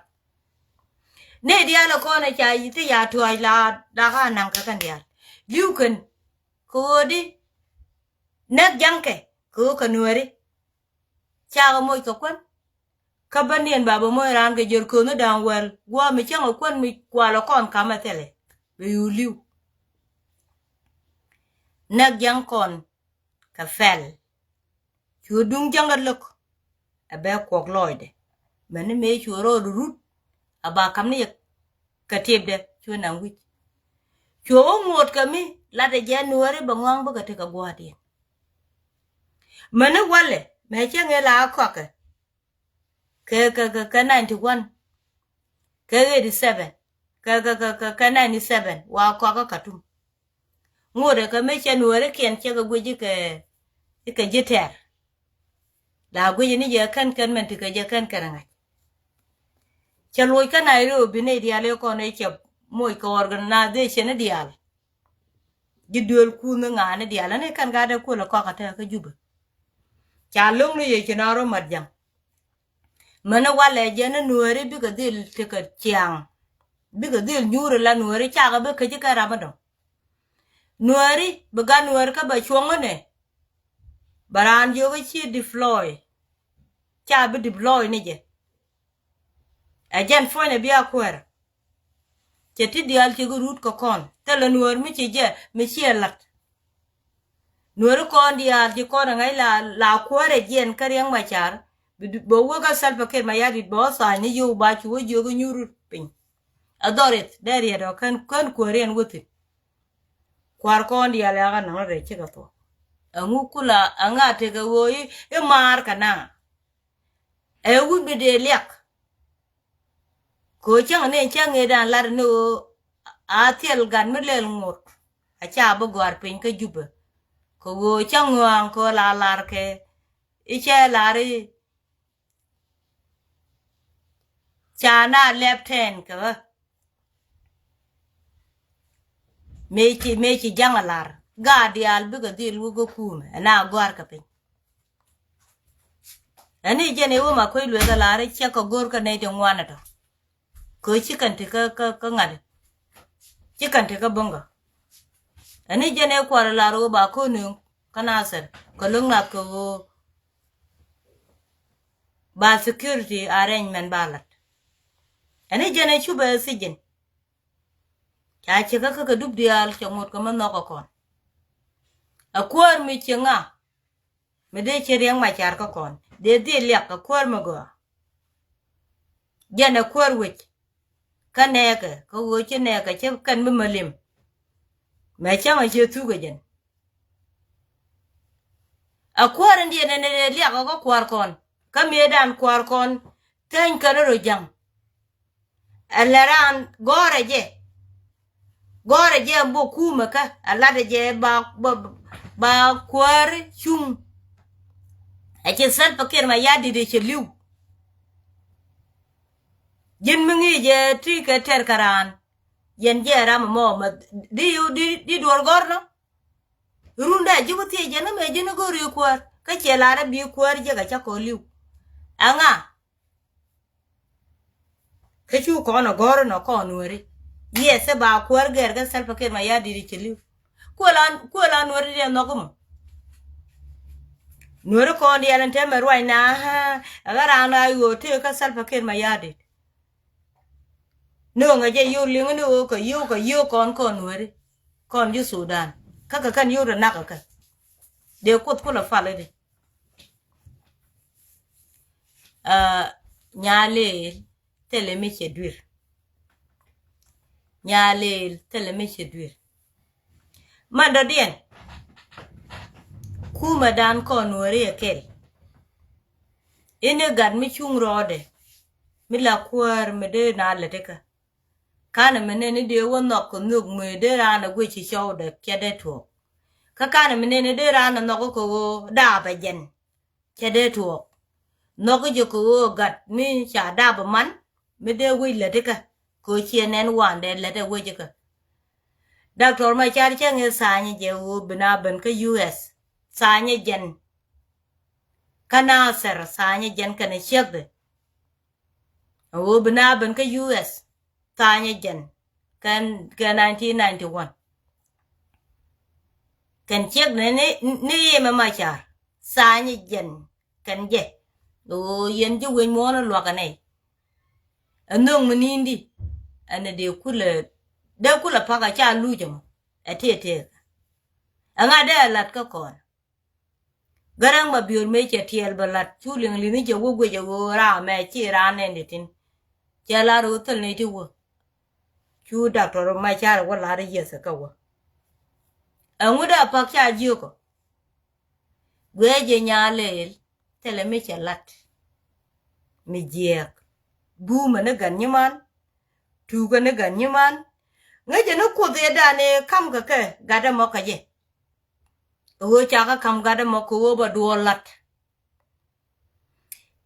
Nɛ dial kɔn ca yi ti ya tuɔc la da ka naŋ kɛ kɛn dial li̱w kɛn. Kɛ ɣöö di nɛk jaŋkɛ kɛ ɣöö kɛ nuääri. Cakɛ moc kɛ kuän. Kä bä niɛn ba bä moc raan kɛ jör kööni da̱a̱ŋ wäl gua̱a̱ mi cäŋ ɛ kuän mi kualɛ kɔn kamɛ thilɛ. Bɛ yu li̱w. Nɛk jaŋ kɔn kɛ pɛl. Cu duŋ jaŋ ɛ lo̱k. Ɛ bɛ kuɔk lɔɔcdɛ mɛn ni mëë cu ro̱o̱d rut. A ba kam ni yɛ kɛ tipdɛ cu naŋ wi̱c. Cu wä ŋuɔ̱t kɛ mi latdɛ jɛ nuääri bɛ ŋɔaŋ bikɛ tekɛ gua̱a̱thiɛn. Mäni walɛ mɛ cäŋ ëë la kɔakɛ kɛ kɛ kɛ kɛ ninety one kɛ eighty seven kɛ kɛ kɛ kɛ kɛ ninety seven wa kɔakɛ Katum. Ŋuɔ̱t ɛ kɛ mi cɛ nuääri kiɛn cɛ kɛ guic ikɛ ikɛ ji̱ tɛr. La guic ni jɛ kɛn kɛn mɛn ti kɛ jɛ kɛn kɛn ŋa̱c. Cɛ luɔc kä Nairobi ni diaal i̱ kɔn i̱ cɛ moc kɛ organization ni diaal. Ji̱ duel kun ni ŋa̱a̱n ni diaal ni kɛn gat dee kuɔl ɛ kɔk ɛ tɛk kä Jubɛ. Ca lo̱ŋ ni yɛ ci na rɔ mat jaŋ. Mäni walɛ jɛ ni nuääri bikɛ dhil tekɛ ciaŋ. Bikɛ dhil nyuuri la nuääri cakɛ bi käci kɛ ram mi dɔ̱ŋ. Nuääri bi gat nuääri kä bɛ cuɔ̱ŋ ni. Bɛ raan jiök i̱ ci deploy. Ca bi deploy ni jɛ. Ɛ jɛn puɔ̱nydɛ bia kuäär. Cɛ ti diaal ci kɛ rut kɛ kɔn thilɛ nuäär mi ci jɛ mi ciɛ la̱t. Nuääri kɔn diaal ci kɔn ɛ ŋäc la la kuäär ɛ jiɛn kä Riɛk Macar. Bɛ wä kä Salva Kiir Mayardit bɛ wä tha̱a̱ny ni yio̱w ba cu wä jiök inyuur piny. Ɛ dhɔr ith dee riɛt ɔ kän kän kuääriɛn wä thi̱n. Kua̱r kɔn diaal ɛ ɣän naŋ rɛy cikɛ thuɔ̱k. Ɛŋu kula ɛŋa tekɛ ɣöö i̱ maar kɛ naŋ. Ɛ wi̱c bi dee liak. Kɛ ɣöö cäŋ ni cäŋ ëëdan lat ni ɣöö a thil gat mi lɛl ŋot. A ca bi gɔ̱a̱r piny kä Jubɛ kɛ ɣöö cä ŋɔaŋ kɛ ɣöö la lar kɛ i̱ cɛ lar i̱ ca na lɛp tɛn kɛ ɣä. Mëë ci mëë ci ja̱ŋ a lar gaat diaal bikɛ dhil wä kä kumɛ ɛn a gɔ̱a̱r kɛ piny. Ɛn i̱ jɛn i̱ wä ma kuec lueth a lar i̱ ciɛ kɛ go̱r kɛ nɛy ti ŋuan ɛ tɔ. Kɛ ci kɛn ti kä kä kä ŋa̱t. Ci kɛn ti kä bo̱ŋ kä. Ɛn i̱ jɛn i̱ kuar a lar wä ba ko̱n i̱ kä Nasir kɛ lo̱ŋ nath kɛ wä ba security arrangement ba lat. Ɛn i̱ jɛn i̱ cupɛ sijin. Ca cɛ kä kä kɛ dup diaal cɛ ŋot kɛ mi nhɔk kɛ kɔn. Ɛ kuäär mi ciɛ ŋa mi dee ciɛ Riɛk Macar kä kɔn dee dhil liak kɛ kuäär mi gɔaa. Jɛn ɛ kuäär wec kä nɛɛkɛ kä ɣöö ci nɛɛkɛ cä kɛn mi mälim. Mɛ cäŋ ɛ ciɛ thuk ɛ jɛn. Ɛ kuäär in diɛn ɛn ɛ liak ɛ kä kuäär kɔn kä mëëdan kuäär kɔn theny kɛn rɔ ja̱ŋ. Ɛ lɛ raan gɔ̱rɛ jɛ. Gɔ̱rɛ jɛ ɛn bä kumɛ kä ɛ latdɛ jɛ ba ba ba kuäär cuŋ. Ɛ ci Salva Kiir Mayardit ɛ cɛ li̱w. Ji̱n mi ŋi̱i̱c ɛ ti kɛ tɛr kɛ raan. Yɛn jɛ ram ɛmɔ mɛ di di di duɔr gɔ̱r nɔ. Rundɛ ji̱ wä thiec jɛ ni mɛ ji̱n go̱r i̱ kuäär kä ciɛ lar ɛ bi kuäär jɛ kɛ cä kɔn li̱w. Ɛŋa? Kä cu kɔn ɛ gɔ̱r inɔ kɔn nuääri. Yes ɛ ba kuäär gɛr kä Salva Kiir Mayardit i̱ ci li̱w. Kuël an kuël an nuääri diɛ nhɔk imɔ. Nuäri kɔn diaal in tɛmɛ ruac na, ɛ ɣä raan a ɣöö tëë kä Salva Kiir Mayardit. Ni ɣöö ŋa jɛ yio̱w liŋ ni ɣöö kɛ yio̱w kɛ yio̱w kɔn kɔn nuäri kɔn ji̱ Sudan. Kä kɛ kɛn yio̱w rɛ nak kɛ kɛ. Dee Kuoth kulɛ pal i̱di. Aa, Nyaleel thilɛ mi cɛ dui̱r. Nyaleel thilɛ mi cɛ dui̱r. Man dɔ̱diɛn, kumɛdan kɔn nuääri ɛ kɛl. Ini gat mi cuŋ rɔɔdɛ mi la kuäär mi dee na lät ikä. Kanɛ mi nɛn ni dee wä nhɔk kɛ nhök mëë dee raan ɛ guic ci cɔwdɛ cɛ dee tuɔɔk. Kä kanɛ mi nɛn ni dee raan ɛ nhɔk kɛ ɣöö daapɛ jɛn cɛ dee tuɔɔk. Nhɔk jɛ kɛ ɣöö gat mi ca daapɛ man mi dee wec lät ikä kɛ ɣöö ciɛ nɛn wandɛ lät ɛ wec ikä. Doctor Machar cɛ ŋi̱ tha̱a̱nyɛ jɛ ɣöö bi na ben kä U S tha̱a̱nyɛ jɛn. Kä Nasir tha̱a̱nyɛ jɛn kɛnɛ ciekdɛ. Ɣöö bi na ben kä U S tha̱a̱nyɛ jɛn kɛn kɛ nineteen ninety-one. Kɛn ciek ni ni ni yemɛ Machar tha̱a̱nyɛ jɛn kɛn jɛ. Ɣöö yɛn ji̱ wec muɔ̱ɔ̱n luakä nɛy. Ɛ nhöŋ mi ni̱n di ɛn ɛ dee kulɛ dee kulɛ pakä ca luc ɛmɔ ɛ tëë tëëkä. Ɛŋa dee ɛ lat kä kɔn. Gäräŋ Mabior mëë cɛ tiɛɛl bɛ lat cu liŋ li̱ni jɛ wä guic ɛ ɣöö raam mɛ ci raan nɛn di tin. Cɛ lar ɣöö thil ni ti wä. Cu Doctor Machar wä lar yiëthɛ kä wä. Ɛŋu dee pak ca jiök ɔ. Guiɛ jɛ Nyaleel thilɛ mi cɛ lat. Mi jiɛɛk buumɛ ni gan nyiman. Tuukɛ ni gan nyiman. Ŋäcɛ ni Kuoth ëëdan ëë ka̱m kɛ kɛ gatdä mɔ kä jɛ. Ɣöö ca kä ka̱m gatdä mɔ kɛ ɣöö bɛ duɔɔr la̱t.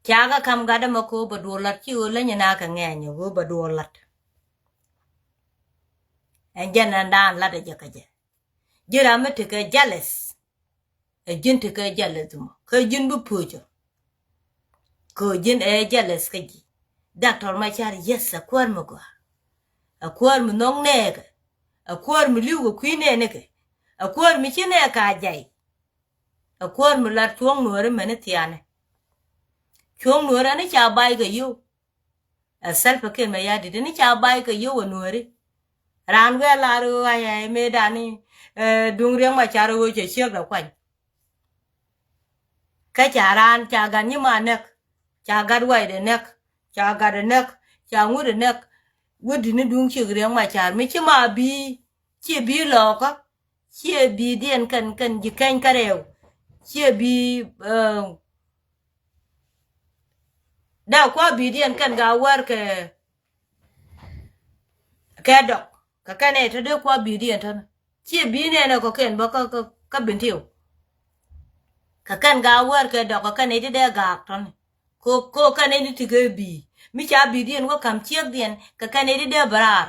Ca kä ka̱m gatdä mɔ kɛ ɣöö bɛ duɔɔr la̱t ci ɣöö länyɛ na kɛ ŋɛɛny ɣöö bɛ duɔɔr la̱t. Ɛn jɛn ɛn daan la̱t ɛ jɛ kä jɛ. Ji̱n ram mi tekɛ jealous. Ɛ ji̱n tekɛ jealous mɔ kä ji̱n bi puɔ̱cä. Kɛ ji̱n ɛ jealous kä ji̱. Doctor Machar, yes, ɛ kuäär mi gɔaa. Ɛ kuäär mi nhɔk nɛɛkɛ. Ɛ kuäär mi li̱w kɛ kui̱ nɛɛnikɛ. Ɛ kuäär mi ci nɛɛkɛ a jay. Ɛ kuäär mi lat cuɔ̱ŋ nuääri mɛni thiaani. Cuɔ̱ŋ nuääri ɛn ca bay kɛ yio̱w. Ɛ Salva Kiir Mayardit ɛn ca bay kɛ yio̱w ɛ nuääri. Raan wee lar ɣöö ɣa̱c mëëdan ni, ɛ, duŋ Riɛk Machar ɣöö cɛ ciekdɛ kuany. Kä ca raan ca gat nyiman näk. Ca gat waydɛ näk. Ca gatdɛ näk. Ca ŋutdɛ näk. Wädi ni duŋ ciek Riɛk Machar mi ci ma bi̱i̱. Ciɛ bi̱i̱ lɔɔkä. Ciɛ bi̱i̱diɛn kɛn kɛn ji̱ kɛny kä rɛw. Ciɛ bi̱i̱, ɛ, dee kua bi̱i̱diɛn kɛn ga wäär kɛ kɛ dɔk. Kɛ kɛn ɛ te dee kua bi̱i̱diɛn tän. Ciɛ bi̱i̱ nɛnɛ kɔ kɛn bä kä kä kä Bentiu. Kɛ kɛn ga wäär kɛ dɔk kɛ kɛn ɛ te dee gaak tän. Ko ko kɛn ɛ ni ti kɛ bi̱i̱ mi ca bi̱i̱diɛn wä ka̱m ciekdiɛn kɛ kɛn ɛ te dee bɛ raar.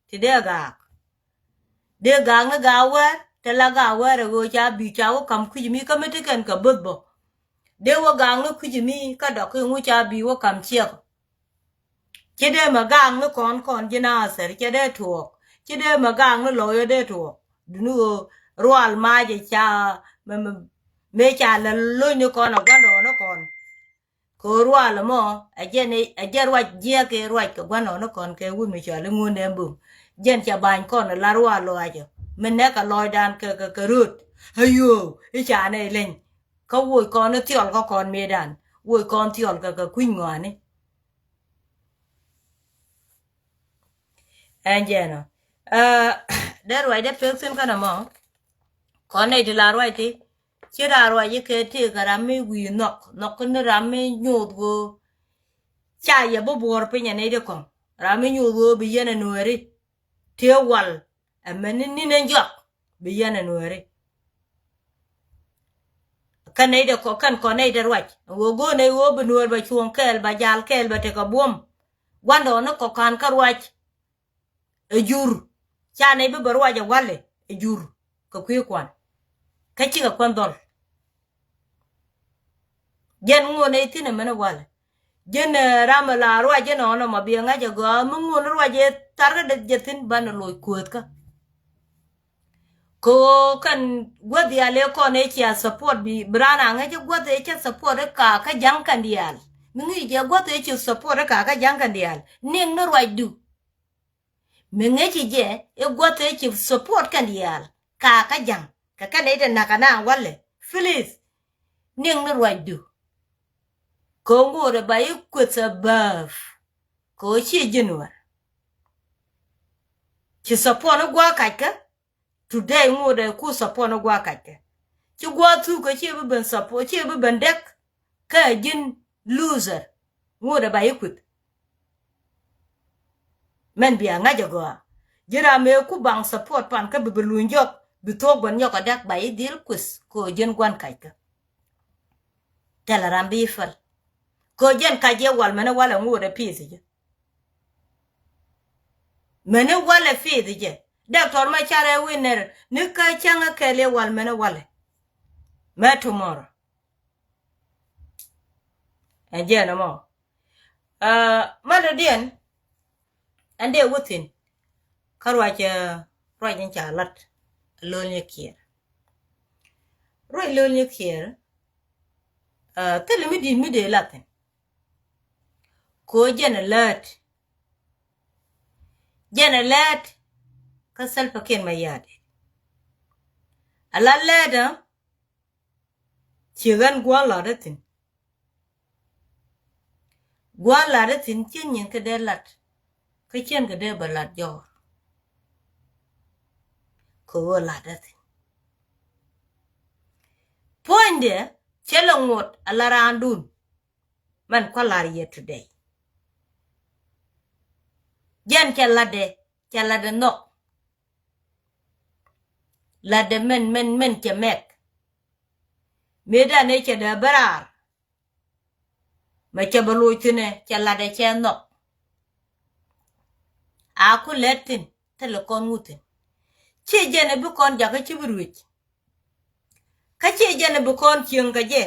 Ti dee gaak. Dee gaak ni gaak wäär, te la gaak wäär ɛ ɣöö ca bi̱i̱ ca wä ka̱m kui̱c mi kä mi ti kɛn kɛ böth bä. Dee wä gaak ni kui̱c mi kä dɔk ki ŋu ca bi̱i̱ wä ka̱m ciɛk. Ci dee mɛ gaak ni kɔn kɔn ji̱ Nathir cɛ dee tuɔɔk. Ci dee mɛ gaak ni lɔyä dee tuɔɔk. Duni ɣöö rual macɛ ca mɛ mɛ mɛ ca lɛ lony ni kɔn a gua̱ndɔɔŋ ni kɔn. Kɛ ɣöö rual ɛmɔ ɛ jɛn ɛ jɛn ruac jiɛk kɛ ruac kɛ gua̱ndɔɔŋ ni kɔn kɛ wut mi cɔal i̱ ŋun nɛ bum. Jɛn cɛ ba̱ny kɔn ɛ la rual lɔaacɛ mi nɛk kɛ lɔcdan kɛ kɛ kɛ rööt. Ayoo i̱ ca nɛ ileny. Kä woc kɔn i̱ thiɔl kä kɔn mëëdan. Woc kɔn thiɔl kɛ kɛ kui̱ny ŋɔaani. Ɛn jɛn ɔ. Ɛ dee ruacdɛ pek thi̱n känɛ mɔ. Kɔn nɛy ti la ruac ti ci raa ruac ikɛ tëëkɛ ram mi wi̱i̱ nhɔk nhɔk ni ram mi nyoth ɣöö. Ca yɛ bi buɔ̱ɔ̱r piny ɛ nɛy ti kɔ̱ŋ ram mi nyoth ɣöö bi yɛn ɛ nuääri. Tëë wal ɛmɛn ni ni̱n ɛn jɔak bi yɛn ɛ nuääri. Kɛn nɛy dɛ kɔ kɛn kɔn nɛy dɛ ruac ɣöö go̱o̱r nɛy ɣöö bi nuäär bɛ cuɔ̱ɔ̱ŋ kɛɛl bɛ jal kɛɛl bɛ tekɛ buɔ̱m. Gua̱ndɔɔŋni kɔ̱ka̱n kä ruac. Ɛ jur ca nɛy bi bɛ ruac ɛ walɛ ɛ jur kɛ kui̱ kuan. Kä cikɛ kuan dhɔl. Jɛn ŋuɔ̱n ɛ thi̱n ɛmɛn ɛ walɛ. Jɛn ɛ ram ɛ la ruac jɛn ɔnɔ ma biɛ ŋa̱c ɛ gɔaa mi ŋuɔ̱n ruac ɛ tharkɛ dee jɛ thi̱n banɛ loc kuäthkä. Kɛ ɣöö kɛn guäth diaal ëë kɔn ëë cia support bi, bi raan a ŋäc i̱ guäth ëë cä support i̱ ka kä ja̱ŋ kɛn diaal. Mi ŋi̱i̱c jɛ guäth ëë ci support i̱ ka kä ja̱ŋ kɛn diaal. Niŋ ni ruacdu. Mi ŋäc i̱ jɛ i̱ guäth ëë ci support kɛn diaal ka kä ja̱ŋ. Kɛ kɛn ëë te nakä naaŋ walɛ. Please. Niŋ ni ruacdu. Kɛ ɣöö ŋo̱o̱rɛ ba i̱ kueth above. Kɛ ɣöö ci ji̱n wär. Ci support ni gua̱a̱k kac kä. Today ŋot ɛ ku support ni gua̱a̱k kackɛ. Ci gua̱a̱k thuk kä ci bi ben support, ci bi ben däk. Kä ji̱n loser. Ŋot ɛ ba yi kui̱th. Mɛn bia ŋa̱c ɛ gɔaa. Ji̱n ram mëë ku baŋ support pan kä bi bi luny jɔk. Bi thuɔ̱k ben nyɔk ɛ däk ba yi dhil kui̱th. Kɛ ji̱n gua̱n kackɛ. Thilɛ ram bi yi päl. Kɛ jɛn kac yɛ wal mɛn ɛ wal ɛ ŋot ɛ pi̱i̱th jɛ. Mɛn i̱ walɛ pi̱i̱th jɛ. Dɔktɔr Macar ɛ wi̱n nɛr ni kä cäŋ ɛ kɛl i̱ wal mɛn i̱ walɛ. Mɛ tomorrow. Ɛ jɛn ɛmɔ. Aa, ma dɔ̱diɛn. Ɛn dee wä thi̱n. Kä ruac, aa, ruac in ca lat. Lo̱l ni kiɛɛr. Ruac lo̱l ni kiɛɛr. Aa, thilɛ mi di̱i̱t mi dee lat thi̱n. Kɛ ɣöö jɛn ɛ läät. Jɛn ɛ läät kä Salva Kiir Mayardit. Ala läät ɛ ci ɣän gua̱a̱n la̱t ɛ thi̱n. Gua̱a̱n la̱t ɛ thi̱n ci nyin kä dee la̱t. Kä cien kä dee bɛ la̱t jɔɔr. Kɛ ɣöö la̱t ɛ thi̱n. Puɔ̱nydɛ cɛ lɛ ŋot ala raandun. Mɛn kua̱ la̱r yɛ today. Jɛn cɛ la̱tdɛ, cɛ la̱tdɛ nhɔk. La̱tdɛ mɛn, mɛn, mɛn cɛ mɛk. Mëëdan ëë cɛ dee bä raar. Mɛ cɛ bä loc thi̱nɛ, cɛ la̱tdɛ cɛ nhɔk. A ku lɛt thi̱n, thilɛ kɔn ŋut thi̱n. Ciɛ jɛn ɛ bi kɔn jakä ci bi ruec. Kä ciɛ jɛn ɛ bi kɔn cieŋ kɛ jɛ.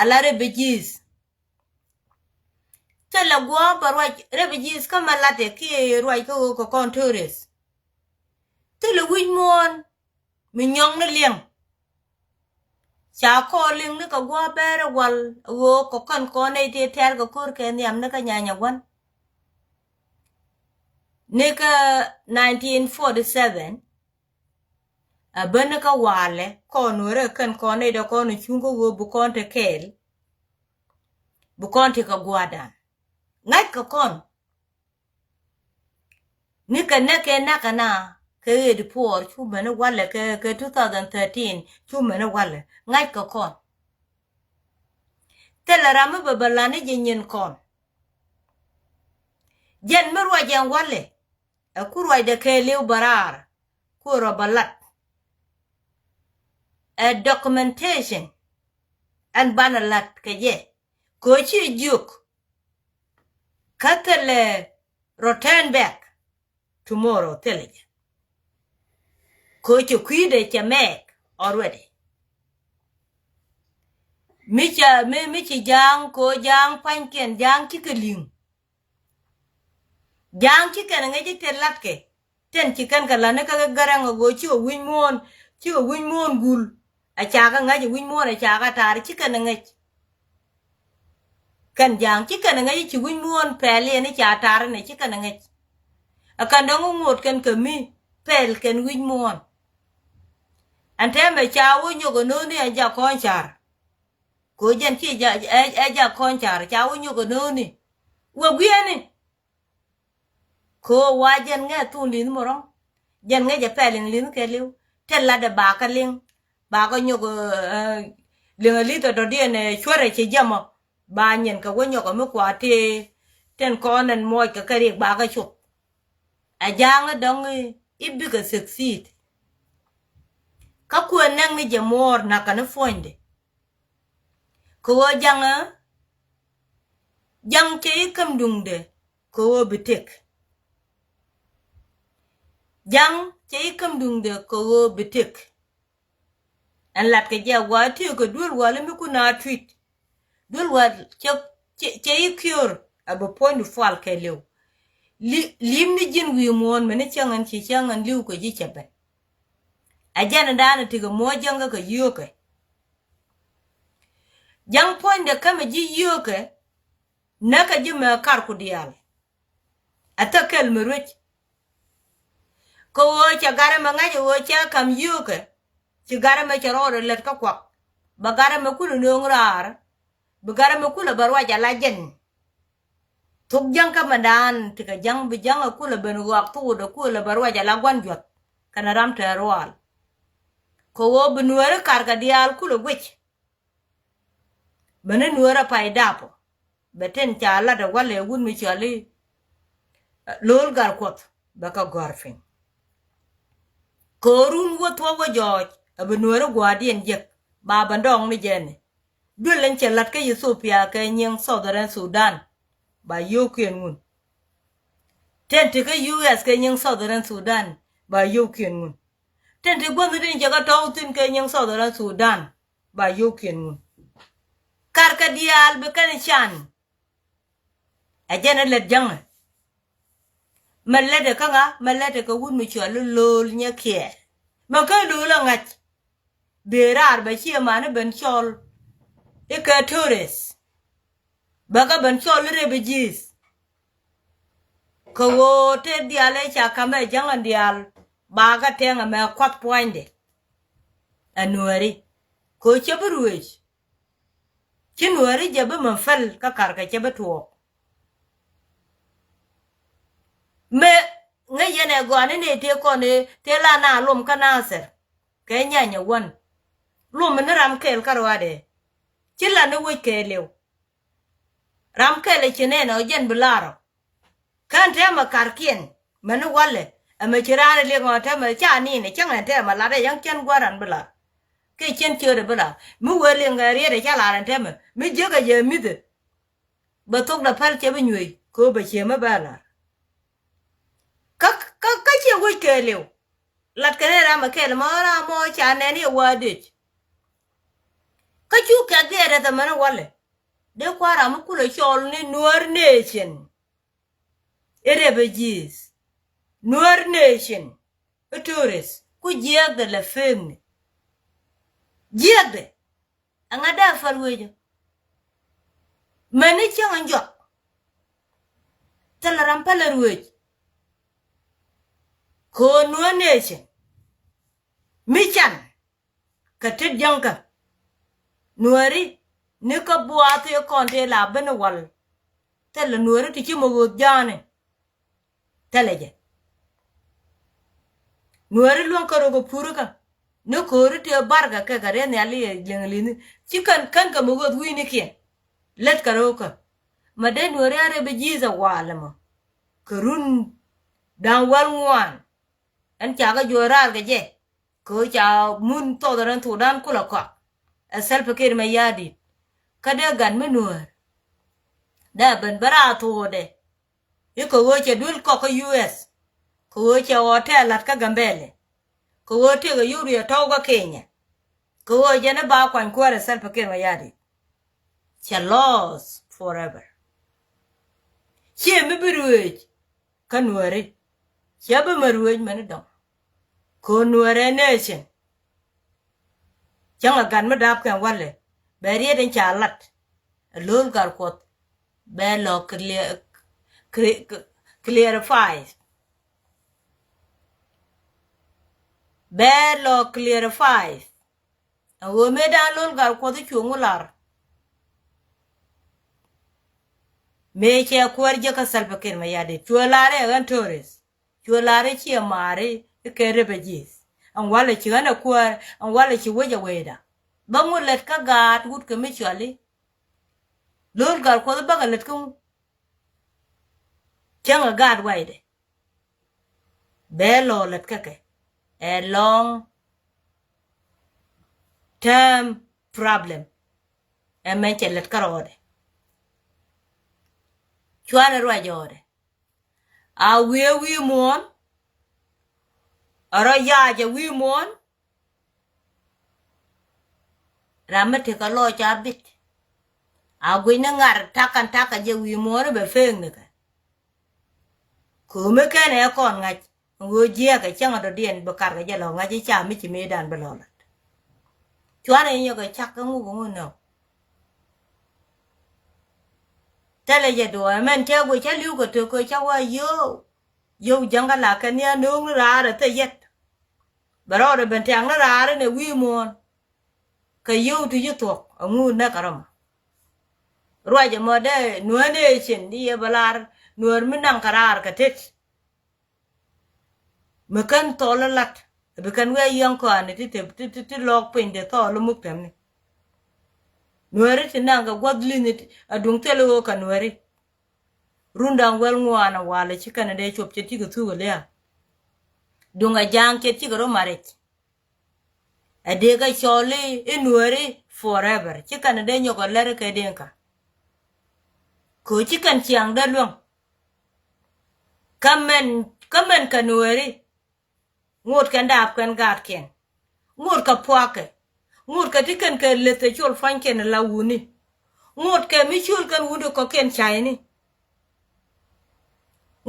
Ala refugees. Thilɛ guɔ bɛ ruac refugees kä ma latɛ kiɛ ruac kä ɣöö kɛ kɔn tourist. Thilɛ wi̱c muɔ̱ɔ̱n mi nyɔŋ ni liɛŋ. Ca kɔɔr liŋ ni kɛ guɔ bɛɛrɛ wal ɣöö kɛ kɔn kɔn nɛy tëë tɛ̈r kɛ ko̱r kɛ nhiam ni kä nyanya gua̱n. Ni kä nineteen forty seven. A bäni kä walɛ kɔn wärä kɛn kɔn nɛy dɛ kɔn cuŋ kä ɣöö bi kɔn te kɛɛl. Bi kɔn te kɛ gua̱a̱dan. Ŋa̱ckɛ kɔn. Ni kɛ näk kɛ näk kɛ na kɛ ɣet puɔr cu mɛni walɛ kɛ, kɛ two thousand thirteen cu mɛni walɛ. Ŋa̱ckɛ kɔn. Thilɛ ram mi bɛ bɛ lan ni jɛ nyin kɔn. Jɛn mi ruac ɛn walɛ. Ɛ ku ruacdɛ kɛɛliw bä raar ku rɔ bä lat. Ɛ documentation ɛn banɛ lat kɛ jɛ kɛ ɣöö ci jiök. Kä thilɛ return back tomorrow thilɛ jɛ. Kɛ ɣöö cɛ kui̱dɛ cɛ mɛɛk already. Mi ca, mi, mi ci ja̱a̱ŋ kɛ ɣöö ja̱a̱ŋ pa̱nykiɛn ja̱a̱ŋ cikɛ li̱ŋ. Ja̱a̱ŋ ci kɛn ŋäc i̱ tëë latkɛ. Tɛn ci kɛn kɛ la̱t ni kä Garaŋ a ɣöö cikɛ wi̱c muɔ̱ɔ̱n, cikɛ wi̱c muɔ̱ɔ̱n gul. A ca kɛ ŋäc i̱ wi̱c muɔ̱ɔ̱n a ca kɛ ta̱a̱r ci kɛn ŋäc. Kɛn ja̱a̱ŋ ci kɛn ŋäc i̱ ci wi̱c muɔ̱ɔ̱n pɛl yɛn i̱ ca ta̱a̱r ni ci kɛn ŋäc. A kɛn dɔ̱ŋ ŋot kɛn kɛ mi pɛl kɛn wi̱c muɔ̱ɔ̱n. Ɛn tɛmɛ ca wä nyɔk ɛ no̱o̱ni ɛn jak kɔ̱ŋ ca̱r. Kɛ ɣöö jɛn ci ɛ, ɛ, ɛ jak kɔ̱ŋ ca̱r ca wä nyɔk ɛ no̱o̱ni. Wä guiɛni. Kɛ ɣöö wa jɛn ŋɛ thun li̱nh mɔ rɔ̱ŋ. Jɛn ŋɛ jɛ pɛl in li̱nh kɛ li̱w. Tɛn latdɛ bakä liŋ. Bakä nyɔk, ɛ, liŋ ɛ li̱th ɛ dɔ̱diɛn ɛ cuärɛ ci jɛmɔ. Ba nyin kɛ wä nyɔk ɛ mi kua tëë. Tɛn kɔn ɛn muɔc kɛ kɛ riɛk bakä cop. Ɛ ja̱a̱ŋ ɛ dɔ̱ŋ i̱ bikɛ succeed. Kä kuɛ nɛŋ ni jɛ muɔɔr nakä ni puɔ̱nydɛ. Kɛ ɣöö ja̱ŋä, ja̱ŋ cɛ i̱ käm duŋdɛ kɛ ɣöö bi tëk. Ja̱ŋ cɛ i̱ käm duŋdɛ kɛ ɣöö bi tëk. Ɛn lat kɛ jɛ a gua̱a̱ tëëk kɛ duel wal mi kun a tui̱t. Duel wal cɛ, cɛ, cɛ i̱ kiöör a bi puɔ̱nydu pual kɛɛliw. Li, li̱m ni ji̱n wi̱i̱ muɔ̱ɔ̱n mɛn ni cäŋ ɛn ci cäŋ ɛn li̱w kɛ ji̱ cɛ ben. Ɛ jɛn in da̱a̱n in tekɛ muɔ̱ɔ̱c jäŋ kä kɛ yio̱o̱kɛ. Ja̱ŋ puɔ̱nydɛ kämɛ ji̱ yio̱o̱kɛ. Näkɛ ji̱ mɛ karku diaal. Ɛ thäk kɛl mi ruec. Kä ɣöö cɛ gat ɛmɛ ŋa̱c ɣöö cɛ ka̱m yio̱o̱kɛ. Ci gat ɛmɛ cɛ rɔɔdɛ lät kä kuak. Bɛ gat ɛmɛ kulɛ nööŋ raar. Bi gat ɛmɛ kulɛ bɛ ruac ala jɛn. Thok ja̱ŋ kä mɛndan ti kɛ ja̱ŋ bi ja̱ŋ ɛ kulɛ ben ɣɔak thok wut ɛ kulɛ bɛ ruac ala gua̱n juɔth. Kɛnɛ ram te rual. Kɛ ɣöö bi nueeri karkɛ diaal kulɛ guic. Bä ni nueerä pay dapɔ. Bɛ tin ca lat ɛ walɛ wut mi cɔal i̱ Lo̱l Gatkuɔth bɛ kɛ gɔ̱r piny. Ko̱o̱run wä thuɔ̱k wä jɔɔc ɛ bi nueerä gua̱a̱rdiɛn jek ba bɛ dɔɔŋ ni jɛn i̱ duël ɛn cɛ la̱t kä Ethiopia kɛ nyiŋ Southern Sudan. Ba yio̱wkiɛn ŋun. Tin ti kä U S kɛ nyiŋ Southern Sudan ba yio̱wkiɛn ŋun. Tin ti gua̱th tin cɛ kä tɔ̱w thi̱n kɛ nyiŋ Southern Sudan. Ba yio̱wkiɛn ŋun. Karkɛ diaal bi kɛn can. Ɛ jɛn ɛ lät jäŋɛ. Mɛ lät ɛ kä ŋa, mɛ lät ɛ kɛ wut mi cɔal i̱ Lo̱l Nyakiɛɛr. Mɛ kä Lo̱l ɛ ŋa̱c. Dee raar bɛ ciɛ mani ben cɔl i̱ kɛ tourist. Bɛ kɛ ben cɔl i̱ refugees. Kɛ ɣöö te diaal ëë ca ka̱m ɛ jäŋ ɛn diaal ba kɛ tɛŋ ɛmɛ kuath puɔ̱nydɛ. Ɛ nuääri kɛ ɣöö cɛ bi ruëëc. Ci nuääri jɛ bi mɛ päl kä karkɛ cɛ bi tuɔɔk. Mëë ŋäc yɛn ɛ gɔaa ni nɛy tëë kɔn ëë tëë la na luɔm kä Nathir kɛ nyany ɛ wän. Luɔm ni ram kɛl kä ruaadɛ ci la ni wec kɛɛliw. Ram kɛl ɛ ci nɛn ɔ jɛn bi la̱r ɔ. Kän tɛmɛ karkiɛn mɛni walɛ ɛmɛ ci raan liŋ ɔ tɛmɛ ca ni̱n ɛ cäŋ ɛn tɛmɛ lat ɛ yäŋ cän gua̱ran bi lar. Kɛ cän ciötdɛ bi lar mi wee liŋ ɛ riet ɛ ca lar ɛn tɛmɛ mi jiäk ɛ jɛ mi̱thɛ. Bɛ thok dɛ päl cɛ bi nyuey kɛ ɣöö bɛ ciëmä bɛ lar. Kä kä kä ciɛ wec kɛɛliw. Lat kɛn ɛ ram ɛ kɛɛl mɔ ram mɔ ca nɛn iɛ wa̱a̱ dec. Kä cu kɛk diɛɛr ɛ thɛmɛn ɛ walɛ. Dee kua̱r ram mi kulɛ cɔl ni Nuer nation. I̱ refugees. Nuer nation. I̱ tourist ku jiɛɛkdɛ lɛ pekni. Jiɛɛkdɛ. Ɛŋa dee päl wecä. Mäni cäŋ in jɔak. Thilɛ ram pälɛ ruëëc. Ko̱o̱n Nuer nation. Mi can. Kɛ tet jäŋkä. Nuääri ni kä buaath tëë kɔn tëë la ben wal. Thilɛ nuääri ti ci mɛ ɣööth ja̱a̱ni. Thilɛ jɛ. Nuääri luäŋ kä rok ɛ purikä ni ko̱ri tëë barkɛ kɛ kɛ riɛth nhiali ɛ liŋ li̱ni ci kän kän kɛ mɛ ɣööth wi̱i̱nikiɛn. Lät kɛ ro̱o̱kä. Mɛ dee nuääri a rep i̱ ji̱th ɛ waal ɛmɔ. Kɛ run da̱ŋ wäl ŋuan. Ɛn ca kɛ juɔc raar kɛ jɛ. Kɛ ɣöö ca mun thɔɔth ɛ rɛn thokdan kulɛ kɔak. Ɛ Salva Kiir Mayardit. Kä dee gat mi nuäär. Dee ben bä raar thokdɛ. I̱ kɛ ɣöö cɛ duel kɔk kä U S. Kɛ ɣöö cɛ hotel la̱t kä Gambɛlɛ. Kɛ ɣöö tëëkɛ yio̱w riɛt tɔ̱w kä Kenya. Kɛ ɣöö jɛn i̱ ba kuany kuäärɛ Salva Kiir Mayardit. Cɛ lost forever. Ciɛ mi bi ruëëc. Kä nuääri. Cɛ bi mɛ ruëëc mäni dɔ̱ŋ. Ko̱o̱n nuäärɛ nation. Cäŋ ɛ gat mi da̱a̱p kɛn walɛ. Bɛ riet in ca lat. Ɛ lo̱l gat kuɔth. Bɛ lɔ clear, clear, clarify. Bɛ lɔ clarify. Ɛ ɣöö mëë da̱a̱n lo̱l gat kuɔth i̱ cuɔ̱ŋ wä lar. Mëë cɛ kuäär jiäkä Salva Kiir Mayardit cuɛ lar i̱ ɛ ɣän tourist. Cuɛ lar i̱ ciɛ maari i̱ kɛ refugees. Ɛn walɛ ci ɣän ɛ kuäär ɛn walɛ ci wec ɛ wecda. Bä ŋu lät kä gaat wut kɛ mi cɔali. Lo̱l gat kuɔth i̱ bäkɛ lät kä ŋu. Cäŋ ɛ gaat waydɛ. Bɛ lɔ lät kä kɛ ɛ long term problem. Ɛ mɛn cɛ lät kä rɔɔdɛ. Cuanɛ ruac ɔɔdɛ. A wiee wi̱i̱ muɔ̱ɔ̱n. A rɔ yaacɛ wi̱i̱ muɔ̱ɔ̱n. Ram mi tekɛ lɔɔc ca bit. A guic ni ŋar takan takä jɛ wi̱i̱ muɔ̱ɔ̱n bɛ pek nikɛ. Ko̱mi kɛn ɛ kɔn ŋa̱c. Ɣöö jiääk kɛ cäŋ a dɔ̱diɛn bi karkɛ jɛ lɔ ŋa̱c i̱ ca mi ci mëëdan bi lɔ lat. Cuanɛ inyɔ kɛ cak kä ŋuk ŋu nɔ. Tɛlɛ jɛ duɔ̱ɔ̱r ɛmɛn cä guic cä li̱w kɛ tek kɛ cä wa yio̱w. Yio̱w jäŋ kä la kɛ nhiam no̱o̱ŋ ni raar ɛ thil yɛt. Bɛ rɔɔdɛ ben tɛ̈k ni raar inɛ wi̱i̱ muɔ̱ɔ̱n. Kɛ yio̱w ti ci thuɔ̱k ɛŋu nɛk kɛ rɔmɔ. Ruac ɛmɔ dee nuäär ni ɛ cin i̱ yɛ bɛ lar nuäär mi naŋ kɛ raar kɛ tet. Mi kän thɔɔl lat bi kän wee yɔ̱ŋ kɔaani ti ti ti lɔɔk piny dee thɔɔl muk tɛmni. Nuääri ti naŋ kɛ gua̱th li̱ni aduŋ thil ɣöö kɛ nuääri. Run da̱ŋ wäl ŋuan a walɛ ci kɛn a dee cop cɛ ti kɛ thuk a lia̱a̱. Duŋ a ja̱a̱ŋ cɛ ti kɛ rɔ maric. Ɛ dee kɛ cɔl i̱ nuääri forever ci kɛn a dee nyɔk a lɛr kɛ Dinka. Kɛ ɣöö ci kɛn ciaŋ dee luäŋ. Kä mɛn kä mɛn kɛ nuääri. Ŋot kɛn daap kɛn gaatkiɛn. Ŋot kɛ puakɛ. Ŋot kɛ ti kɛn kɛ leth ɛ col pua̱nykiɛn la wuni. Ŋot kɛ mi col kɛn wuni kɔkiɛn cayni.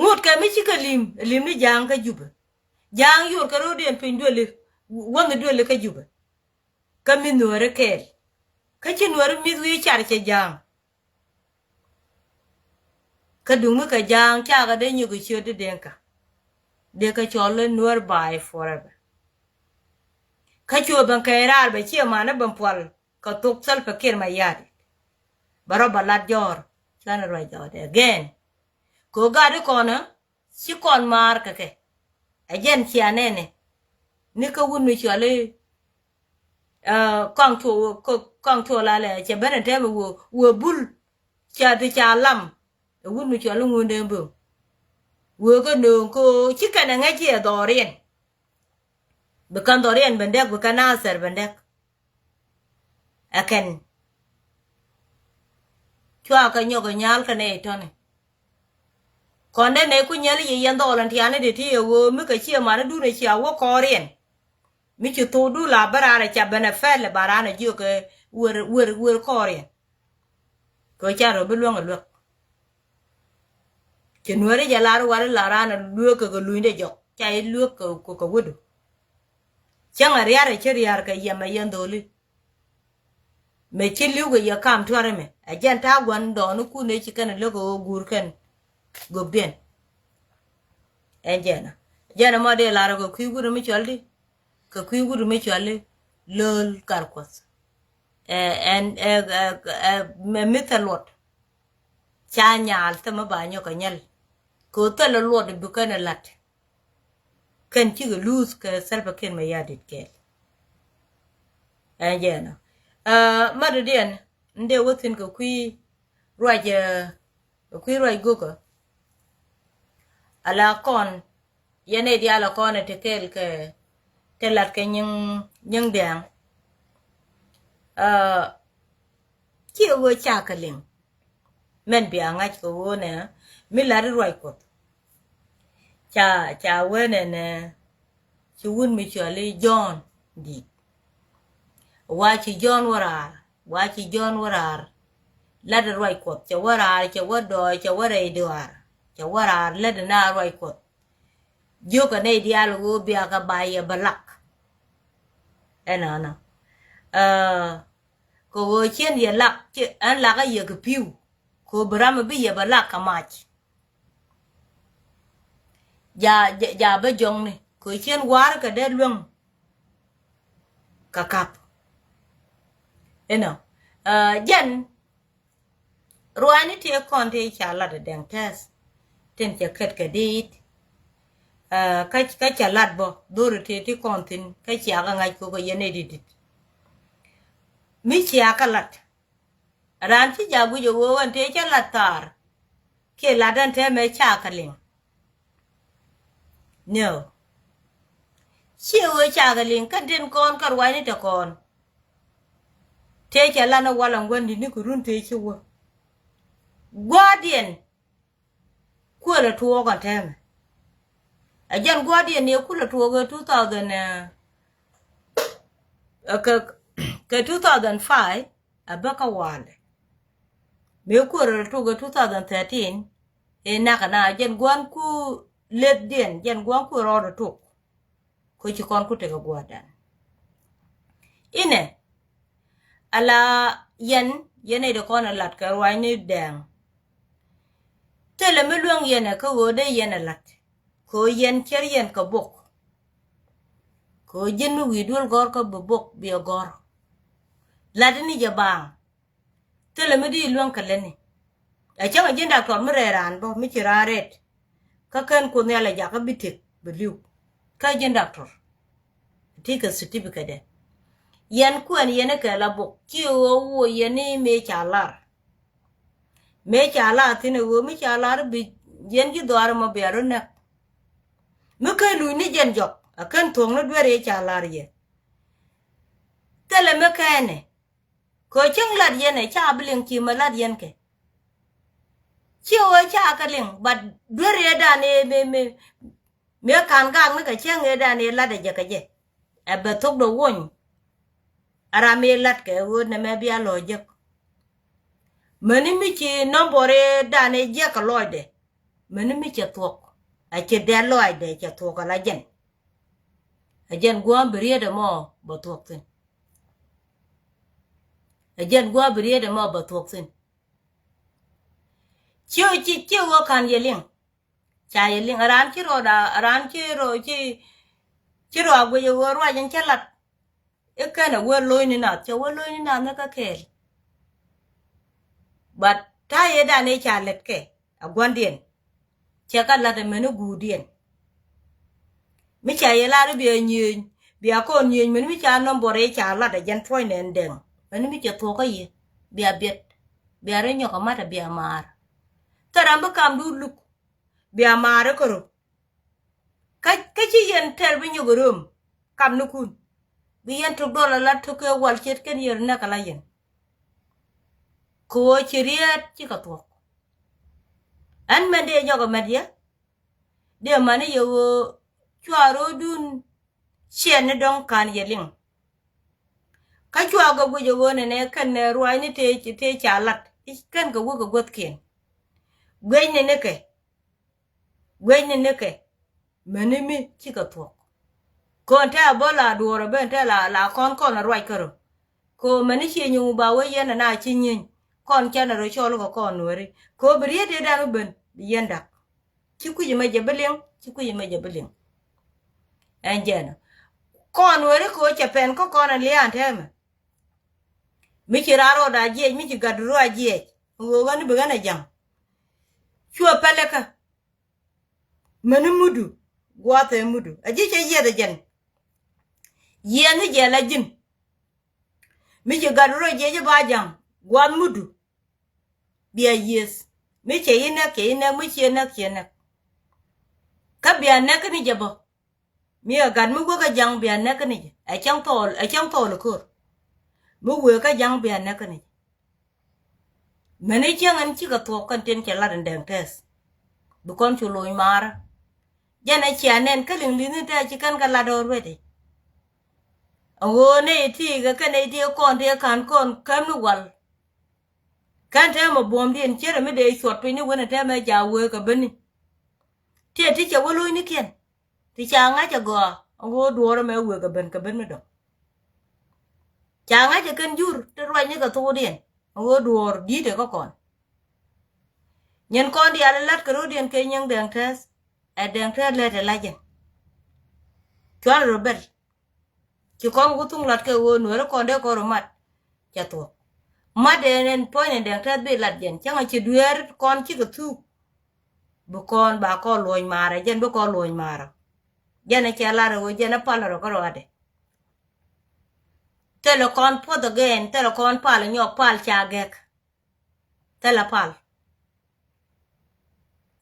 Ŋot kɛ mi cikɛ li̱m li̱m ni ja̱a̱ŋ kä Jubɛ. Ja̱a̱ŋ yor kɛ ro̱o̱diɛn piny dueli. Wäŋ dueli kä Jubɛ. Kä mi nuääri kɛɛl. Kä ci nuääri mi̱th wi̱i̱ car cɛ ja̱a̱ŋ. Kä duŋ mi kɛ ja̱a̱ŋ cakɛ dee nyök kɛ ciöt di Dinka. Dee kɛ cɔl i̱ nuäär ba̱a̱y forever. Kä cuɛ ben kɛɛc raar bɛ ciɛ man i̱ ben pual kɛ thok Salva Kiir Mayardit. Bɛ rɔ bɛ lat jɔ̱ɔ̱r cuanɛ ruac jɔ̱ɔ̱r dee again. Kɛ ɣöö gat i̱ kɔn ɛ ci kɔn maar kɛ kɛ. Ɛ jɛn cia nɛnɛ ni kä wut mi cɔl i̱ kɔaŋ cuɔ kɔaŋ cuɔ lalɛ cɛ ben ɛ tɛmɛ wee wee bul. Ca ti ca lam ɛ wut mi cɔl i̱ ŋundɛ böŋ. Wee kä nööŋ kɛ ɣöö ci kɛn ɛ ŋäc ci ɛ dhɔriɛn. Bi kɛn dhɔriɛn ben dɛk bi kɛn nathɛr ben dɛk. Ɛ kɛn cua kɛ nyɔk ɛ nyal kɛ nɛy tɔ̱ni. Kɔn dee nɛy ku nyɛl i̱ yɛ yɛn dhɔl ɛn tiani ti ti ɛ ɣöö mi kɛ ciɛ mani dun ɛ cia wä kɔɔriɛn. Mi ci thokdu la bä raar ɛ ca ben ɛ pɛl ɛ ba raan ɛ jiök kɛ wer wer wer kɔɔriɛn. Kɛ ca rɔ bi luäŋ ɛ luäk. Ci nuääri jɛ lar i̱ wari la raan ɛ lueek kɛ kɛ lunyde jɔk ca i̱ lueek kɛ kɛ wädu. Cäŋ ɛ riar ɛ ci riar kɛ yɛm ɛ yɛn dho̱li. Mɛ ci li̱w kɛ yɛ kam tuäri mɛ ɛ jɛn ta̱a̱ gua̱n dɔɔni kun ëë ci kɛn ɛ lek ɛ ɣöö guur kɛn. Gök diɛn ɛn jɛn ɛ jɛn ɛ mɔ dee lar ɛ kɛ kui̱ wut ɛ mi cɔl di. Kɛ kui̱ wut mi cɔal i̱ Lo̱l Gatkuɔth. Ɛ ɛn ɛ ɛ ɛ mɛ mi thil luɔt. Ca nyaal thil mi ba nyɔk kɛ nyɛl. Kɛ ɣöö thil luɔt bi kɛn ɛ la̱t. Kɛn cikɛ luuth kɛ Salva Kiir Mayardit kɛɛl. Ɛn jɛn ɔ. Ɛ ma dɔ̱diɛn n dee wä thi̱n kɛ kui̱ ruac ɛ kɛ kui̱ ruac go̱kä. Ala kɔn yɛn nɛy diaal ɛ kɔn ɛ te kɛɛl kɛ te lat kɛ nyiŋ nyiŋ diaŋ. Ɛ ciɛ ɣöö ca kɛ liŋ. Mɛn bia ŋa̱c kɛ ɣöö nɛ mi lat i̱ ruac Kuɔth. Ca ca wen ɛnɛ ci wun mi cɔal i̱ Jɔ̱ɔ̱n di̱i̱t. Wa ci Jɔ̱ɔ̱n wä raar wa ci Jɔ̱ɔ̱n wä raar. Lat i̱ ruac Kuɔth cɛ wä raar cɛ wä dɔɔc cɛ wä rɛy dɔaar. Cɛ wä raar lat i̱ na ruac Kuɔth. Jiökɛ nɛy diaal ɣöö bia kɛ ba yɛ bɛ lak. Ɛnɔnɔ kɛ ɣöö cien yɛ lak ɛn lakä yɛ kɛ pi̱w. Kɛ ɣöö bi ram bi yɛ bɛ lak kɛ mac. Ja ja ja bä jɔŋni kɛ cien war kɛ dee luäŋ. Kɛ kap inɔ jɛn ruaani ti kɔn ti ca lat dɛŋ tɛth. Tin cɛ kɛt kɛ dit kä kä ca lat bɔ dhori ti ti kɔn thin kä cia kɛ ŋa̱c kɛ kɛ yɛn ididit. Mi cia kɛ lat Raan ci jak guic ɛ ɣöö ɛn tëë cä lat thaar kiɛ lat ɛn tëë mɛ cakɛ liŋ. Nio ciɛ ɣöö cakɛ liŋ kɛn tin kɔn kä ruacni te kɔn. Tëë cɛ lan ɛ wal ɛn gua̱n di̱t ni kɛ run tëë ci wä gua̱a̱rdiɛn. Kuël ɛ tuɔɔk ɛn tɛmɛ. Ɛ jɛn gua̱diɛn ni kulɛ tuɔɔk ɛ two thousand ɛ kɛ kɛ two thousand five. Ɛ bä kä walɛ mëë kuël ɛ tuɔɔk ɛ two thousand thirteen. Ɛ nak ɛna ɛ jɛn gua̱n ku lethdiɛn jɛn gua̱a̱ŋ kuɛ rɔɔdɛ tok. Kä ci kɔn ku tekɛ gua̱a̱thdan. Inɛ ala yɛn, yɛn nɛy ti kɔn ɛ lat kɛ ruacni Dɛŋ. Thilɛ mi luäŋ yɛn ɛ kä ɣöö dee yɛn ɛ lat. Kɛ ɣöö yɛn cär yɛn kɛ bok. Kɛ ɣöö ji̱n mi wi̱i̱ duel gɔ̱r kä bi bok bi ɛ gɔ̱r. Lat ni jɛ baaŋ. Thilɛ mi di luäŋ kɛ lätni. Ɛ cäŋ ɛ ji̱n daktɔr mi rɛɛ raan bä mi ci raan rɛt. Kä kɛn Kuoth Nhial ɛ jakä bi tëk bi li̱w. Kä ji̱n daktɔr. Ti kɛ certificate dɛ. Yɛn kuɛn yɛn ikɛ la bok ci ɣöö wuɔ yɛn ni mëë ca lar. Mëë ca lar thi̱n ɛ ɣöö mi ca lar bi yɛn ji̱ dhɔaar ɛmɔ bia rɔ näk. Mi ken luc ni jɛn jɔk ɛ ken thuɔ̱k ni duer yɛ ca lar yɛ. Thilɛ mi kɛɛnɛ. Kɛ cäŋ lat yɛn ɛ ca bi liŋ ci mɛ lat yɛn kɛ. Ci ɣöö ca kɛ liŋ, but duer yɛ dan ɛ mi, mi, mi kan gak ni kɛ cäŋ yɛ dan ɛ lat ɛ jɛ kɛ jɛ. Ɛ bɛ thok dɔ wony. Ɛ ram mi lat kɛ ɣöö nɛmɛ bia lɔ jek. Mäni mi ci nɔmbɔr yɛ dan ɛ jek kɛ lɔcdɛ. Mäni mi cɛ thuɔk. Ɛ cɛ dɛl lɔcdɛ cɛ thuɔk ɛ la jɛn. Ɛ jɛn gua̱a̱m bi riet ɛmɔ bɛ thuɔk thi̱n. Ɛ jɛn gua̱a̱m bi riet ɛmɔ bɛ thuɔk thi̱n. Ciɛ, ciɛ, ciɛ ɣöö ka̱n yɛ liŋ. Ca yɛ liŋ, raan ci rɔ da, raan ci rɔ, ci, ci rɔ a guic ɛ ɣöö ruac in cä lat. I̱ kɛn ɛ wee lo̱cni nath, cɛ wee lo̱cni nath ni kä kɛɛl. But ta̱a̱ yɛ dan i̱ ca lɛt kɛ a gua̱ndiɛn. Cɛ kä lat ɛmɛni guurdiɛn. Mi ca yɛ lar i̱ bia nyieny, bia kɔn nyieny mɛni mi ca nɔmbɔr i̱ ca lat ɛ jɛn tuɔ̱cnɛ ɛn Dɛŋ. Mɛni mi cɛ thuɔ̱kä yɛ bia biɛt, bia rɔ nyɔk ɛ mat ɛ bia maar. Thil ram bi kamdu luk bia maar i̱ kärö. Kä, kä ci yɛn tɛr bi nyɔk ɛ röm kamnikun. Bi yɛn tok dɔl ala tok kɛ wal ce̱tkɛn yɛr nɛk ala yɛn. Kɛ ɣöö ci riet cikɛ thuɔ̱k. Ɛn mɛn dee nyɔk ɛmɛt yɛ. Dee mani yɛ ɣöö cua ro̱o̱dun ciɛn ni dɔ̱ŋ ka̱n yɛ liŋ. Kä cua kɛ guic ɛ ɣöö nɛnɛ kɛn ruacni tëë, tëë ca lat kɛn kɛ wek kɛ guäthkiɛn. Guiecni ni kɛ. Guiecni ni kɛ. Mäni mi cikɛ thuɔ̱k. Kɔn tɛ a bä la duɔ̱ɔ̱r ɛ ben tɛ la, la kɔn kɔn a ruac kärö. Kɛ ɣöö mäni ciɛ nyo̱ŋ ba wee yɛn ɛ na ci nyieny. Kɔn cɛn a rɔ cɔl kɛ kɔn nuääri. Kɛ ɣöö bi riet dee dan wä ben bi yɛn dak. Ci kui̱c ɛmɛ jɛ bi liŋ, ci kui̱c ɛmɛ jɛ bi liŋ. Ɛn jɛn ɛ kɔn weri kɛ ɣöö cɛ pɛn kä kɔn ɛ lia̱a̱n tɛmɛ. Mi ci raar rɔɔd a jiɛc, mi ci gat rɔɔd a jiɛc. Ɣöö ɣän bi ɣän ɛ ja̱ŋ. Cuɛ pɛlɛ kä. Mäni mudu, gua̱a̱th ɛ mudu. A ji̱ cɛ yiɛth ɛ jɛn. Yiɛth ni jɛ la ji̱n. Mi ci gat rɔɔd a jiɛc i̱ ba ja̱ŋ, gua̱a̱th mudu. Bia yieth. Mi cɛ yi nɛk, cɛ yi nɛk, mi ciɛ nɛk, ciɛ nɛk. Kä bia nɛk ni jɛ bä. Mi ɛ gat mi wek ɛ ja̱ŋ bia nɛk ni jɛ. Ɛ cäŋ thɔɔl, ɛ cäŋ thɔɔl ɛ ko̱r. Mi wek ɛ ja̱ŋ bia nɛk ni jɛ. Mɛni cäŋ ɛn cikɛ thuɔ̱k kɛn tin cɛ lat in Dɛŋ tɛth. Bi kɔn cu lo̱ny maarä. Jɛn ɛ cia nɛn kä liŋ li̱thni tɛth ci kɛn kɛ lat already. Ɛ ɣöö nɛy ti kɛ kɛn nɛy ti kɔn ti ka̱n kɔn käm ni wal. Kɛn tɛmɛ buɔ̱mdiɛn cierɛ mi dee cuɔt piny ni wen tɛmɛ ja wee kɛ beni. Tiɛ ti cɛ wä lo̱cnikiɛn. Ti ca ŋa̱c ɛ gɔaa ɛn ɣöö duɔ̱ɔ̱r ɛmɛ wee kɛ ben kɛ ben mi dɔ̱ŋ. Ca ŋa̱c ɛ kɛn jur ti ruacni kɛ thokdiɛn ɛn ɣöö duɔ̱ɔ̱r di̱i̱t ɛ kä kɔn. Nyin kɔn diaal ɛ la̱t kɛ ro̱diɛn kɛ nyiŋ Dɛŋ tɛth. Ɛ Dɛŋ tɛth lät ɛ la̱t jɛn. Cuarɛ rɔ bɛl. Ci kɔn wä thuŋ lat kɛ ɣöö nueeri kɔn dee kɔn rɔ mat. Cɛ thuɔ̱k. Mat ɛn ɛn puɔ̱ny ɛn Dɛŋ tɛth bi lat jɛn cäŋ a ci dueer kɔn cikɛ thuk. Bi kɔn ba kɔn luɔ̱ny maarä jɛn bi kɔn luɔ̱ny maarä. Jɛn a cɛ lar ɛ ɣöö jɛn a pal rɔ kä rɔadɛ. Thilɛ kɔn puɔth again, thilɛ kɔn pal nyɔk pal ca gɛk. Thilɛ pal.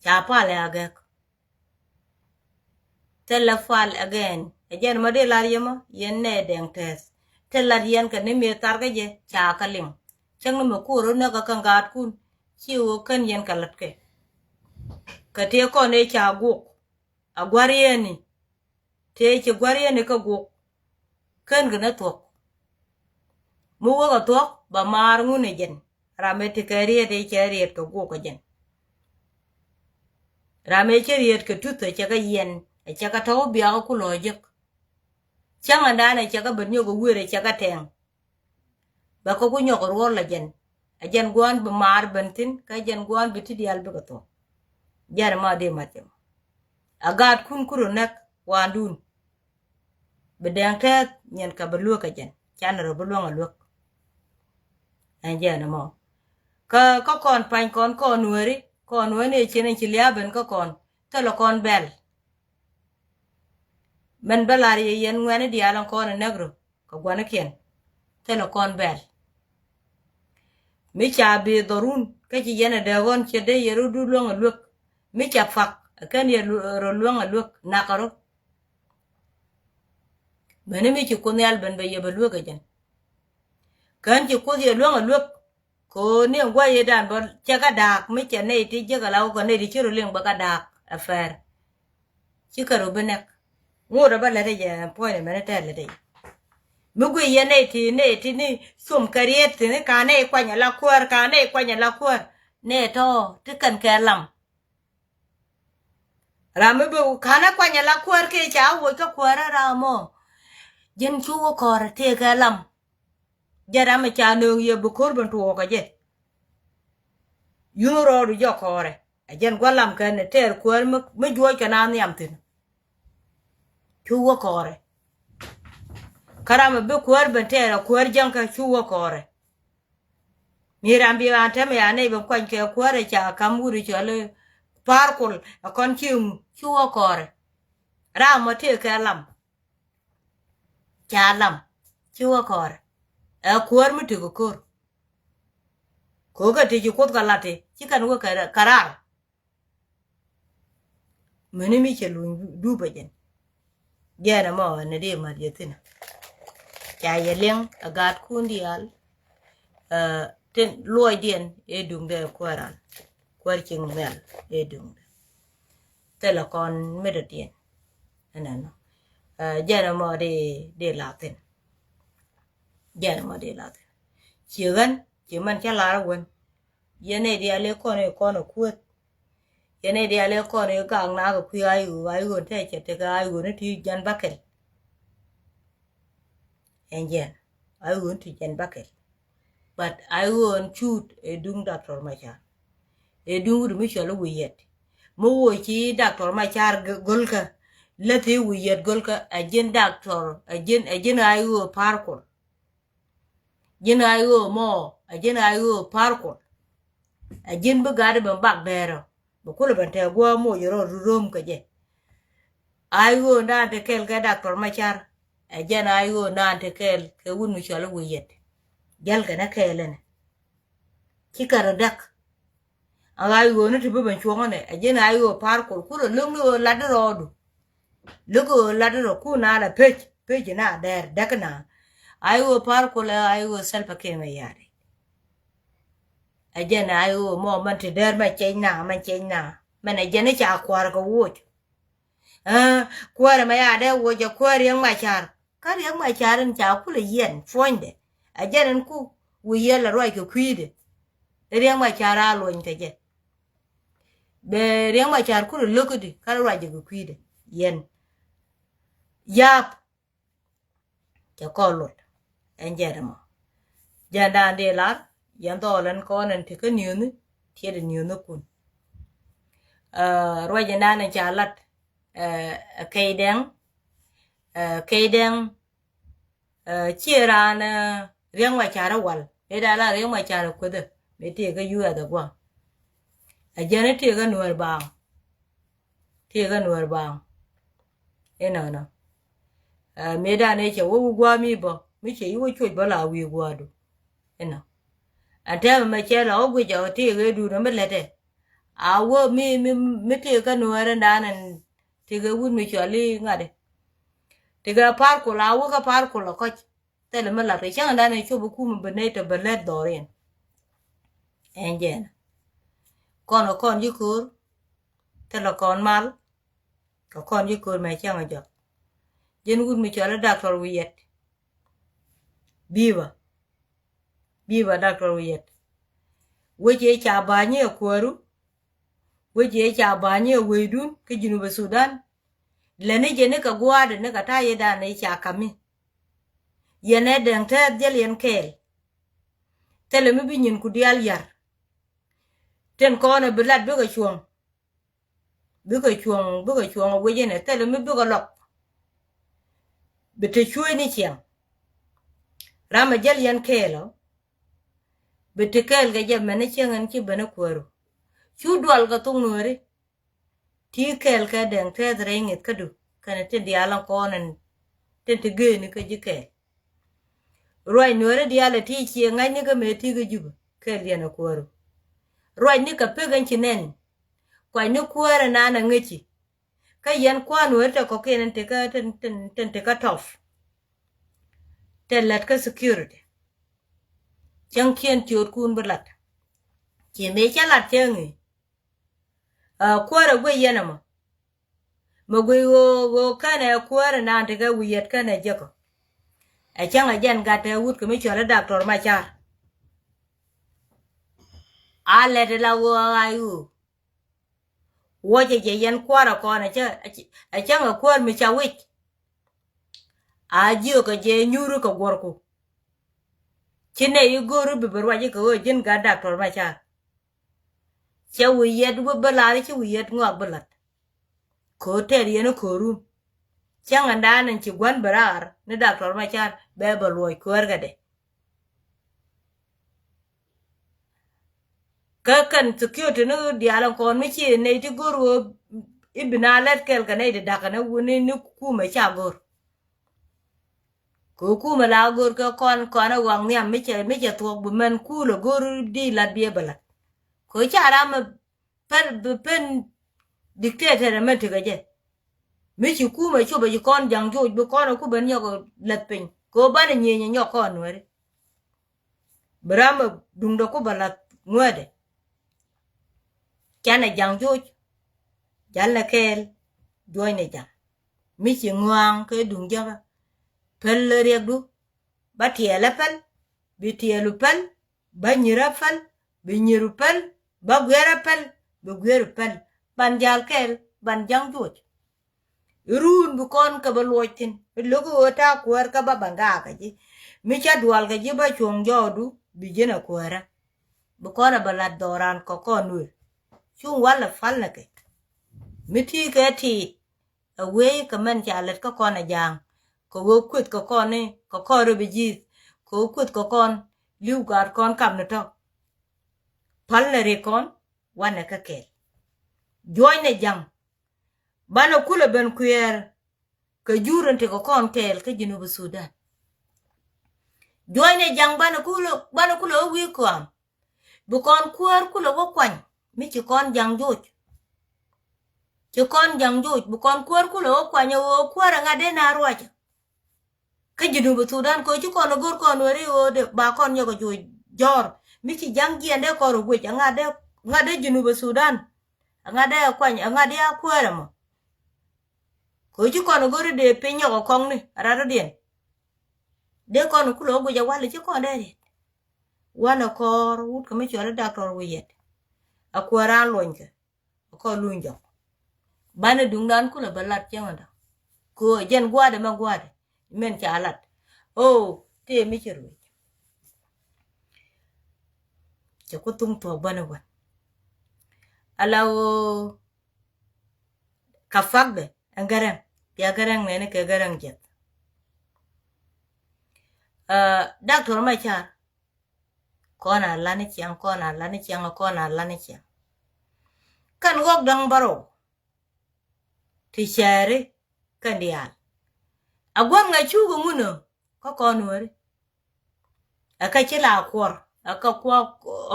Ca pal ɛ agɛk. Thilɛ pal again. Ɛ jɛn ma dee lar yɛ ma yɛn nɛ Dɛŋ tɛth. Thilɛ lat yɛn kɛ ni mëë tharkä jɛ ca kä liŋ. Cäŋ ni mɛ kuɔr rɔ näk kä kä gaatkun. Ci ɣöö kän yɛn kɛ latkɛ. Kɛ tëë kɔn ëë ca guɔk. A gua̱r yɛn ni. Tëë ci gua̱r yɛn ni kä guɔk. Kän kɛ ni thuɔ̱k. Mi wä kɛ thuɔ̱k ba maar ŋun ɛ jɛn. Ram ëë ti kɛ riet ëë cɛ riet kɛ guɔk ɛ jɛn. Ram ëë cä riet kɛ tuth ɛ cɛ kɛ yiɛn, ɛ cɛ kɛ tɔ̱w biakä ku lɔ̱ɔ̱c jek. Cäŋ ɛn da̱a̱n ɛ cɛ kɛ ben nyɔk ɛ wer ɛ cɛ kɛ tɛŋ. Bɛ kɛ ku nyɔk ɛ ruɔl ɛ jɛn. Ɛ jɛn gua̱a̱n bi maar ben thi̱n, kä jɛn gua̱a̱n bi ti diaal bikɛ thuɔ̱k. Jɛn ɛmɔ dee mat jɛ mɔ. A gaatkun ku rɔ näk waandun. Bi dɛŋ tɛth nyin kɛ bi luäk ɛ jɛn. Canɛ rɔ bi luäŋ ɛ luäk. Ɛn jɛn ɛmɔ. Kä, kä kɔn pa̱ny kɔn kɔn nuääri, kɔn nuääri ɛ cin ɛn ci lia̱a̱ ben kä kɔn. Thilɛ kɔn bɛl. Mɛn bä lar yɛ yɛn ŋuɛ̈ni diaal ɛn kɔn ɛ näk rɔ. Kɛ gua̱nikiɛn. Thilɛ kɔn bɛl. Mi ca bi dhɔrun, kä ci yɛn ɛ dee ɣɔn cɛ dee yɛ rɔ du luäŋ ɛ luäk. Mi ca pak, ɛ kɛn yɛ lu-, rɔ luäŋ ɛ luäk, nakä rɔ. Mɛni mi ci Kuoth Nhial ben bɛ yɛ bɛ luäk ɛ jɛn. Kän ci Kuoth yɛ luäŋ ɛ luäk. Kɛ ɣöö ni ɛn gua̱c yɛ dan bä cɛ kä da̱a̱k, mi cɛ nɛy ti jiäk ala wä kɛ nɛy ti ci rɔ liŋ bä kä da̱a̱k ɛ fɛr. Ci kɛ rɔ bi nɛk. Ŋot ɛ bä lät ɛ jɛ ɛn puɔ̱ny ɛmɛn ɛ tɛr lät ɛ jɛ. Mi guic yɛ nɛy ti, nɛy ti ni com kɛ riet thi̱n, ka nɛy kuany ala kuäär, ka nɛy kuany ala kuäär. Nɛy tɔ̱ ti kɛn kɛ lam. Ram mi bi kanɛ kuany ala kuäär kɛ ca woc kä kuäär ɛ ram mɔ. Ji̱n cu wä kɔɔrɛ tëëkɛ lam. Jɛ ram mi ca nööŋ yɛ bi ko̱r ben tuɔɔk ɛ jɛ. Yun rɔɔdu jɛ kɔɔrɛ. Ɛ jɛn gua̱ lam kɛn ɛ tɛɛr kuäär mi, mi juɔc kɛ na nhiam thi̱n. Cu wä kɔɔrɛ. Kä ram mi bi kuäär ben tɛɛr ɛ kuäär jäŋkä cu wä kɔɔrɛ. Mi ram bi ɣän tɛmɛ ya nɛy ben kuany kɛ kuäär ɛ ca ka̱m wut ɛ cɔl i̱ Pa̱a̱r Kol ɛ kɔn ci ŋu cu wä kɔɔrɛ. Ram mɔ tëëkɛ lam. Ca lam. Ci wä kɔɔrɛ. Ɛ kuäär mi tëk ko̱r. Ko̱kä ti ci Kuoth kɛ lat ti ci kɛn wä kɛ, kɛ raar. Meni mi cɛ luny dup ɛ jɛn. Jɛn ɛmɔ ɛn ɛ di mat yɛ thi̱n. Ca yɛ liŋ ɛ gaatkun diaal. Ɛ, tin luɔcdiɛn ɛ duŋdɛ kuäär an. Kuäär cieŋ nhial ɛ duŋdɛ. Thilɛ kɔn mi dɔ̱diɛn. Ɛnɛnɔ. Ɛ, jɛn ɛmɔ di, di la thi̱n. Jɛn ɛmɔ di la thi̱n. Ci ɣän, ci mɛn cä lar ɛ wen. Yɛn nɛy diaal ëë kɔn ëë kɔn ɛ kuäär. Yɛn nɛy diaal ëë kɔn ëë gak nak ɛ kui̱ ay ɣöö, ay ɣöö tɛ cɛ tekɛ ay ɣöö ni ti jɛn bäkɛl. Ɛn jɛn ay ɣöö ni ti jɛn bäkɛl. But ay ɣöö ni cut ɛ duŋ Doctor Machar. Ɛ duŋ wut mi cɔl i̱ wi̱i̱ yɛt. Mi woc ci Doctor Machar g-, go̱lkä. Läthi wi̱i̱ yɛt go̱lkä ɛ ji̱n Doctor, ɛ ji̱n, ɛ ji̱n ay ɣöö Pa̱a̱r Kol. Ji̱n ay ɣöö mɔ, ɛ ji̱n ay ɣöö Pa̱a̱r Kol. Ɛ ji̱n bi gat ben bak dɛɛrä. Bi kulɛ ben tɛɛ gua̱a̱ moc rɔ rom kɛ jɛ. Ay ɣöö naan te kɛɛl kɛ Doctor Machar. Ɛ jɛn ay ɣöö naan te kɛɛl kɛ wut mi cɔl i̱ wi̱i̱ yɛt. Jäl kɛn ɛ kɛɛl ɛnɛ. Ci kɛ rɔ däk. Aŋa i̱ ɣöö ni ti bi ben cuɔ̱ŋä nɛ ɛ ji̱n a i̱ ɣöö Pa̱a̱r Kol kulɛ lo̱ŋ ni ɣöö lat di rɔɔdu. Lo̱k ɣöö lat di rɔ kun a la pec, pec na dɛɛr däk na. A i̱ ɣöö Pa̱a̱r Kol ɛ a i̱ ɣöö Salva Kiir Mayardit. Ɛ jɛn a i̱ ɣöö mɔ mɛn ti dɛɛr mɛ cɛc na, mɛn cɛc na. Mɛn ɛ jɛn i̱ ca kua̱r kɛ woc. Ɛ, kuäärɛ mɛ ya dee woc ɛ kuäär Riek Machar. Kä Riek Machar in ca kulɛ yiɛn puɔ̱nydɛ. Ɛ jɛn in ku wi̱i̱ yɛl ɛ ruac kɛ kui̱dɛ. Riek Machar a luɔny kɛ jɛ. Bɛ Riek Machar kulɛ lo̱k i̱di kä ruac jɛ kɛ kui̱dɛ. Yɛn. Yap. Cɛ kɔn luɔt. Ɛn jɛn ɛmɔ. Jɛn dan dee lar, yɛn dhɔɔl ɛn kɔn ɛn ti kä niöni, tiɛt ɛ niöni kun. Ɛ, ruac ɛn dan ɛn ca lat, ɛ, ɛ kɛy dɛŋ, ɛ, kɛy dɛŋ, ɛ, ciɛ raan, ɛ, Riek Machar ɛ wal. Mëë dan la Riek Machar ɛ kuethä, mëë tëë kä U S ɛ gua̱a̱. Ɛ jɛn ɛ tëë kä Nuäär baaŋ. Tëë kä Nuäär baaŋ. Inɔnɔ. Ɛ, mëë dan ëë cɛ wä wi̱i̱ gua̱a̱ mi bä, mi cɛ yi wä cuɔc bä la wi̱i̱ gua̱a̱du. Inɔ. Ɛn tɛmɛ mɛ cɛ la wä guic ɛ ɣöö tëë ɣee duundä mi lätɛ. A wä mi, mi, mi tëë kä Nuäär ɛn dan ɛn tëë kɛ wut mi cɔal i̱ ŋa̱t i̱. Tëë kɛ Pa̱a̱r Kol, a wä kä Pa̱a̱r Kol ɛ kɔc. Thilɛ mi lat kɛ cäŋ dan ɛ cop i̱ kum i̱ bi nɛy tɔ bɛ lät dhɔriɛn. Ɛn jɛn. Kɔn kɛ kɔn ji̱ ko̱o̱r. Thilɛ kɔn mal. Kɛ kɔn ji̱ ko̱o̱r mɛ cäŋ ɛ jɔk. Ji̱n wut mi cɔal i̱ Doctor Wi̱i̱ Yɛt. Bi̱i̱ bä. Bi̱i̱ bä Doctor Wi̱i̱ Yɛt. Wec ëë ca ba̱a̱ny ɛ kuääru. Wec yɛ ca ba̱ny yɛ wecdun kä Junub Sudan. Lɛni jɛ ni kɛ gua̱a̱dɛ ni kɛ ta̱yɛ dan i̱ ca kami. Yɛn ɛ dɛŋ tɛth jäl yɛn kɛɛl. Thilɛ mi bi nyin ku diaal yar. Tin kɔn ɛ bi lat bikɛ cuɔ̱ŋ. Bikɛ cuɔ̱ŋ, bikɛ cuɔ̱ŋ ɛ wec ɛnɛ, thilɛ mi bikɛ lɔk. Bi te cuec ni ciɛŋ. Ram ɛ jäl yɛn kɛɛl ɔ. Bi te kɛɛl kɛ jɛ mɛn ni ciɛŋ ɛn ci ben ɛ kuääru. Cu dual kɛ thok nuääri. Ti kɛɛl kɛ dɛŋ tɛth rɛy ŋi̱th kädu kɛnɛ tin diaal ɛn kɔn ɛn tin ti gëëni kä ji̱ kɛɛl. Ruac nuääri diaal ɛ ti ciɛ ŋa̱cni kä mëë ti kä Jubɛ kɛɛl yɛn ɛ kuääru. Ruacni kɛ pek ɛn ci nɛn. Kuacni kuäär ɛnan ɛ ŋäci. Kä yɛn kua̱r nuääri tɛ kɔ̱kiɛn ɛn ti kä tin, tin, tin ti kä tɔf. Tɛ lät kä security. Cäŋkiɛn cio̱o̱tkun bi lat. Ci mëë cä lat cäŋ i̱ Ɛ kuäärä guic yɛn ɛmɔ. Mɛ guic ɣöö ɣöö kɛnɛ kuäärä naan tekɛ wi̱i̱ yɛt kɛnɛ jekɔ. Ɛ cäŋ ɛ jɛn gat tɛ wut kɛ mi cɔl i̱ Doctor Machar. A lɛt ila ɣöö a ɣa̱c ɣöö wuɔcɛ jɛ yɛn kuäärä kɔn ɛ cä, ɛ cäŋ ɛ kuäär mi ca wic. A jiökɛ jɛ nyuuri kɛ guɔ̱rku. Ci nɛy i̱ go̱o̱ri bi bi ruac ikɛ ɣöö ji̱n gat Doctor Machar. Cɛ wi̱i̱ yɛt wä bä lar i̱ ci wi̱i̱ yɛt ŋɔak bä la̱t. Ko̱o̱t tɛɛr yɛn i̱ ko̱o̱run. Cäŋ ɛn da̱a̱n ɛn ci gua̱n bä raar ni Doctor Machar bɛ bä luɔc kuäär kɛ dɛ. Kä kɛn security ni diaal ɛn kɔn mi ci nɛy ti go̱r ɣöö i̱ bi na lɛt kɛl kɛ nɛy ti da̱k kɛ ni wuni ni kumɛ ca go̱r. Kɛ kumɛ la go̱r kɛ kɔn kɔn ɛ waŋ nhiam mi cɛ, mi cɛ thuɔk bi mɛn kulɛ go̱r di lat biɛ bɛ lat. Kɛ ca ram ɛ pɛn, bi pɛn dictator ɛmɛ tekɛ jɛ. Mi ci kumɛ copɛ ci kɔn jaŋ joc bi kɔn ɛ ku ben nyɔk lɛth piny kɛ ɣöö banɛ nyieny ɛ nyɔk kɔn nuɛri. Bi ram ɛ duŋdɛ ku bɛ lath ŋuädɛ. Canɛ jaŋ joc. Jalnɛ kɛɛl. Juɔcnɛ jaŋ. Mi ci ŋua̱a̱ŋ kɛ duŋ jäkä. Päl riɛkdu. Ba tiɛɛl ɛ päl. Bi tiɛɛlu päl. Ba nyir ɛ päl. Bi nyiru päl. Ba guiɛr ɛ päl. Bi guiɛru päl. Ban jal kɛɛl. Ban jaŋ joc. Iruun bi kɔn kɛ bä luɔc thi̱n i̱ lo̱k i̱ ɣöö ta̱a̱ kuäär kä bä bä gaak kä ji̱. Mi ca dual kɛ ji̱ bä cuɔ̱ŋ jɔɔdu bi ji̱n ɛ kuäärä. Bi kɔn ɛ bä la̱t dhɔran kɛ kɔn wëë. Cuŋ walɛ pal nɛ kɛ mi ti̱i̱ kɛ ti̱i̱t. Ɛ wee kɛ mɛn ca lät kä kɔn ɛ ja̱a̱ŋ kɛ ɣöö kueth kɛ kɔn i̱ kɛ kɔn rɛ bi ji̱th kɛ ɣöö kueth kɛ kɔn li̱w gaat kɔn kam ni tɔ̱. Pal nɛ rik kɔn wanɛ kä kɛl. Juɔcnɛ ja̱ŋ. Banɛ kulɛ ben kuɛɛr kɛ jur in tekɛ kɔn kɛɛl kä Junub Sudan. Juɔcnɛ ja̱ŋ banɛ kulɛ, banɛ kulɛ wä wi̱i̱ kɔam. Bi kɔn kuäär kulɛ wä kuany mi ci kɔn ja̱ŋ joc. Ci kɔn ja̱ŋ joc bi kɔn kuäär kulɛ wä kuany ɛ ɣöö kuäär ɛ ŋa̱t dee na ruacä. Kä Junub Sudan kɛ ci kɔn a go̱r kɔn weri ɣöö dee ba kɔn nyɔk a juɔc jɔr mi ci ja̱ŋ jiɛn dee kɔn rɔ guic a ŋa̱t dee, ŋa̱t dee Junub Sudan. A ŋa̱t dee a kuany a ŋa̱t dee a kuäär ɛmɔ. Kɛ ci kɔn a go̱r dee piny nyɔk a kɔŋni a rat rɔ̱diɛn. Dee kɔn kulɛ wä guic a wal ci kɔn dee riet. Wanɛ kɔɔr wut kɛ mi cuɔl i̱ Doctor Wi̱i̱ Yɛt. A kuäär an luɔnykɛ. Kɔ luny jɔk. Banɛ duŋdan kulɛ bä lat cieŋ ɔdɔ. Kö jɛn gua̱dɛ mɛ gua̱dɛ. Mɛn ca lat. O, tëë mi ci ruec. Cɛ ku thuŋ thuɔk banɛ wän. Ala o ka fakdɛ ɛn Gɛrɛŋ. Bia Gɛrɛŋ nɛni kɛ Gɛrɛŋ jɛth. Aa, Doctor Machar. Kɔn a lani ciaŋ, kɔn a lani ciaŋ, kɔn a lani ciaŋ. Kɛn ɣɔk da̱ŋ bärɔw. Ti cääri kɛn diaal. A gua̱n ŋa̱ cuk ɛ ŋun ɔ kä kɔn weri. Ɛ kä ci la kuɔr ɛ kä kuɔr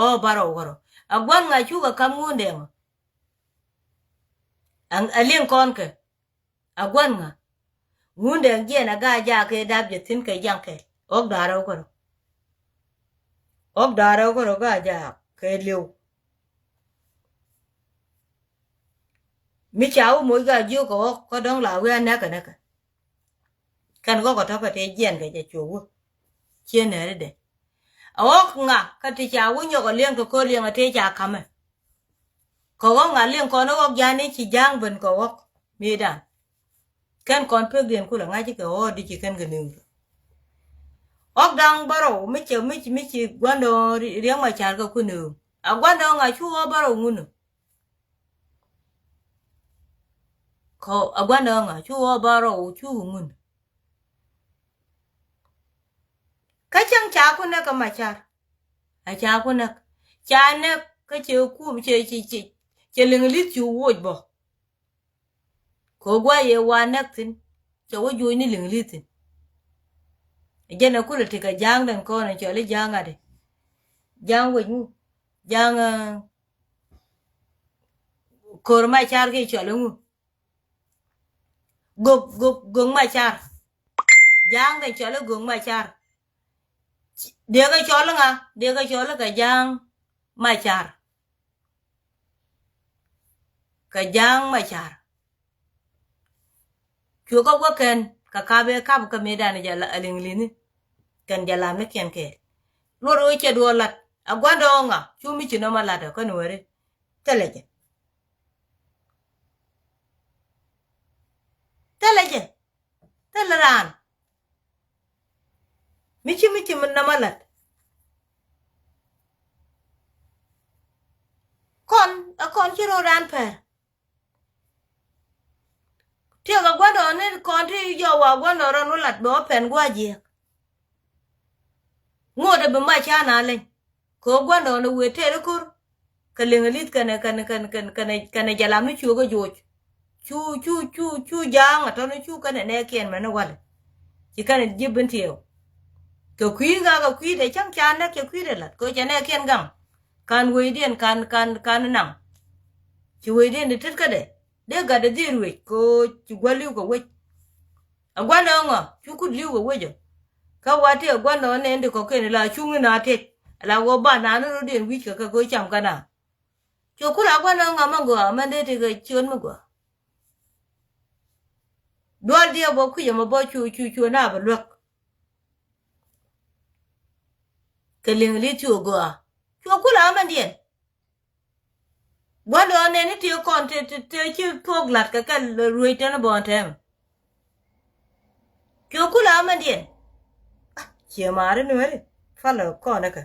ɔ bärɔw kärɔ. A gua̱n ŋa̱ cuk ɛ kam ŋun dɛŋ ɔ. Ɛ liŋ kɔn kɛ. A gua̱n ŋa̱. Ŋundɛ jiɛn a gaa jaak kɛ dap jɛ thi̱n kɛ jaŋ kɛ. Ɣɔk da̱rɛ wä kärɔ. Ɣɔk da̱rɛ wä kärɔ gaa jaak kɛ liw. Mi ca wä moc gaa jiök kɛ ɣɔk kä dɔ̱ŋ la wi̱i̱ a nɛkɛ nɛkɛ. Kɛn ɣɔk a tɔ̱kɛ tëë jiɛn kɛ jɛ cuɔ wä. Ciɛ nɛɛri dɛ. A ɣɔk ŋa kä ti ca wä nyɔk a liɛŋ kɛ ko̱ liɛŋ a tëë ca ka̱mɛ. Kɛ ɣɔ̱k ŋa liŋ kɔn i̱ ɣɔ̱k ja̱a̱n i̱ ci ja̱a̱ŋ ben kɛ ɣɔ̱k mëëdan. Kɛn kɔn pek diɛn kulɛ ŋa̱c i̱ kɛ ɣɔ̱ɔ̱k di ci kɛn kɛ nööŋ. Ɣɔ̱k da̱ŋ bärɔw mi cɛ mi ci mi ci gua̱ndɔɔŋ Riɛk Macar kɛ ku nööŋ. A gua̱ndɔɔŋ ŋa cu ɣɔ̱ɔ̱k bärɔw ŋun ɔ. Kɔ a gua̱ndɔɔŋ ŋa cu ɣɔ̱ɔ̱k bärɔw cu ŋun. Kä cäŋ ca ku näk kä Macar. A ca ku näk ca näk kä cɛ kum cɛ cɛ cɛ cɛ liŋ li̱th cu woc bɔ. Kɛ gua̱c yɛ wa näk thi̱n cɛ wä juɔ̱cni liŋ li̱th thi̱n. Jɛn ɛ kulɛ tekɛ ja̱a̱ŋ den kɔn ɛ cɔl i̱ ja̱a̱ŋ ŋa̱t i̱ ja̱a̱ŋ wec ŋu ja̱a̱ŋ. Ko̱r Macar kiɛ cɔl i̱ ŋu. Gök gök gök Macar. Ja̱a̱ŋ kɛ cɔl i̱ gök Macar. Dee kɛ cɔl i̱ ŋa dee kɛ cɔl i̱ kɛ ja̱a̱ŋ Macar. Kɛ ja̱a̱ŋ Macar. Cuɛ kɛ wä kɛn kɛ kap ëë kap kä mëëdan jɛ la aliŋ li̱ni. Kɛn jɛ lam ni kiɛn kɛɛl luɔt ɣöö cɛ duɔɔr la̱t a gua̱ndɔɔŋ ŋa cu mi ci nɔmɔ la̱t ɔ kä nuɔ̱ɔ̱ri. Thilɛ jɛ. Thilɛ jɛ. Thilɛ raan. Mi ci mi ci mi nɔmɔ la̱t. Kɔn a kɔn ci ro̱o̱dan pɛr. Tiɛk a gua̱ndɔɔŋ ni kɔn ti jɔw a gua̱ndɔɔŋ rɔn wä lat bɛ wä pɛn gua̱a̱ jiɛk. Ŋot a bi mac ca na leny. Kɛ wä gua̱ndɔɔŋ ni wëë tɛɛr i̱ ko̱r. Kɛ liŋ a li̱th kɛnɛ kɛnɛ kɛnɛ kɛnɛ kɛnɛ kɛnɛ jalam ni cuɔk a joc. Cu cu cu cu ja̱a̱ŋ a tɔn cu kɛnɛ nɛɛkiɛn mɛn walɛ. Ci kɛnɛ ji̱ bin tiɛɛw. Kɛ kui̱ ŋa̱k a kui̱dɛ cäŋ ca näk cɛ kui̱dɛ la̱t kɛ wä cɛ nɛɛkiɛn gaŋ. Kan wecdiɛn kan kan kan naŋ. Ci wecdiɛn di tet kädɛ dee gat di dhil wec kɛ wä ci gua̱l li̱w kɛ wec. A gua̱ndɛ ŋɔ cu kut li̱w kɛ wec ɔ. Kä wa ti a gua̱ndɛ ɔ nɛn di kɔ̱kiɛn la cuŋni na tet. Ala wä ba naan ni rot diɛn wi̱c kɛ kɛ kɛ wä cam kä na. Cu kul a gua̱ndɛ ŋɔ mɛ gɔaa mɛn dee ti kɛ ciöt mi gɔaa. Dual diɛ bä kui̱c ɛmɛ bä cu cu cu na bɛ luäk. Kɛ liŋ li̱th cu gɔaa. Cu kul a mɛn diɛn. Gua̱ndɛ ɔ nɛn i̱ ti kɔn te te te ci thuɔ̱k la̱t kɛ kɛ ruëc tɛn bɔn tɛm. Cu kul a mɛn diɛn. Ciɛ maari nuɛri palɛ kɔn ikɛ.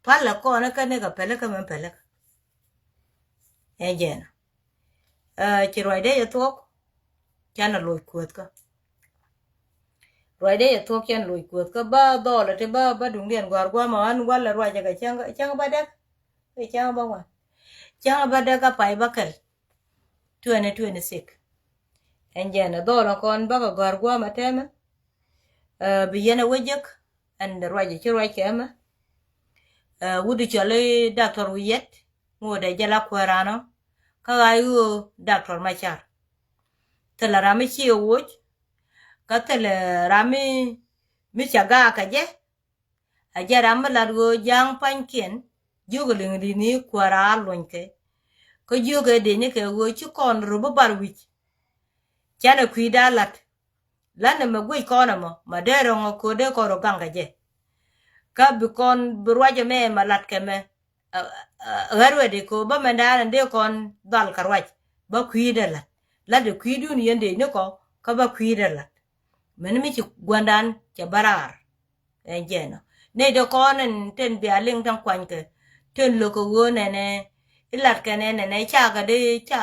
Palɛ kɔn ikɛ ni kɛ pɛlɛ kɛ mɛn pɛlɛ kɛ. Ɛ jɛn. Ɛ ci ruacdɛ yɛ thuɔ̱k. Canɛ loc kuäthkä. Ruacdɛ yɛ thuɔ̱k canɛ loc kuäthkä ba dhɔlɛ ti ba ba duŋdiɛn gɔ̱a̱r gua̱a̱mɛ ɣän walɛ ruacɛ kɛ cäŋ cäŋ ba dɛk. Kɛ cäŋ ba ŋuan. Cäŋ ba dɛk a pay ba kɛl. Twenty twenty six. Ɛn jɛn ɛ dhɔlɛ kɔn bakɛ gɔ̱a̱r gua̱a̱mɛ tɛmɛ. Ɛ bi yɛn ɛ wä jek. Ɛn ruacɛ ci ruac kɛ ɛmɛ. Ɛ wut i̱ cɔl i̱ Doctor Wi̱i̱ Yɛt. Ŋot ɛ jɛ la kuäär ranɔ kä ɣa̱c ɣöö Doctor Macar. Thilɛ ram mi ciɛ woc kä thilɛ ram mi mi ca gaak kɛ jɛ. A jɛ ram mi lat ɣöö ja̱a̱ŋ pa̱nykiɛn jiök liŋ li̱ni kuäär a luɔ̱nykɛ. Kä jiök ɛ dee ni kɛ ɣöö ci kɔn röp bi bar wi̱c. Canɛ kui̱da lat. La̱t ni mɛ guic kɔn ɛmɔ ma dee rɔ̱ŋ ɛ ko̱o̱t dee kɔn rɔ gaŋ kɛ jɛ. Kä bi kɔn bi ruac ɛmɛ ma la̱t kɛ mɛ. Ɣär wɛ dee ko̱o̱t bä mɛn da̱a̱n ɛn dee kɔn dhal kɛ ruac bä kui̱dɛ la̱t. La̱t dee kui̱dun yɛn dee ni kɔ kä bä kui̱dɛ la̱t. Mɛn mi ci gua̱ndan cɛ bä raar. Ɛn jɛn ɔ nɛy dee kɔn ɛn ten bia liŋ ta̱ŋ kuanykɛ ten lo̱k kɛ ɣöö nɛnɛ. Ilat kɛn ɛn nɛnɛ cakɛ dee ca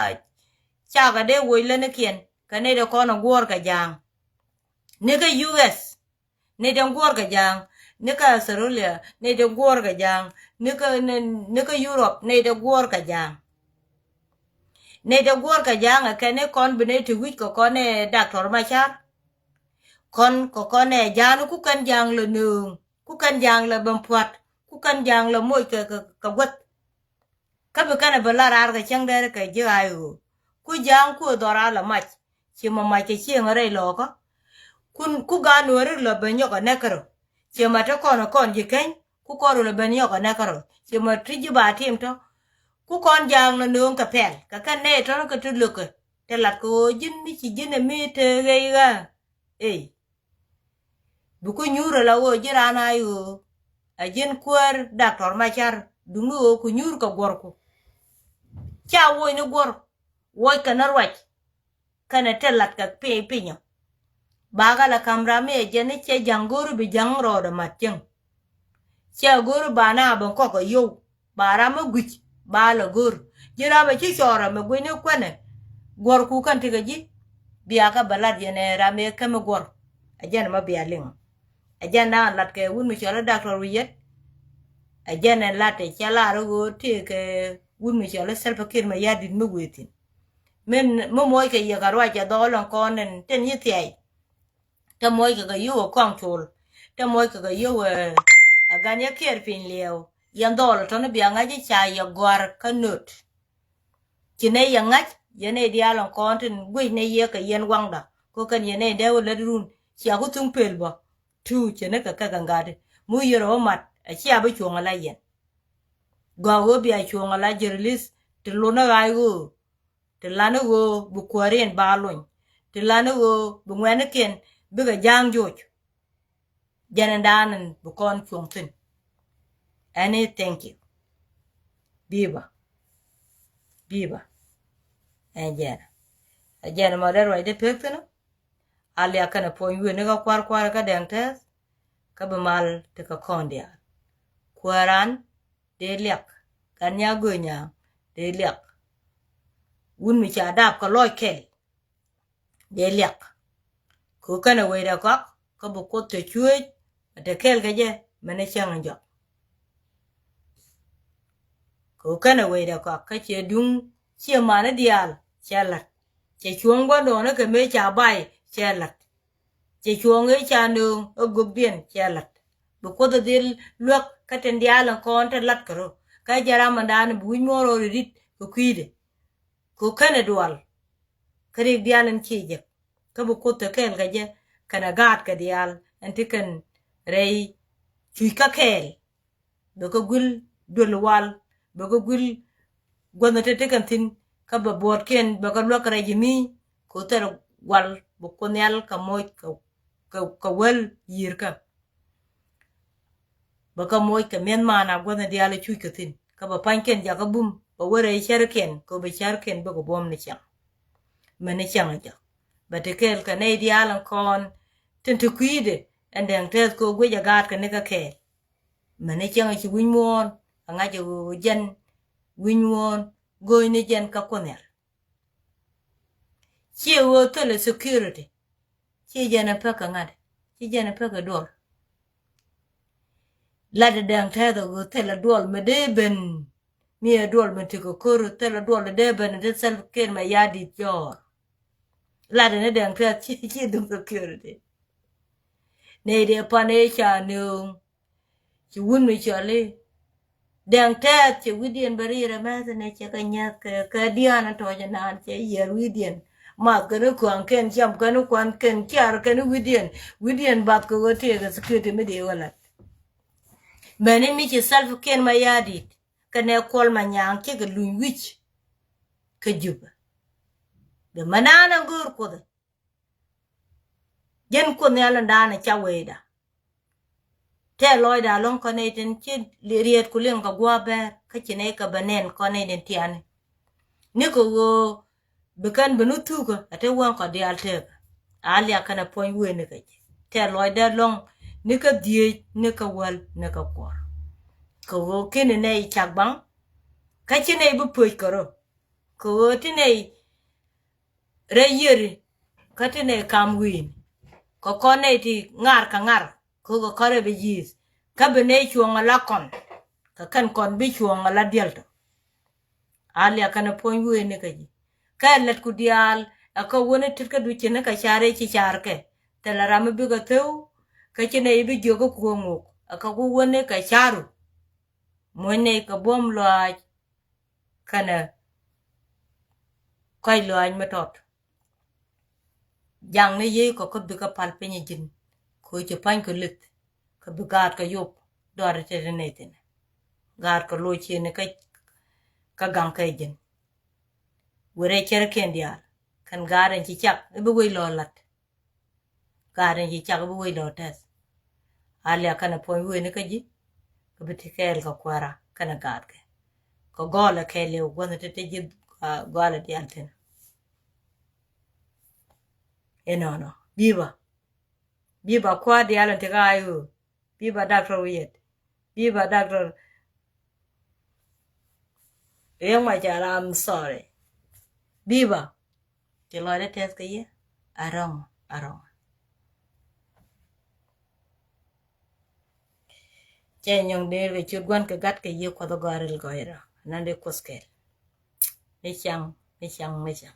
cakɛ dee woc länikiɛn. Kɛ nɛy dee kɔn ɛ guɔ̱ɔ̱r kɛ ja̱a̱ŋ. Ni kä U S nɛy dee guɔ̱ɔ̱r kɛ ja̱a̱ŋ. Ni kä Australia nɛy dee guɔ̱ɔ̱r kɛ ja̱a̱ŋ. Ni kä ni kä Europe nɛy dee guɔ̱ɔ̱r kɛ ja̱a̱ŋ. Nɛy dee guɔ̱ɔ̱r kɛ ja̱a̱ŋ ɛ kɛn ni kɔn bi nɛy ti wi̱c kɛ kɔn ɛ Doctor Macar. Kɔn kɛ kɔn ɛ ja̱a̱ŋ ni ku kɛn ja̱a̱ŋ lɛ nööŋ ku kɛn ja̱a̱ŋ lɛ ben pua̱t ku kɛn ja̱a̱ŋ lɛ moc kɛ kɛ guäth. Kä bi kɛn a bi la raar kɛ cäŋ dɛɛr kɛ ji̱ ɣa̱a̱c ɣöö ku ja̱a̱ŋ ku ɛ dhɔr a lɔ mac. Ciɛ mɔ mac kɛ cieŋ rɛy lɔɔkä. Kun ku gaat nuɔ̱ɔ̱ri lɔ ben nyɔk ɛ nɛk kärɔ. Ciɛ mɔ te kɔn ɛ kɔn ji̱ keny ku kɔn rɔ lɔ ben nyɔk ɛ nɛk kärɔ. Ciɛ mɔ ti ji̱ ba tim tɔ. Ku kɔn ja̱a̱ŋ lɔ nööŋ kɛ pɛl kɛ kɛn nɛy tɔ̱nä kɛ ti lökɛ. Te lat kɛ ɣöö ji̱n ni ci ji̱n ɛ mi te ɣɛy ɣä. Ey. Bi ku nyuur ala ɣöö ji̱ raan a i̱ ɣöö a ji̱n kuäär Doctor Macar duŋni ɣöö ku nyuur kɛ guɔ̱rku. Ca woc ni guɔ̱r, woc kɛ ni ruac. Kɛnɛ te lat kɛ piny pinyɔ. Ba kɛ la ka̱m ram mi ɛ jɛn ni cɛ ja̱ŋ go̱o̱ri bi ja̱ŋ rɔɔdɛ mat cieŋ. Cɛ go̱o̱ri ba na ben kɔk kɛ yow. Ba ram mi gui̱c ba la go̱o̱r. Ji̱ ram ɛ ci cɔɔr ram ɛ gui̱c ni kuɛnɛ. Guɔ̱rku kɛn tekɛ ji̱. Bia kɛ bɛ lat yɛn ɛ ram ɛ kɛ mi guɔ̱r. Ɛ jɛn mɛ bia liŋ. Ɛ jɛn na lat kɛ wut mi cɔl i̱ Doctor Wi̱i̱ Yɛt. Ɛ jɛn ɛ lat ɛ cɛ lar i̱ ɣöö tëëkɛ wut mi cɔl i̱ Salva Kiir Mayardit mi wëë thi̱n. Min mi moc kɛ yɛ kɛ ruac ɛ dhɔɔl ɛn kɔn ɛn tin yi thiay. Te moc kɛ kɛ yio̱w ɛ kɔŋ col. Te moc kɛ kɛ yio̱w ɛ ɛ gan yɛ kiɛɛr piny liɛɛw. Yɛn dhɔɔl ɛ tɔ̱ni bia ŋa̱c i̱ ca yɛ gɔ̱a̱r kä nöt. Ci nɛy yɛ ŋa̱c yɛn nɛy diaal ɛn kɔn tin guic nɛy yɛ kɛ yɛn waŋda. Ko kɛn yɛn nɛy dee wä lät run cia ku thuŋ pel bä. Tu cɛ ni kɛ kɛ kɛ ŋa̱t. Mu yɛr ɛ wä mat ɛ cia bi cuɔ̱ŋ ala yɛn. Gɔaa ɣöö bia cuɔ̱ŋ ala jɛ release ti lun ɛ ɣa̱c ɣöö. Ti lan i̱ ɣöö bi kuääriɛn ba lony. Ti lan i̱ ɣöö bi ŋuɛ̈nikiɛn bikɛ ja̱a̱ŋ joc. Jɛn in daan in bi kɔn cuɔ̱ŋ thi̱n. Ɛn i̱ thank you. Biba. Biba. Ɛn jɛn. Ɛ jɛn mɔ dee ruacdɛ pek thi̱n. A liak kɛnɛ puɔ̱ny wi̱i̱ ni kä kua̱r kua̱r kä dɛŋ tɛth. Kä bi mal ti kä kɔn diaal. Kuääran dee liak. Gan nya göönya dee liak. Wun mi ca dap kɛ lɔc kɛl dee liak. Kɛ kɛnɛ wecdɛ kɔak kä bi kuoth te cuec. Te kɛl kɛ jɛ mɛn cäŋ jɔk. Kɛ kɛnɛ wecdɛ kɔak kä cɛ duŋ ciɛ mani diaal cɛ la̱t. Cɛ cuɔ̱ŋ gua̱ndɔɔŋni kɛ mëë ca bay cɛ la̱t. Cɛ cuɔ̱ŋ ëë ca nööŋ ɛ gopdiɛn cɛ la̱t. Bi kuoth ɛ dhil luäk kä tin diaal ɛn kɔn te la̱t kɛ rɔ. Kä jɛ ram ɛn daanɛ bi wi̱c muɔ̱ɔ̱n rɔ ri di̱t kɛ kui̱dɛ. Kɛ kɛnɛ dual. Kä rik diaal ɛn ci jek. Kä bi kuoth te kɛɛl kɛ jɛ kɛnɛ gaatkɛ diaal ɛn ti kɛn rɛy cuc kä kɛɛl. Bɛ kä guil duel wal, bɛ kä guil guänh te te kɛn thi̱n. Kä bɛ buɔɔtkiɛn bɛ kä luäk rɛc mi kɛ thil wal bɛ kuoth nhial kɛ moc kɛ, kɛ, kɛ wäl yiër kä. Bɛ kä moc kɛ mi̱eth man a guänh diaal cuc kɛ thi̱n. Kä bɛ pa̱nykiɛn jakä bum bɛ wä rɛy cärkiɛn kɛ bɛ cärkiɛn bɛ kɛ buɔ̱m ni cäŋ. Mɛn ni cäŋ a jɔk bɛ te kɛɛl kɛ nɛy diaal ɛn kɔn tin te kui̱dɛ ɛn dɛŋ tɛth kɛ guic a gaat kɛ ni kä kɛɛl. Mɛn ni cäŋ ci wi̱ny muɔ̱ɔ̱n a ŋa̱c a ɣöö jɛn wi̱ny muɔ̱ɔ̱n go̱o̱ny ni jɛn kä kuoth nhial. Ciɛ ɣöö thilɛ security. Ciɛ jɛn a pek kɛ ŋa̱t. Ciɛ jɛn a pek kɛ duɔl. Lat dee dɛŋ tɛth a ɣöö thilɛ duɔl mɛ dee ben. Mi ɛ duɔl mɛ ti kɛ ko̱r thilɛ duɔl dee ben dee Salva Kiir Mayardit jɔɔr. Lat ni dɛŋ tɛth ci, ci duŋ security. Nɛy dee pan ëë ca nööŋ. Ci wun mi cɔl i̱ dɛŋ tɛth cɛ wi̱diɛn bɛ ri rɛ mɛth ni cɛ kɛ nyɛth kɛ, kɛ diaan tɔ̱ cɛ naan cɛ yiɛr wi̱diɛn. Math kɛn i̱ kuaŋ kɛn cam kɛn i̱ kuan kɛn ciar kɛn i̱ wi̱diɛn. Wi̱diɛn bath kɛ ɣöö tëëkɛ security mi dee wä la̱t. Mɛn i̱ mi ci Salva Kiir Mayardit kɛnɛ Kuɔl Manyaŋ cikɛ luny wi̱c kä Jubɛ. Bɛ mɛ naan a go̱o̱r kuoth. Jɛn kuoth nhial in daan a ca wecda. Tɛ lɔcda lɔ̱ŋ kɔn nɛy tin ci riet ku liŋ kɛ gua̱a̱ bɛɛr kä ci nɛy kɛ bɛ nɛn kɔn nɛy tin tiani. Ni kɛ ɣöö bi kɛn bi ni thukä a te wäŋ kɔ diaal tekä. A liak kɛn a puɔ̱ny wëë ni kɛ jɛ. Tɛ lɔcdɛ lɔ̱ŋ ni kä dhieec ni kä wäl ni kä kuɔr. Kɛ ɣöö kini nɛy cak baŋ kä ci nɛy bi pöc kɛ rɔ. Kɛ ɣöö ti nɛy rɛy yiëri kä ti nɛy kam wi̱i̱ni. Kɛ kɔn nɛy ti ŋar kɛ ŋar kɛ ɣöö kɛ kɔn rɛy bi yi̱i̱th. Kä bi nɛy cuɔ̱ŋ ala kɔn kɛ kɛn kɔn bi cuɔ̱ŋ ala diɛl tɔ. A liak kɛn a puɔ̱ny wëë ni kä ji̱. Kä ɛ lät ku diaal ɛ kä wäni tet kä duci ni kɛ car rɛy ci car kɛ. Thilɛ ram mi bikɛ thäw kä ci nɛy bi jiök kä kuɔ̱ŋ ŋok ɛ kä ku wäni kɛ caru. Muɔ̱ny nɛy kɛ buɔ̱m lɔaac kɛnɛ kɔc lɔaac mi tɔt. Jaŋni yiey kɔ kä bikɛ pal piny ji̱n kɛ ɣöö ci pa̱ny kɛ lith kɛ bi gaatkɛ yop dɔaar tɛt nɛy thi̱n. Gaatkɛ loc ciëni kä, kä gaŋ kɛ ji̱n. Wërɛ cärkiɛn diaal kɛn gaat in ci cak i̱ bi wec lɔ la̱t. Gaat in ci cak bi wec lɔ tɛth. A liak kɛn a puɔ̱ny wëë ni kä ji̱ kɛ bi ti kɛɛl kɛ kuäärä kɛn a gaatkɛ. Kɛ gɔɔlɛ kɛɛliw guänh ti ti ji̱ Gɔalɛ diaal thin. Inɔnɔ biba, biba kua̱r diaal in ti ka ayu. Biba doctor Wiet, biba doctor Riek Machar, I'm sorry. Biba. Ci lɔcdä tɛth kɛ yɛ. Arɔŋ, arɔŋ. Cɛ nyɔŋ dee kɛ cut gua̱n kɛ gat kɛ yɛ Kuɔth gɔaril gɔyrɔ nan dee Kuoth kɛl. Mi caŋ, mi caŋ, mi caŋ.